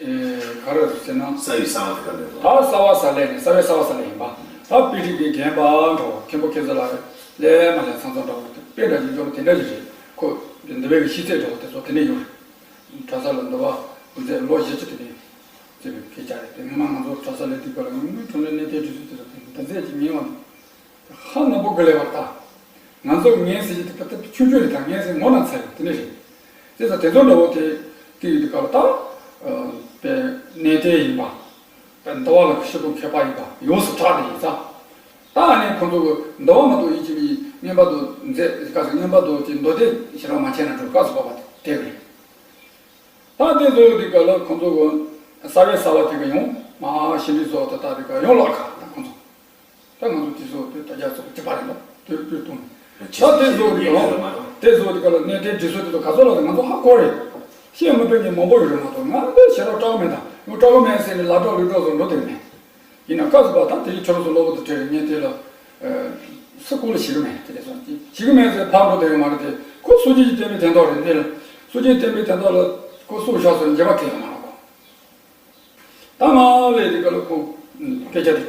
ག་རེ་ཟེར་ན་ས་ཡི་ས་བ་དེ་ག་ལས་ད་ས་བ་ས་ལས་ནས་ས་བའི་ས་བ་ས་ལས་ཡིན་པ་ད་དཔེ་ཁྲིད་ཀྱི་རྒན་པ་འགྲོ་མཁན་པོ་སྐད་ཆ་ལ་ལས་མ་ལས་ཚང་ཚང་འདྲ་བ་དེ་དཔེ་འདྲ་ཡིན་ཅོག་དེ་འདྲ་ཞིག་རེད་ཁོ་འདི་བའི་གི་ཤི་ཚད་འགྲོ་བ་དེ་ཚོ་དེ་འདྲ་ཡོད་རེད། གྲྭ་ས་ལ་འདུལ་བ་མཛད་ལོ་བཞི་བཅུ་དེ་ནས་བརྩེ་བའི་སྐད་ཆ་རེད་དེ་སྔོན་མ་ང་ཚོ་གྲྭ་ས་ལ་དུས་སྐབས་ལ་དངོས་གནས་དྲང་གནས་གནས་བརྟན་སྒྲིག་སྲོལ་དེ་ཚོ་དེ་འདི་མཛད་ཀྱི་ཉེ་བ་ཧ་ནག་པོ་གི་ལས་བར་ད་ང་ཚོ་ངན་ཟེར་གྱི་དེ་ད་ཆུང་ཆུང་རེད་ད་ངན་ཟེར་ངོ་ན་ཚ་ཡོད་དེ་ནས་རེད་དེ་ཚོ་དེ་ཚོ་འདྲ་བོ་དེ་དེ་ཡི་དུས་སྐབས་ལ་ད་པའི་གནས་བརྟན་ཡིན་པ་པའི་འདུལ་བ་ལ་ཤི་དོ་མཁས་པ་ཡིན་པ་ཡོངས་སུ་གྲགས་དེ་ཡིན་ཙང་ད་ཨ་ནི་ཁོང་ཚོ་གི་འདུལ་བ་མ་གཏོགས་ཡིན་གཅིག་མིན་གཉིས་བསྙེན་པ་དུ་མཛད་སྐབས་སུ་བསྙེན་པ་དུ་གཅིག་མདོ་སྡེ་ཞེ་དྲག་མ་བྱས་ན་འགྲོ་སྐབས་སུ་བབ་པ་དེ་རེད། ད་དེ་བཟོ་དུས་ག་ལ་ཁོང་ཚོ་གི་ས་བའི་ས་བ་དེ་ག་ཡོང་མ་ཤི་འདྲི་བཟོ་ད་ད་དེ་ག་ཡོང་ལག་ཁ་ད་ཁོང་ཚོ་ད་ང་ཚོ་དེ་ཚོ་དེ་ད་རྒྱ་ཚོ་གཅིག་པ་རེད་ལ་དེ་དེ་གཏོང་ད་དེ་བཟོ་དུས་ག་ལ་དེ་བཟོ་དུས་ག་ལ་གནས་བརྟན་སྒྲིག་སྲོལ་དེ་ཚོ་ག་ཚོད་ལ་ང་ཚོ་ཧ་གོ་རེད། ཤེས་མི་ཕོད་མཁན་མང་པོ་ཡོད་རེད་མ་གཏོགས་ང་ཚོ་ཞེ་དྲག་སྐྲག་མེད་ད་ཡང་སྐྲག་མེད་ཟེར་ནས་ལ་སྐྲག་ལུས་སྐྲག་བཟོ་འགྲོ་དེ་མེད། ཡིན་ན་སྐབས་སུ་བབ་ད་དེ་ཡི་ཆོས་ལུགས་སུ་སློབ་བུ་དུ་བྲལ་བའི་གཉེན་དེ་ལ་སུ་ཁོ་ལ་ཞིག་གི་མེད་དེ་ལས་སོང་ཞིག་གི་མེད་ཟེར་ཕར་འགྲོ་དེ་ཡོད་མ་རེད་དེ་ཁོ་སངས་རྒྱས་ཀྱི་བསྟན་པའི་དོན་དག་རེད་འདི་ལ་སངས་རྒྱས་བསྟན་པའི་དོན་དག་ལ་ཁོ་སྲོག་ཤོར་སོང་འགྱེད་པ་གལ་ཡོད་མ་རེད་གོ་ད་མ་ལས་དེ་ག་ལ་ཁོ་སྐད་ཆ་དེ་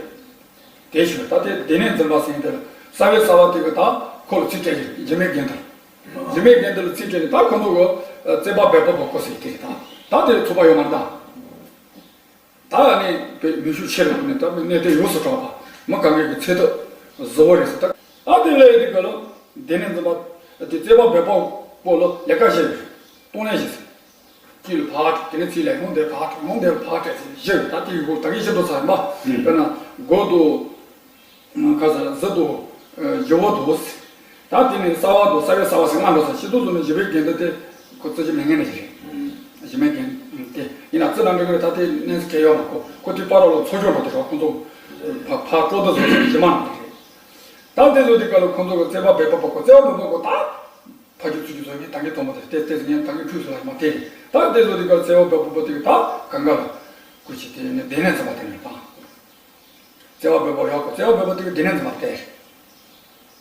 དེ་ཞུ་ད་དེ་སྡེ་སྣོད་འཛིན་པ་ཟེར་དེ་ལ་ས་བའི་ས་བ་དེ་ག་ད་ཁོ་ལ་ཚིག་སྤྲད་ཀྱི་འཇིགས་མེད་དགེ་འདུན་འཇིགས་མེད་དགེ་འདུན་ལ་ཚིག་སྤྲད་ཀྱི་ད་ཁོ་ཚོ་ག་བརྩེ་བ་འབད་པ་པོ་ཁོ་ཟེར་དེ་རེད་ད་ད་དེ་ཚོགས་པ་ཡོད་མ་རེད་ད། ད་ནི་པའི་ནུས་ཤུགས་ཆེ་རུ་ནས་ད་གནས་བརྟན་ཡོངས་སུ་གྲགས་པ་མི་གང་གའི་གི་ཚེ་ཐོག་བཟོ་བོ་རེད་ཟེར་ད། ད་དེ་ལས་དེ་ག་ལ་སྡེ་སྣོད་འཛིན་པ་དེ་བརྩེ་བ་འབད་པ་པོ་ལ་ལས་ཀ་བཞི་ཡོད། གཏོང་ལེན་བཞི་ཟེར། གཅིག་ལ་ཕར་དེ་ནས་ཚིག་ལ་ཡོང་དེ་ཕར་ཡོང་དེ་ཕར་བྱས་ཟེར་བཞི་ཡོད་ད་དེ་ཡི་གོ་ད་གིན་ཤི་འགྲོ་ཚར་ཡིན་པ། དཔེར་ན་མགོ་དོ། ཁ་ཟ་གཟི་དོ། ཡུ་བ་དོ། ད་དེ་ནས་ས་བ་དོ་ས་བའི་ས་བ་ཟེར་ལྔ་འགྲོ་ས་ཤི་དོ་བཟོ་ནས་འཇིགས་པའི་དགེ་འདུན་དེ་ཁོ་རྩི་ཞིབ་མེད་ངེས་ནས་ཞིག་རེད། ཞིབ་མེད་དགེ་འདུན་དེ་ཡིན་ན་རྩི་ན་འགྲིག་གི་རེད་ད་དེ་གནས་ཚུལ་གལ་ཡོད་མ་ཁོ་ཁོ་དེ་པར་རོ་ལ་འཚོ་སྐྱོང་འགྲོ་དེ་རོགས་ཁོ་ཚོ་ཕ་ཕ་སྤྲོ་བསྡུ་བཟོ་ས་ཞིག་མ་འགྲོ་དེ་རེད། ད་དེ་ཚོ་དེ་ག་ལ་ཁོ་ཚོ་གི་བརྩེ་བ་འབད་པ་པ་ཁོ་བརྩེ་བ་འབད་པ་ཁོ་ད་ཕ་རྒྱུད་ཚུལ་རྒྱུད་ཚོ་ངས་ད་གིན་མཐོང་པ་དེ་ལྟས་ལྟས་ངས་ད་གིན་ཁྲུས་སུ་ལ་མ་དེ་རེད་ད་དེ་ཚོ་དེ་ག་ལ་བརྩེ་བ་འབད་པ་པ་དེ་གི་ད་གང་ག་ལ་སྐུ་མཁྱེན་དེ་ནས་སྡེ་སྣོད་འཛིན་པ་དེ་ནས་ད། བརྩེ་བ་འབད་པ་ཡག་པོ་བརྩེ་བ་འབད་པ་དེ་གི་སྡེ་སྣོད་འཛིན་པ་སྟེ།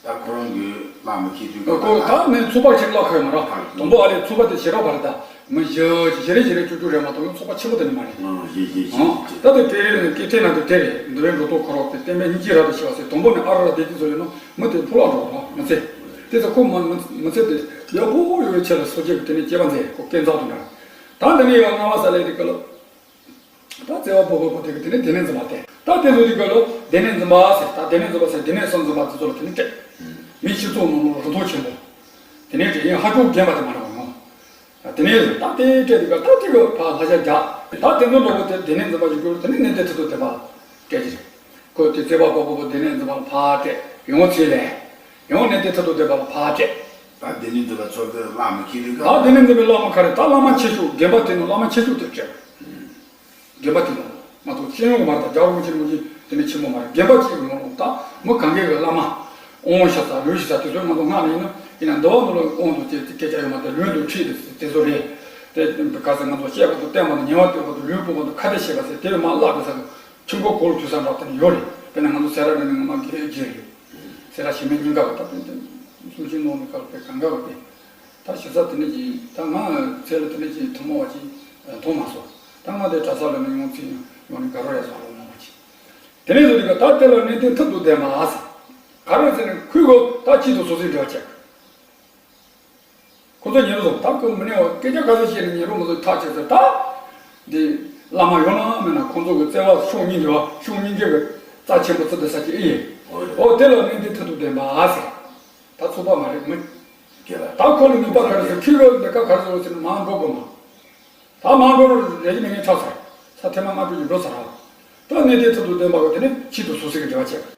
ད་ཁོ་རང་གི་བླ་མ་ཁྱེད་ཚོའི་ཁོ་ད་ནི་ཚོགས་པ་ཞིག་བརླག་ཁ་ཡོད་མ་རེད། དང་པོ་ཨ་ལས་ཚོགས་པ་དེ་ཞེ་དྲག་པ་རེད་ད། མི་བཞི་བཞི་རེ་བཞི་རེ་བཅུ་དྲུག་རེད་མ་གཏོགས་ཚོགས་པ་ཆེན་པོ་དེ་ནི་མ་རེད། ཨང་ཡེ་ཡེ་ཡེ་ཡེ། ད་དེ་དཔེ་རེ་ནི་སྐད་ཐེངས་ན་དེ་དེ་རེད་འདི་བའི་འགྲོ་ལྡོག་ཁོ་རོགས་དེ་བསྟན་པའི་སྙིང་རྗེ་རབ་ཏུ་ཞི་བ་ཟེར་དང་པོ་ནི་ཨ་ར་ར་བདེ་སྐྱིད་ཚོ་ཡོད་ནོ་མི་དེ་ཕུ་ལག་འགྲོ་བ་མི་ཚེ། དེ་ཚོ་ཁོ་མི་མི་ཚེ་དེ་ཡག་པོ་ཡོད་པའི་ཆེད་ལ་སོ་སྐྱེ་གི་དེ་ནི་སྐྱེ་བ་མཛད་ཁོ་སྐད་འཛག་དུ་འདྲ། ད་འདི་ནས་ཡང་ལྔ་པ་ས་ལས་དེ་སྐབས་ལ། ད་བརྩེ་བ་སྤོབས་པ་པོ་དེ་གི་དེ་ནས་སྡེ་སྣོད་འཛིན་པ་སྟེ། ད་དེ་ཚོ་དེ་སྐབས་ལ་སྡེ་སྣོད་འཛིན་པ་ཟེར། ད་སྡེ་སྣོད་འཛིན་པ་ཟེར། སྡེ་སྣོད་གསུམ་འཛིན་པ་དེ་ཚོ་ལ་དེ་ནས་སྤྲད། མིའི་སྤྱི་ཚོགས་ནང་ལ་རུ་ཐོག་ཆེན་པོ། དེ་ནས་དེ་ཡང་ཧ་ཅང་རྒན་པ་དེ་མ་རེད་བ་ཡང་། དེ་ནས་ད་དེ་སྤྲད་དེ་ག་ད་དེ་གི་ཕ་ལྷ་ཞྭ་རྒྱག་ད་དེ་ཚོ་འགྲོ་གི་དེ་སྡེ་སྣོད་འཛིན་པ་ཞིག་གྱུར། དེ་ནས་གནས་བརྟན་མཐུ་སྟོབས་ལྡན་པ་སྤྲད་ཀྱི་རེད། ཁོ་དེ་བརྩེ་བ་སྤོབས་པ་པོ་སྡེ་སྣོད་འཛིན་པ་ལ་ཕར་སྤྲད། ཡང་ཚུར་ལེན། ཡང་གནས་བརྟན་མཐུ་སྟོབས་ལྡན་པ་ལ་ཕར་སྤྲད། ད་སྡེ་སྣོད་འཛིན་པ་ཚོ་གི་བླ་མ་ཁྱེད་རིག་ག་ད་སྡེ་སྣོད་འཛིན་པའི་བླ་མ་ག་རེ། ད་བླ་མ་ཆེ་ཤོས་རྒན་པ་དེ་ནི་བླ་མ་ཆེ་ཤོས་དེ་སྤྲད། རྒན་པ་དེ་ནི་ང་ཚོ་སྤྱི་ཡོངས་མ་རེད། ད་རྒྱལ་བ་རིན་པོ་ཆེ་ནང་བཞིན་དེ་ནི་ཆེན་པོ་མ་རེད། རྒན་པ་གཅིག་གི་ངོ་ལོག་ད་མི་གང་གའི་གི་བླ་མ་དབང་ཞབས་ས་ལུས་ཞབས་ས་དེ་ཚོ་ང་ཚོ་སྔགས་ནས་ཡིན་ན་ཡིན་ན་འདི་བ་ནི་ལོ་དབང་དུ་བྱས་ཏེ་སྐད་ཆ་ཡོད་མ་རེད། ལུས་དང་ཁྲིད་དེ་དེ་ཚོ་རེད། དེ་ག་ཚོད་ང་ཚོ་བཤད་པ་དང་བསྟན་པ་དང་ཉེ་བར་གཏོད་པ་དང་ལུས་སྤོབས་པ་དང་ཁ་བརྡ་བྱེད་པ་ཟེར་དེ་རུ་མ་བརླག་དེ་ས་གི་ཆུ་འགོ་གོར་དུས་ས་འདྲ་དེ་ནི་ཡོད་རེད། དཔེར་ན་ང་ཚོ་སེ་ར་རི་ནས་ང་མ་དགེ་རྒྱས་རེད། སེ་ར་ཞི་མི་སྙིང་ག་བ་ད་དཔེ་དེ་གསུང་ཆོས་གནང་ནས་ག་ལ་དཔེ་གང་ག་བ་དེ། ད་ཞེ་ས་དེ་ནས་ཀྱི་ད་ང་ཚེ་ལ་དེ་ནས་ཀྱི་ཐུན་མོང་བ་ཅིག་མཐོང་མ་སོང་། ད་ང་དེ་གྲྭ་ས་ལ་ནས་ཡོང་ཚེ་ཡོང་ནས་དགའ་རོགས་ཡ་ས་ལ་མང་བ་ཅིག་དེ་ནས་ཚོ་དེ་ག་ད་དེ་ལ་གནས་བརྟན་མཐུ་སྟོབས་ལྡན་མ་ཟེར། ག་རེ་ཟེར་ན་ཁོས་གོ་ད་ཁྱི་དང་སོ་སོའི་འབྲེལ་བ་བཅད། ཁོ་ཚོ་ཉན་རོགས་སོང་། ད་ཁོ་མི་ནས་བ་སྐད་ཆ་ག་ཚོད་བཤད་ནས་ཉན་རོགས་མི་ཚོ་ཐག་བཅད་ཚར། ད་འདི་བླ་མ་ཡོང་ན་མེད་ན་ཁོང་ཚོ་གི་བརྩེ་བ་ཕྱོགས་གཉིས་འབྲེལ་བ་ཕྱོགས་གཉིས་འབྲེལ་གི་རྩ་ཆེན་པོ་བརྩི་བསྡད་ས་ཅིག་ཨེ་ཡིན། འོ་ཡ། འོ་དེ་ལ་གནས་བརྟན་མཐུ་སྟོབས་ལྡན་པ་ཟེར། ད་ཚོགས་པ་མ་རེད་མི། ད་ཁོ་ལ་ནུས་པ་ག་རེ་ཟེར། ཁྱི་གི་ལས་ཀ་ག་རེ་ཟེར་བ་ཟེར་ན་མང་འགྲོ་དགོས་མ། ད་མང་འགྲོ་རེ་ཡིན་ངས་ཆགས་ཚར། ས་ཐེངས་མ་ལྔ་བཅུ་ཡིན་འགྲོ་ཚར་ར། ད་གནས་བརྟན་མཐུ་སྟོབས་ལྡན་པ་གི་དེ་ནས་ཁྱི་དང་སོ་སོ་གི་འབྲེལ་བ་བཅད།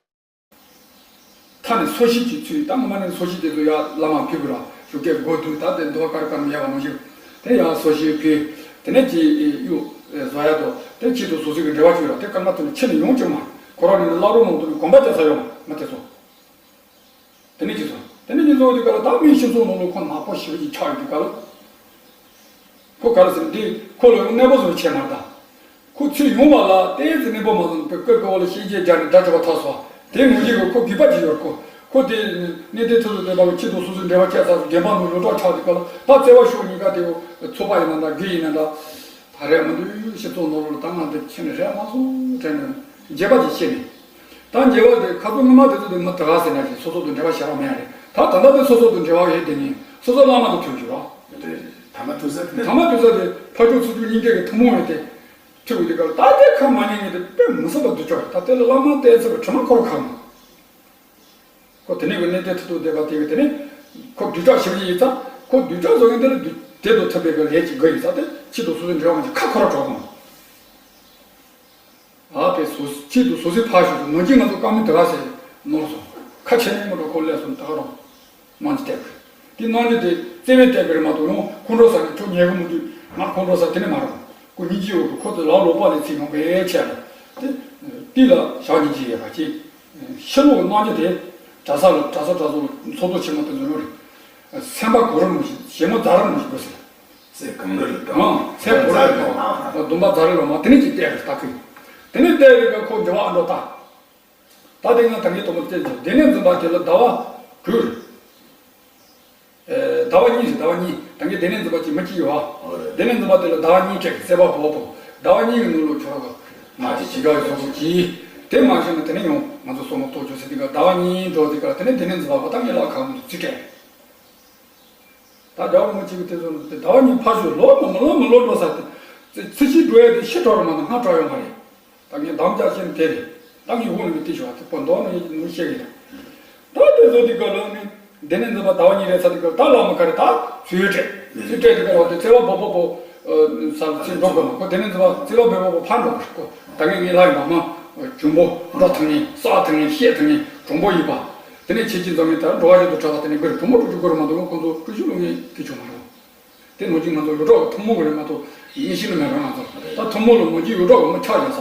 མཐའ་ནས་སོ་སྐྱེས་ཀྱི་ཚུལ། ད་ངོ་མ་ནས་སོ་སྐྱེས་དེ་ཚོ་ཡར་བླ་མ་ཕུལ་དགོས་ར། ཞོགས་ཀས་སྒོ་བསྡུས། ད་དེ་འདུལ་བ་དཀར་དཀར་མོ་ཡལ་བ་ནང་བཞིན། དེ་ཡར་སོ་སྐྱེས་ཕུལ། དེ་ནས་ཀྱི་གཡུག་བཟོ་ཡ་དོ། དེ་ཁྱི་དང་སོ་སོ་གི་འབྲེལ་བ་བཅད་ར། དེ་སྐར་མ་དེ་ནས་ཕྱི་ནས་ཡོང་བཅུག་མ། ཁོ་རང་ནས་བླ་རུང་ནང་དུ་ནས་གོམ་པ་རྒྱག་ས་ཡོང་མ་དེ་ཚོ། དེ་ནས་ཅི་སོང་། དེ་ནས་ཉིན་ཚོགས་དེ་ག་ལ་ད་མིའི་སྤྱི་ཚོགས་ནང་ལོགས་ཁོ་ནག་པོ་ཞེ་པོ་ཅིག་ཆགས་ཡོད་དུས་ག་ལ། ཁོ་ག་ལ་ཟེར་ན་དེ་ཁོ་ལ་ཡང་གནས་པོ་བཟོ་བྱས་མ་རེད་ད། ཁོ་ཚུར་ཡོང་བ་ལ་ཏོག་ཙམ་གནས་པོ་མ་བཟོ་ན་དཔེ་ཀིར་ཀི་བ་ལ་ཤེས་བྱའི་རྒྱ་ནས་སྒྲ་གྲགས་པ་ཐག་སོ། དེ་ངོ་ཤེས་ཀྱི་ཁོ་རྒྱུས་པ་ཅིག་ཡོད་ཁོ། ཁོ་དེ་གནས་བརྟན་མཐུ་སྟོབས་ལྡན་པ་གི་ཁྱི་དང་སོ་སོའི་འབྲེལ་བ་བཅད་ཚར་སོང་། རྒན་པ་ནང་ལོ་གྲོགས་ཆགས་དུས་ག་ལ་ད་བརྩེ་བ་ཕྱོགས་གཉིས་ཀ་དེ་ཚོགས་པ་ཡིན་ན་འདྲ་སྒེར་ཡིན་ན་འདྲ། ད་རེས་མ་འདུག་སྤྱི་ཚོགས་ནང་ལོགས་ལ་ད་ང་འདི་ཁྱེད་ནི་རེད་མ་སོང་དྲན་ནས་འགྱེད་པ་ཅིག་སྐྱེས་ནས། ད་འགྱེད་པ་དེ་ཁ་སང་སྔོན་མ་དེ་ཚོ་དེ་མི་དེ་ག་ཟེར་ན་ཞིག་སོ་སོ་དང་འབྲེལ་བ་བྱེད་རོགས་མེད་རེད། ད་ད་ལྟ་དེ་སོ་སོ་དང་འབྲེལ་བ་ཡོད་དེ་ནི་སོ་སོ་བླ་མ་དང་མཐུན་གྱི་རོགས། རེད། ཐ་མ་ཐུག་ས་དེ། ཐ་མ་ཐུག་ས་དེ་ཕ་ཆོས་ཚུལ་ཁྲིམས་སྙིང་གའི་གི་ཐུན་མོང་ཡོད་དེ། ཁྲིད་དགོས་དེ་ག་ལ་ད་དེ་ཁ་མ་ཉན་ངེས་དེ་དཔེ་མི་སྲིད་པ་སྡུག་ཅག་རེད། ད་དེ་ལ་བླ་མ་བསྟེན་ཚར་བའི་དྲི་མ་འཁོར་ཁ་མ། ཁོ་དེ་ནས་གི་གནས་བརྟན་མཐུ་སྟོབས་ལྡན་པ་དེ་གི་དེ་ནས་ཁོ་བསྡུས་གྲྭ་ཞིག་ཡིན་ཙང་ཁོ་བསྡུས་གྲྭ་བཟོ་མཁན་དེ་ལ་བསྡུས་དེ་དང་མཐུན་པའི་གི་ལས་ཀྱི་དགོས་ཡིན་ཙང་དེ་ཁྱི་དང་སོ་སོའི་འབྲེལ་བ་མ་ཅིག་ཁ་འཁོར་གྲོགས་མ། ཨ་ཕའི་སོ་ཁྱི་དང་སོ་སོའི་ཕར་ཞོག་ནང་ཁྱི་ང་ཚོ་བཀའ་མོལ་དེ་ག་ཟེར་ནོར་སོང་། ཁ་ཆེ་ནས་མི་འགྲོ་ཁོ་སླེབས་སོང་ད་ག་རང་། གནང་རྒྱུ་སྟེར་དགོས། དེ་གནང་རྒྱུ་དེ་བརྩེ་བས་སྟེར་དགོས་རེད་མ་གཏོགས་ཡང་ཁོང་ཁྲོ་ཟ་ནས་ཁྱོད་ཉལ་གི་མི་འདུག་ང་ཁོང་ཁྲོ་ཟ་དེ་ནས་མ་རུང་། ཁོ་སྙིང་རྗེ་ཡོད་གི་ཁོ་ཚོ་ལག་ལོག་པ་ལས་ཚིག་ཡོང་པའི་ཆེད་ལ་དེ་དེ་ལ་བཞག་སྙིང་རྗེ་ཡོད་པ་ཅིག་ཕྱི་ལོགས་གནང་རྒྱུ་དེ་གྲྭ་ས་ལ་གྲྭ་ས་གྲྭ་ཚོ་ལ་ཚོགས་གཙོ་ཆེན་མོ་དེ་ཚོ་ཡོད་རེད། སེམས་པ་གོ་རིམ་མི་ཤེས་ཞེ་མོ་ཛ་རིམ་མི་ཤེས་དགོས་ཟེར། ཚེ་གང་གི་རེད་དང་། ཚེ་གོ་རིམ་མི་ཤེས་སྡོམ་པ་ཛ་རིམ་ལ་མ་དེ་ནས་ཅིག་བལྟས་རེད་ལྟ་གི་དེ་ནས་བལྟས་རེད་ག་ཁོ་འགྱུར་བ་ཨ་འགྲོ་ལྟ། ད་དེ་ང་ད་གིན་དུ་མ་བལྟས་ཀྱང་སྡེ་སྣོད་འཛིན་པ་དེ་ལ་ཟླ་བ་དྲུག་རེད། ཟླ་བ་གཉིས་རེད། ཟླ་བ་གཉིས། ད་གིན་སྡེ་སྣོད་འཛིན་པ་གཅིག་མི་གཅིག་ཡོད་ཨ། སྡེ་སྣོད་འཛིན་པ་དེ་ལ་ཟླ་བ་གཉིས་སྤྲད་ཀྱི་བརྩེ་བ་བོ་བོ། ཟླ་བ་གཉིས་ཀྱི་ནང་ལོགས་ཁྱོད་རང་གི་མ་དེ་ཇི་འདྲ་ཡོད་སོགས་ཀྱིས། དེ་མ་ཤེས་ན་དེ་ནས་ཡང་ང་ཚོ་སོ་མ་གཏོགས་ཆོག་ཟེར་དུས་ཀ་ཟླ་བ་གཉིས་འགྲོ་དུས་ཀ་དེ་ནས་སྡེ་སྣོད་འཛིན་པ་བ་ད་ངས་ལག་ཁ་མ་ཐུག་ཅི་སྤྲད། ད་རྒྱལ་བ་རིན་པོ་ཆེ་གི་དེ་ཚོ་ནི་དེ་ཟླ་བ་གཉིས་ཕར་ཞོག་ལོ་མི་མི་ལོ་མི་ལོ་འགྲོ་ས་དེ། ཚེ་ཕྱི་འགྲོ་ཡ་དེ་ཕྱི་དྲག་རེད་མ་གཏོགས་སྔ་དྲག་ཡོད་མ་རེད། ད་ངས་འདམ་རྒྱག་ཤེས་ནི་དེ་རེད། ད་ངས་འོག་ནས་མི་བལྟས་ཞོག་དེ་པོ་མདོ་ནས་ངས་ནུ་བཤད་གི་ཡིན། ད་དེ་ཚོ་དེ་ག་ལོ་ནི་སྡེ་སྣོད་འཛིན་པ་ཟླ་བ་གཉིས་རེད་ས་དེ་ག་ད་ལོ་མི་ག་རེ་ད་ཚུལ་སྤྲད། ཚུལ་སྤྲད་དེ་ག་ལོ་དེ་བརྩེ་བ་བོ་བོ་བོ་ས་ལ་ཚུལ་འགྲོ་དགོས་མ་ཁོ་སྡེ་སྣོད་འཛིན་པ་བརྩེ་བ་བོ་བོ་བོ་ཕར་འགྲོ་དགོས་ཁོ། ད་ངས་ངའི་ལྷ་ཡི་མ་མ་འབྱུང་པོ་འགྲོ་ཐང་ངེ་ས་ཐང་ངེ་བཤད་ཐང་ངེ་གྲོང་པོ་ཡིན་པ། དེ་ནས་ཁྱེད་ཀྱིས་འཛོམས་ངེས་ད་འགྲོ་བ་ཡོད་དུ་གྲགས་པ་དེ་ནས་དགོས་རེད། གྲོང་པོ་དཀྲུག་རྒྱུ་དགོས་རེད་མ་གཏོགས་ཁོང་ཚོ་དཀྲུག་ཤུགས་ལ་ངས་སྐྱེ་ཆོག་མ་རེད། དེ་ནང་བཞིན་ང་ཚོ་ཡོད་གྲོགས་ཀྱི་ཐུན་མོང་གི་རེད་མ་གཏོགས་མི་ཤེས་ནི་མེད་རང་ང་ཚོ་ད་ཐུན་མོང་ལ་ནང་བཞིན་ཡོད་གྲོགས་ཀྱི་མི་ཆགས་ཡོད་ས་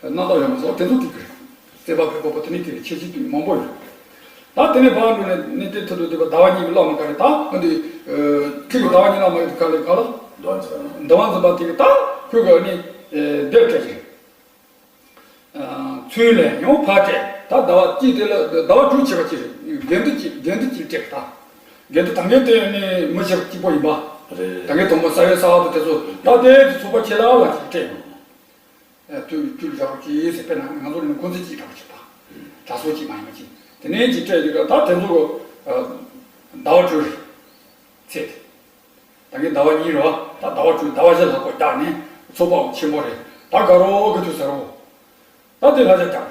རྣམ་དག་ཡོད་མ་ཚོ་དེ་ཚོ་དེ་གི་རེད། བརྩེ་བ་ཕེབས་པ་པོ་དེ་ནས་དེ་རེད་ཁྱེད་ཀྱིས་དུས་མང་པོ་ཡོད། ད་དེ་ནས་ཕར་འགྲོ་ནས་ནི་དེ་ཐུ་དུ་དེ་བ་ཟླ་བ་གཉིས་ཀྱི་བླ་མ་ག་རེ་ད་ཨ་འདི་ཁྱེད་ཀྱི་ཟླ་བ་གཉིས་བླ་མ་ཡོད་ག་ལེ་ག་ལ། འདུལ་བ་འཛིན་པ་དེ་གི་ད་ཁོས་ག་ནི་འདིར་སྤྲད་ཅིང་། ཚུལ་ལས་ཡང་ཕར་སྤྲད། ད་ཟླ་བ་གཅིག་དེ་ལ་ཟླ་བ་དྲུག་བྱས་པ་གཅིག་རེད། དགེ་འདུན་གཅིག་དགེ་འདུན་གཅིག་སྤྲད་ད། དགེ་འདུན་ད་གིན་དེ་ནི་མི་བྱེད་པ་གཅིག་པོ་ཡིན་པ། རེད། ད་གིན་དང་པོ་ས་ཡོད་ས་བ་དང་དེ་ཚོ་ད་དེ་དུ་ཚོགས་པ་ཆེ་ལ་ལ་ཅིག་སྤྲད། ཨ་དུས་དུས་ལ་བཞག་རོགས་གྱིས་ཟེར་དཔེར་ན་ང་ཚོ་ནི་འཁོན་འཛིན་གཅིག་འདྲ་བ་ཅིག་པ། དྲག་སོགས་གཅིག་མ་ཡིན་པ་ཅིག་དེ་ནས་ཅིག་སྤྲད་དུས་ད་དེ་ཚོ་གི་ཟླ་བ་དྲུག་རེད། ཚེ་དེ། ད་གིན་ཟླ་བ་གཉིས་རེད་བ། ད་ཟླ་བ་དྲུག་ཟླ་བ་བཞི་ལྷག་པོ་བརྒྱབ་ནས་ཚོགས་པའོ་ཆེན་པོ་རེད། ད་དགའ་རོགས་གི་དུས་ཟེར་རོ། ད་དེ་ལྷ་ཆ་རྒྱག་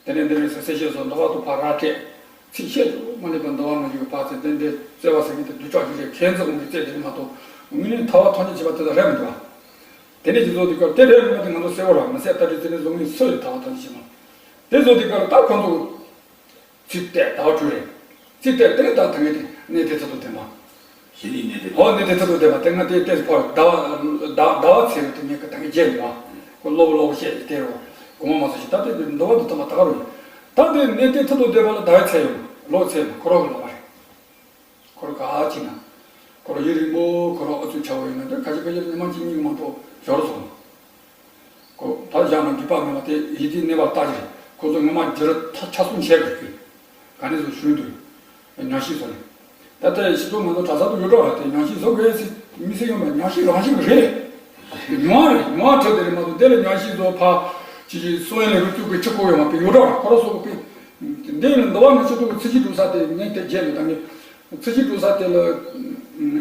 དེ་ནས་འདི་རེད་ཟེར་གསལ་བཤད་སོགས་འདི་བར་དུ་ཕར་ར་སྤྲད། ཚིག་བཤད་རྒྱུ་མ་ལེགས་པ་འདི་བ་མ་ཡོད་པ་ཚེ་དེ་འདྲའི་བརྩེ་བ་ཟེར་མཁན་དེ་སྡུག་ཅག་ཞིག་རེད། ཁྱེད་ཚོ་འོང་གི་བརྩེ་དེ་མ་གཏོགས་དངོས་གནས་ཐར་བ་ཐམས་ཅད་བྱེད་པ་དེ་ལ་རེད་མི་འདུག་བ། དེ་ནས་ཀྱི་བཟོ་དེ་སྐབས་དེ་རེད་མི་འདུག་ང་ཚོ་གསལ་བོ་ར་མི་གསལ་ལྟ་དུས་དེ་ནས་བཟོ་ངེས་སུ་ཡོད་ཐར་བ་ཐམས་ཅད་བྱེད་མ། དེ་བཟོ་དེ་སྐབས་ལ་ད་ཁོང་ཚོ། ཚིག་གཏད་ཟླ་བ་དྲུག་རེད། ཚིག་གཏད་དེ་ད་ད་ངས་དེ་གནས་དེ་ཚོ་དང་ལྡན་པ། གཞི་ནས་གནས་དེ། ཨོ་གནས་དེ་ཚོ་དང་ལྡན་པ་དེ་ང་དེ་ལྟས་སུ་ཕར་ཟླ་བ་ཟླ་ཟླ་བ་ཚེས་རུ་དེ་ངས་ད་ངས་བརྗེད་མི་བ། ཁོ་སློབ་སློབ་བཤད་དེ་རུ་གོང་མ་མ་སོ་ཞིག་ད་དེ་དེ་འདུ་བ་དུ་ཐོག་མ་ད་ག་རུ་ཡིན། ད་དེ་གནས་དེ་ཚོ་དང་ལྡན་པ་ལ་ཟླ་བའི་ཚེས་ཡོང་ལོ་ཚེས་ཡོང་ཁོ་རང་གི་ལོ་བ་རེད། ཁོ་རང་ག་ཅི་ན། ཁོ་རང་ཡུན་རིང་པོ་ཁོ་རང་ཨུ་ཚུགས་ཆེ་བོ་ཡིན་ན་དེ་ཁ་ཅིག་ཁ་ཅིག་ཉི་མ་གཅིག་གཉིས་མ་གཏོགས་ཞོར་སོང་། ཁོ་ད་བཞག་ན་འགྲིག་པ་མེད་པ་དེ་ཡིད་དེ་གནས་པ་ལྟ་ཅི་རེད། ཁོ་ཚོ་ངོ་མ་འགྱུར་ཐ་ཆ་སོང་བྱས་པ་རེད། ག་ནས་སུ་ཞུས་འདུག་ཉམས་ཞིབ་བཟོ་ནས། ད་ལྟ་ཡི་སྤྱི་ཚོགས་ང་ཚོ་གྲྭ་ས་དུ་ཡོད་འགྲོ་ར་དེ་ཉམས་ཞིབ་བཟོ་དགོས་སི་མི་སྲིད་ཡོང་བ་ཉམས་ཞིབ་རང་བཞིན་རེད། ཉུང་བ་རེད། ཉུང་བ་ཁྲོད་དེ་རེད་མ་གཏོགས་དེ་ལ་ཉམས་ཞིབ་བཟོ་ཕ་ཅི་ཅི་སོང་ཡ་ལས་རུ་བཅུག་གི་ཆུ་ཁོ་ཡོང་བ་དེ་ཡོད་འགྲོ་ར་ཁོ་ར་སོགས་པའི། འདི་ནི་འདི་བ་ནི་སྤྱི་ཚོགས་ཚི་ཅི་འདུག་ས་དེ་ངས་དེ་བརྗེད་མི་བཏང་གི། ཚི་ཅི་འདུག་ས་དེ་ལ་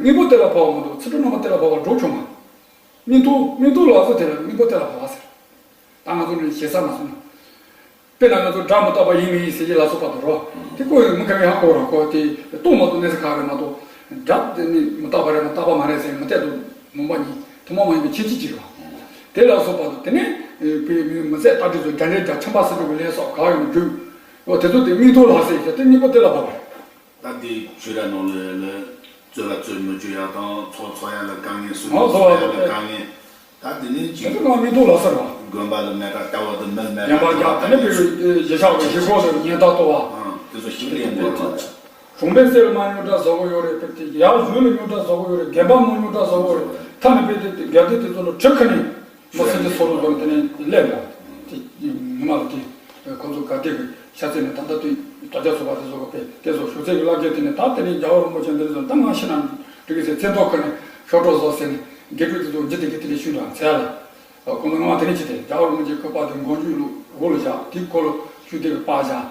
དངོས་པོ་དེ་ལ་བབ་པ་མ་གཏོགས་ཚི་ཁྲོ་རྣམ་པ་དེ་ལ་བབ་པ་འགྲོ་ཆོག་མ། མིག་ཏོ་མིག་ཏོ་ལག་ཟུར་དེ་ལ་མིག་པོ་དེ་ལ་བབ་པ་ཟེར། ད་ང་ཚོ་ནི་ཞེ་ས་མ་སོང་། དཔེར་ན་ང་ཚོ་དགྲ་མི་རྟག་པ་ཡིན་མི་ཡིན་ཟེར་གྱི་ལ་སོགས་པ་དང་རོ། དེ་ཀོ་ཡི་མི་ཁ་མི་ཧ་གོ་ར་ཀོ་དེ་ལྟོ་མ་གཏོགས་གནས་ས་ག་རེ་མ་གཏོགས། དགྲ་དེ་ནི་མི་རྟག་པ་རེད་མ་རྟག་པ་མ་རེད་ཟེར་མི་གཏད་དུ་མུན་པ་གཉིས་ཐུན་མོང་མ་ཡིན་པའི་ཁྱད་ཆོས་ཅིག་རེད། དེ་ལ་སོགས་པ་དང་དེ་ནས་པའི་མི་མི་ཚད་ལྟ་གྲི་ཚོ་རྒྱ་འདྲེ་རྒྱ་ཆམ་པ་སྲིད་པའི་ལས་སོགས་ག་ཡོང་རྒྱུ། འོ་དེ་ཚོ་དེ་མིག་ཐོག་ལ་ཟེར་ཟེར་དེ་གཉིས་པོ་དེ་ལ་བབ་པ་རེད། ད་དེ་ཆོས་ར་ནང་ལ་ལ་རྩོད་པ་རྩོད་མི་རྩོད་ཡ་དང་ཚོགས་ཚོགས་ཡ་ལ་དཀའ་ངལ་སུ་ཨོ་ཚོགས་ཡ་ལ་དཀའ་ངལ། ད་དེ་ནས་ཅིག་དེ་ཚོ་ང་མི་འདུག་ལ་ཟེར་བ། དགོན་པ་ལ་མེད་ཀ་ལྟ་བ་དུ་མི་མེད་ཡང་པ་རྒྱ་དེ་ནས་པའི་གཞི་ཆགས་པའི་གཞི་གོ་ལ་ཉེན་རྟགས་གཏོར་བ། དེ་ཚོ་ཞིག་ལས་འདོད་ཀྱི། གྲོང་པའི་སེར་མ་ཉོ་འདྲ་བཟོ་གི་ཡོད་རེད་པས་དེ་ཡར་བཞུད་ལ་ཉོ་འདྲ་བཟོ་གི་ཡོད་རེད། དགོན་པ་མ་ཉོ་འདྲ་བཟོ་གི་ཡོད་རེད། ཐ་ན་པའི་དེ་དགེ་སྡིག་དེ་ཚོ་ལ་ཁྲིམས་ཁ་ནས། མ་སེམས་ཀྱི་སོ་རུ་འཛོམས་དེ་ནས་སླེབས་ཡོང་། དེ་ཉི་མ་ལ་དེ་ཁོ་ཚོ་ག་དེ་གི་ཤ་ཚ་ནས་ད་ལྟ་དུས་དྲ་རྒྱ་ཚོ་བ་དེ་ཚོ་གི་དཔེ་དེ་ཚོ་ཞུ་ཚད་ཀྱི་བླ་རྒྱལ་དེ་ནས་ད་དེ་ནས་རྒྱལ་བ་རིན་པོ་ཆེ་འདི་ཚོ་ད་ང་ཤི་ན་འགྲིག་གི་ཟེར་བཙན་ཐོག་ཁ་ནས་ཤོག་གྲོགས་བཟོ་ཟེར་ནས་དགེ་ཕྲུག་དེ་ཚོ་འཇི་དེ་གི་དེ་ནས་ཞུས་དང་ཚེ་ལ་ཁོ་ཚོ་ང་དེ་ནས་ཅི་དེ་རྒྱལ་བ་རིན་པོ་ཆེ་བཀོད་པ་དེ་མགོ་མཇུག་ལ་འོག་ལ་བཞག་དེ་ཁོ་ལ་ཞུ་དེ་གི་པ་བཞག་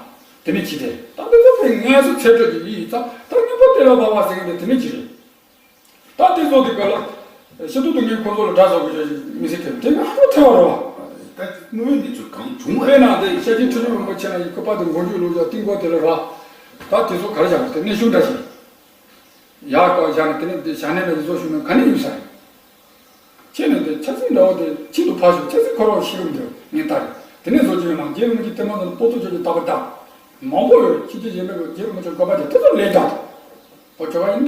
དེ་ནས་ཅི་དེ་ད་དེ་ཚོ་དཔེ་ངལ་གསོ་ཚད་སྤྲོད་ཀྱི་ཡིད་ཡིད་ཚ་ད་སྙིང་པོ་དེ་ལ་བབ་བ་ཟེར་གི་དེ་དེ་ནས་ཅི་རེད། ད་དེ་ཚོ་དེ་ག་ལ། ཤི་ཏུ་དུ་ངས་ཁོ་ཚོ་ལ་དགྲ་བཟོ་དགོས་ཀྱི་མི་སྲིད་མཁན་དེ་ང་ཧ་ཐལ་བ་རེད་བ། ད་དངོས་ཡོད་གནས་ཚུལ་གང་བྱུང་བ་དཔེར་ན་དེ་ཤཱཀྱའི་ཁྲི་བྱང་རིན་པོ་ཆེ་ན་ཡི་ཁོ་པ་དེ་མགོ་མཇུག་ལུག་ཡ་ཏིང་གོ་དེ་ལ་ར། ད་དེ་ཚོ་ག་རེ་བྱ་བ་དེ་གནས་ཤུལ་འདྲ་ཞིག་ཡག་ག་བཞག་ནས་དེ་ནས་དེ་བྱ་ནས་ན་ཡི་བཟོ་ཞུ་ན་ག་ནས་ཡོད་ས་རེད། ཁྱེད་ནས་དེ་ཆབ་སྲིད་འདྲ་བོ་དེ་ཁྱེད་དུ་ཕར་ཞོག་ཆབ་སྲིད་ཁོ་རང་ཤི་ཡོང་དུས་ངས་ལྟ་རེད། དེ་ནས་བཟོ་རྒྱུ་ཡོད་ན་རྗེ་རིན་པོ་ཆེ་བསྟན་པ་ཚོ་ལ་པོ་ཏོ་ཆོས་ཀྱི་ལྟ་བ་ལྟ། མང་པོ་ཡོད་ཁྱེད་ཀྱི་ཡིན་པའི་རྗེ་རིན་པོ་ཆེ་བཀོད་པ་དེ་དེ་ཚོ་ལས་ཀྱང་། ཨོ་ཁྱོད་ཡིན།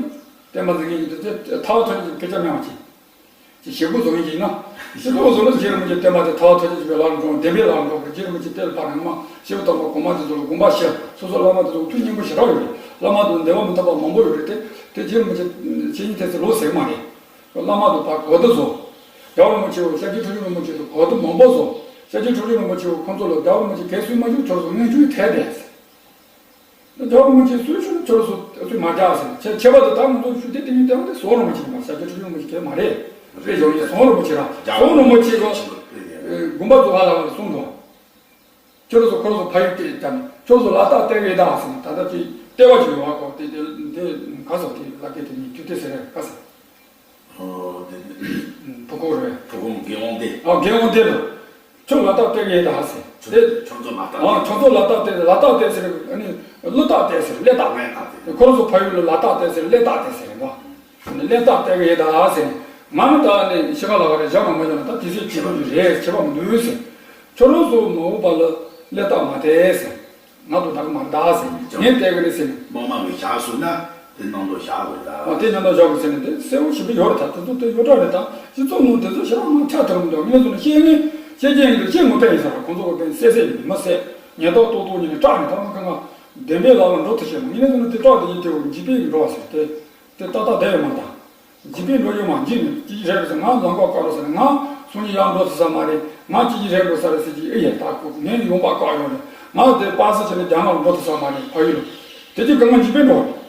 བསྟན་པ་འཛིན་མཁན་གྱི་དེ་ཚོ་ཐར་བ་ཐོབ་ཀྱི་སྐད་ཆ་མེད་པ་ཅིག་ཅིག་ཞེ་པོ་བཟོ་མཁན་ཅིག་ཡིན་ན། ཞེ་པོ་བཟོ་ན་རྗེ་རིན་པོ་ཆེ་བསྟན་པ་དེ་ཐར་བ་ཐོབ་ཀྱི་ཅིག་པའི་ལམ་འགྲོ་བདེན་པའི་ལམ་འགྲོ་གི་རྗེ་རིན་པོ་ཆེ་གཏེར་ལ་ཕབ་ནས་མ་ཞེ་པོ་དང་པོ་གོང་མ་དེ་ཚོ་ལ་དགོངས་པ་ཞུ་སོ་སོ་བླ་མ་དེ་ཚོ་ཐུགས་མཉེས་པོ་ཞེ་དྲག་ཡོད་རེད། བླ་མ་དེ་འདས་པ་མི་ཐོབ་པ་མང་པོ་ཡོད་རེད་དེ། དེ་རྗེ་རིན་པོ་ཆེ་ཆེ་ཉིད་ཐེག་ཚེ་ལོ་ཟེར་མ་རེད། བླ་མ་དེ་ཕར་གོ་བརྡ་བཟོ། རྒྱལ་བ་རིན་པོ་ཆེ་བོ་ཤཱཀྱའི་ཁྲི་བྱང་རིན་པོ་ཆེ་དེ་གོ་བརྡ་མང་པོ་བཟོ། ཤཱཀྱའི་ཁྲི་བྱང་རིན་པོ་ཆེ་བོ་ཁོང་ཚོ་ལ་རྒྱལ་བ་རིན་པོ་ཆེ་གས་སུས་མ་བྱུང་ཁྱོད་ཚོ་སྔོན་བྱུང་ཐལ་བསྡད་ཟེར། རྒྱལ་བ་རིན་པོ་ཆེ་སུས་ཞུ་ན་ཁྱོད་ཚོ་སུས་མ་རྒྱག་ཟེར་ཁྱེད་ཁྱེད་པ་དེ་ད་ང་ཚོ་ཞུ་དེ་དེ་ཡིན་དེ་འོང་དེ་ཟོ་རིན་པོ་ཆེ་ཡིན་པ་ཤཱཀྱའི་ཁྲི་བྱང་རིན་པོ་ཆེ་གས་མ་རེད། རེད་ཡོང་ཡིན་ཟོ་རིན་པོ་ཆེ་རང་ཟོ་རིན་པོ་ཆེ་གོ། དགོངས་པ་རྫོགས་པ་ལ་གསུངས་དང་། ཁྱོད་ཚོ་ཁོ་ཚོ་ཕ་ཡུལ་སྐད་དང་ཁྱོད་ཚོ་ལ་དྭགས་སྟེར་གི་ཡིན་ད་ཟེར་ནས་ད་ལྟ་ཅིག་ལྟེ་བ་ཅིག་ཡོང་བ་གོ་དེ་དེ་དེ་ག་ཟེར་དེ་ལ་སྐད་དེ་ཉིད་དུ་དེ་ཟེར་རེད་ག་ཟེར། ཨོ་དེ་དེ། བུ་ཁོ་རེད། བུ་ཁོ་དགེ་དབང་དེ། ཨ་དགེ་དབང་དེ་ལ། ཁྱོད་ལ་དྭགས་སྟེར་གི་ཡིན་ད་ཟེར། དེ། ཁྱོད་ཚོ་ལ་དྭགས། ཨ་ཁྱོད་ཚོ་ལ་དྭགས་སྟེར་ལ་དྭགས་སྟེར་ཟེར་ཨ་ནི་ཀླུ་དྭགས་སྟེར་ཟེར་གླེ་དྭགས། ཀླེ་དྭགས་དེ། ཁོ་རང་ཚོ་ཕ་ཡུལ་ལ་ལ་དྭགས་སྟེར་ཟེར་གླེ་དྭགས་སྟེར་ཟེར་རེད་པ། ལས་རྟགས་སྟེར་གི་ཡིན་ད་ཟེར་ནས་ང་ནི་ད་ནི་ཤི་ཁ་ལ་བ་རེ་བཞག་མ་མ་བཞག་ན་ད་དེ་ཚོས་བྱེད་པ་མི་རེད་བྱེད་པ་མི་འདུག་ཟེར། ཁྱོད་རང་ཚོ་མ་འོངས་པ་ལ་ལས་རྟགས་མ་སྟེར་ཟེར། ང་དང་ད་ག་མ་རེད་ད་ཟེར་ངས་སྟེར་གི་རེད་ཟེར་ནས། དམག་མང་གི་བཞག་སོང་ན་དེ་ནང་དུ་བཞག་དགོས་ད། ཨ་དེ་ནང་དུ་བཞག་དགོས་ཟེར་ནས་དེ་གསལ་བོ་ཞིག་ཡོད་རེད་ད་དེ་ཚོ་དེ་ཡོད་འདྲ་རེད་ད་སྤྱི་ཚོགས་ནང་དེ་ཚོ་ཞེ་དྲག་མང་ཆ་དྲགས་མི་འདུག་ངས་བཟོས་ན་ཤེས་ངེས་ཤེས་ཀྱི་ཡིན་འདུག་ཤེས་ངོ་སྤྲད་ཡིན་ས་ར་ཁོང་ཚོ་གི་དེ་གསལ་གསལ་ཡིན་མི་གསལ་ཉེན་རྟོག་ཏོག་ཏོག་ཉིན་ནས་སྐྲག་ནས་ད་མ་གང་ག་བདེན་པའི་ལམ་ལ་འགྲོ་ཐུབ་ཤེས་མ་ངས་བཟོས་ན་དེ་སྐྲག་དེ་ཡིན་དེ་འོ་འཇིགས་པའི་འགྲོ་བ་ཟེར་དེ། དེ་ཏག་ཏག་བསྡད་ཡོད་མ་རེད་ད། འཇིགས་པའི་འགྲོ་ཡོད་མ་འཇིགས་ནས་ཅི་ཞིག་རེད་ཟེར་ང་ལམ་ཁ་བཀག་རོགས་ཟེར་ནས་ང་སང་ཉིན་ཡར་འགྲོ་ཐུབ་ས་མ་རེད་ང་ཅི་ཞིག་རེད་འགྲོ་ས་རེད་ཟེར་གྱི་ཨེ་ཡ་ད་ཁོ་ངས་ཡོང་པ་བཀག་ཡོད་རེད་ང་དེ་པ་སེ་བྱས་ནས་རྒྱ་ནག་ལ་འགྲོ་ཐུབ་ས་མ་རེད་ཕ་ཡུལ་ལ། དེ་དུས་གང་ག་འཇིགས་པའི་འགྲོ་བ་རེད།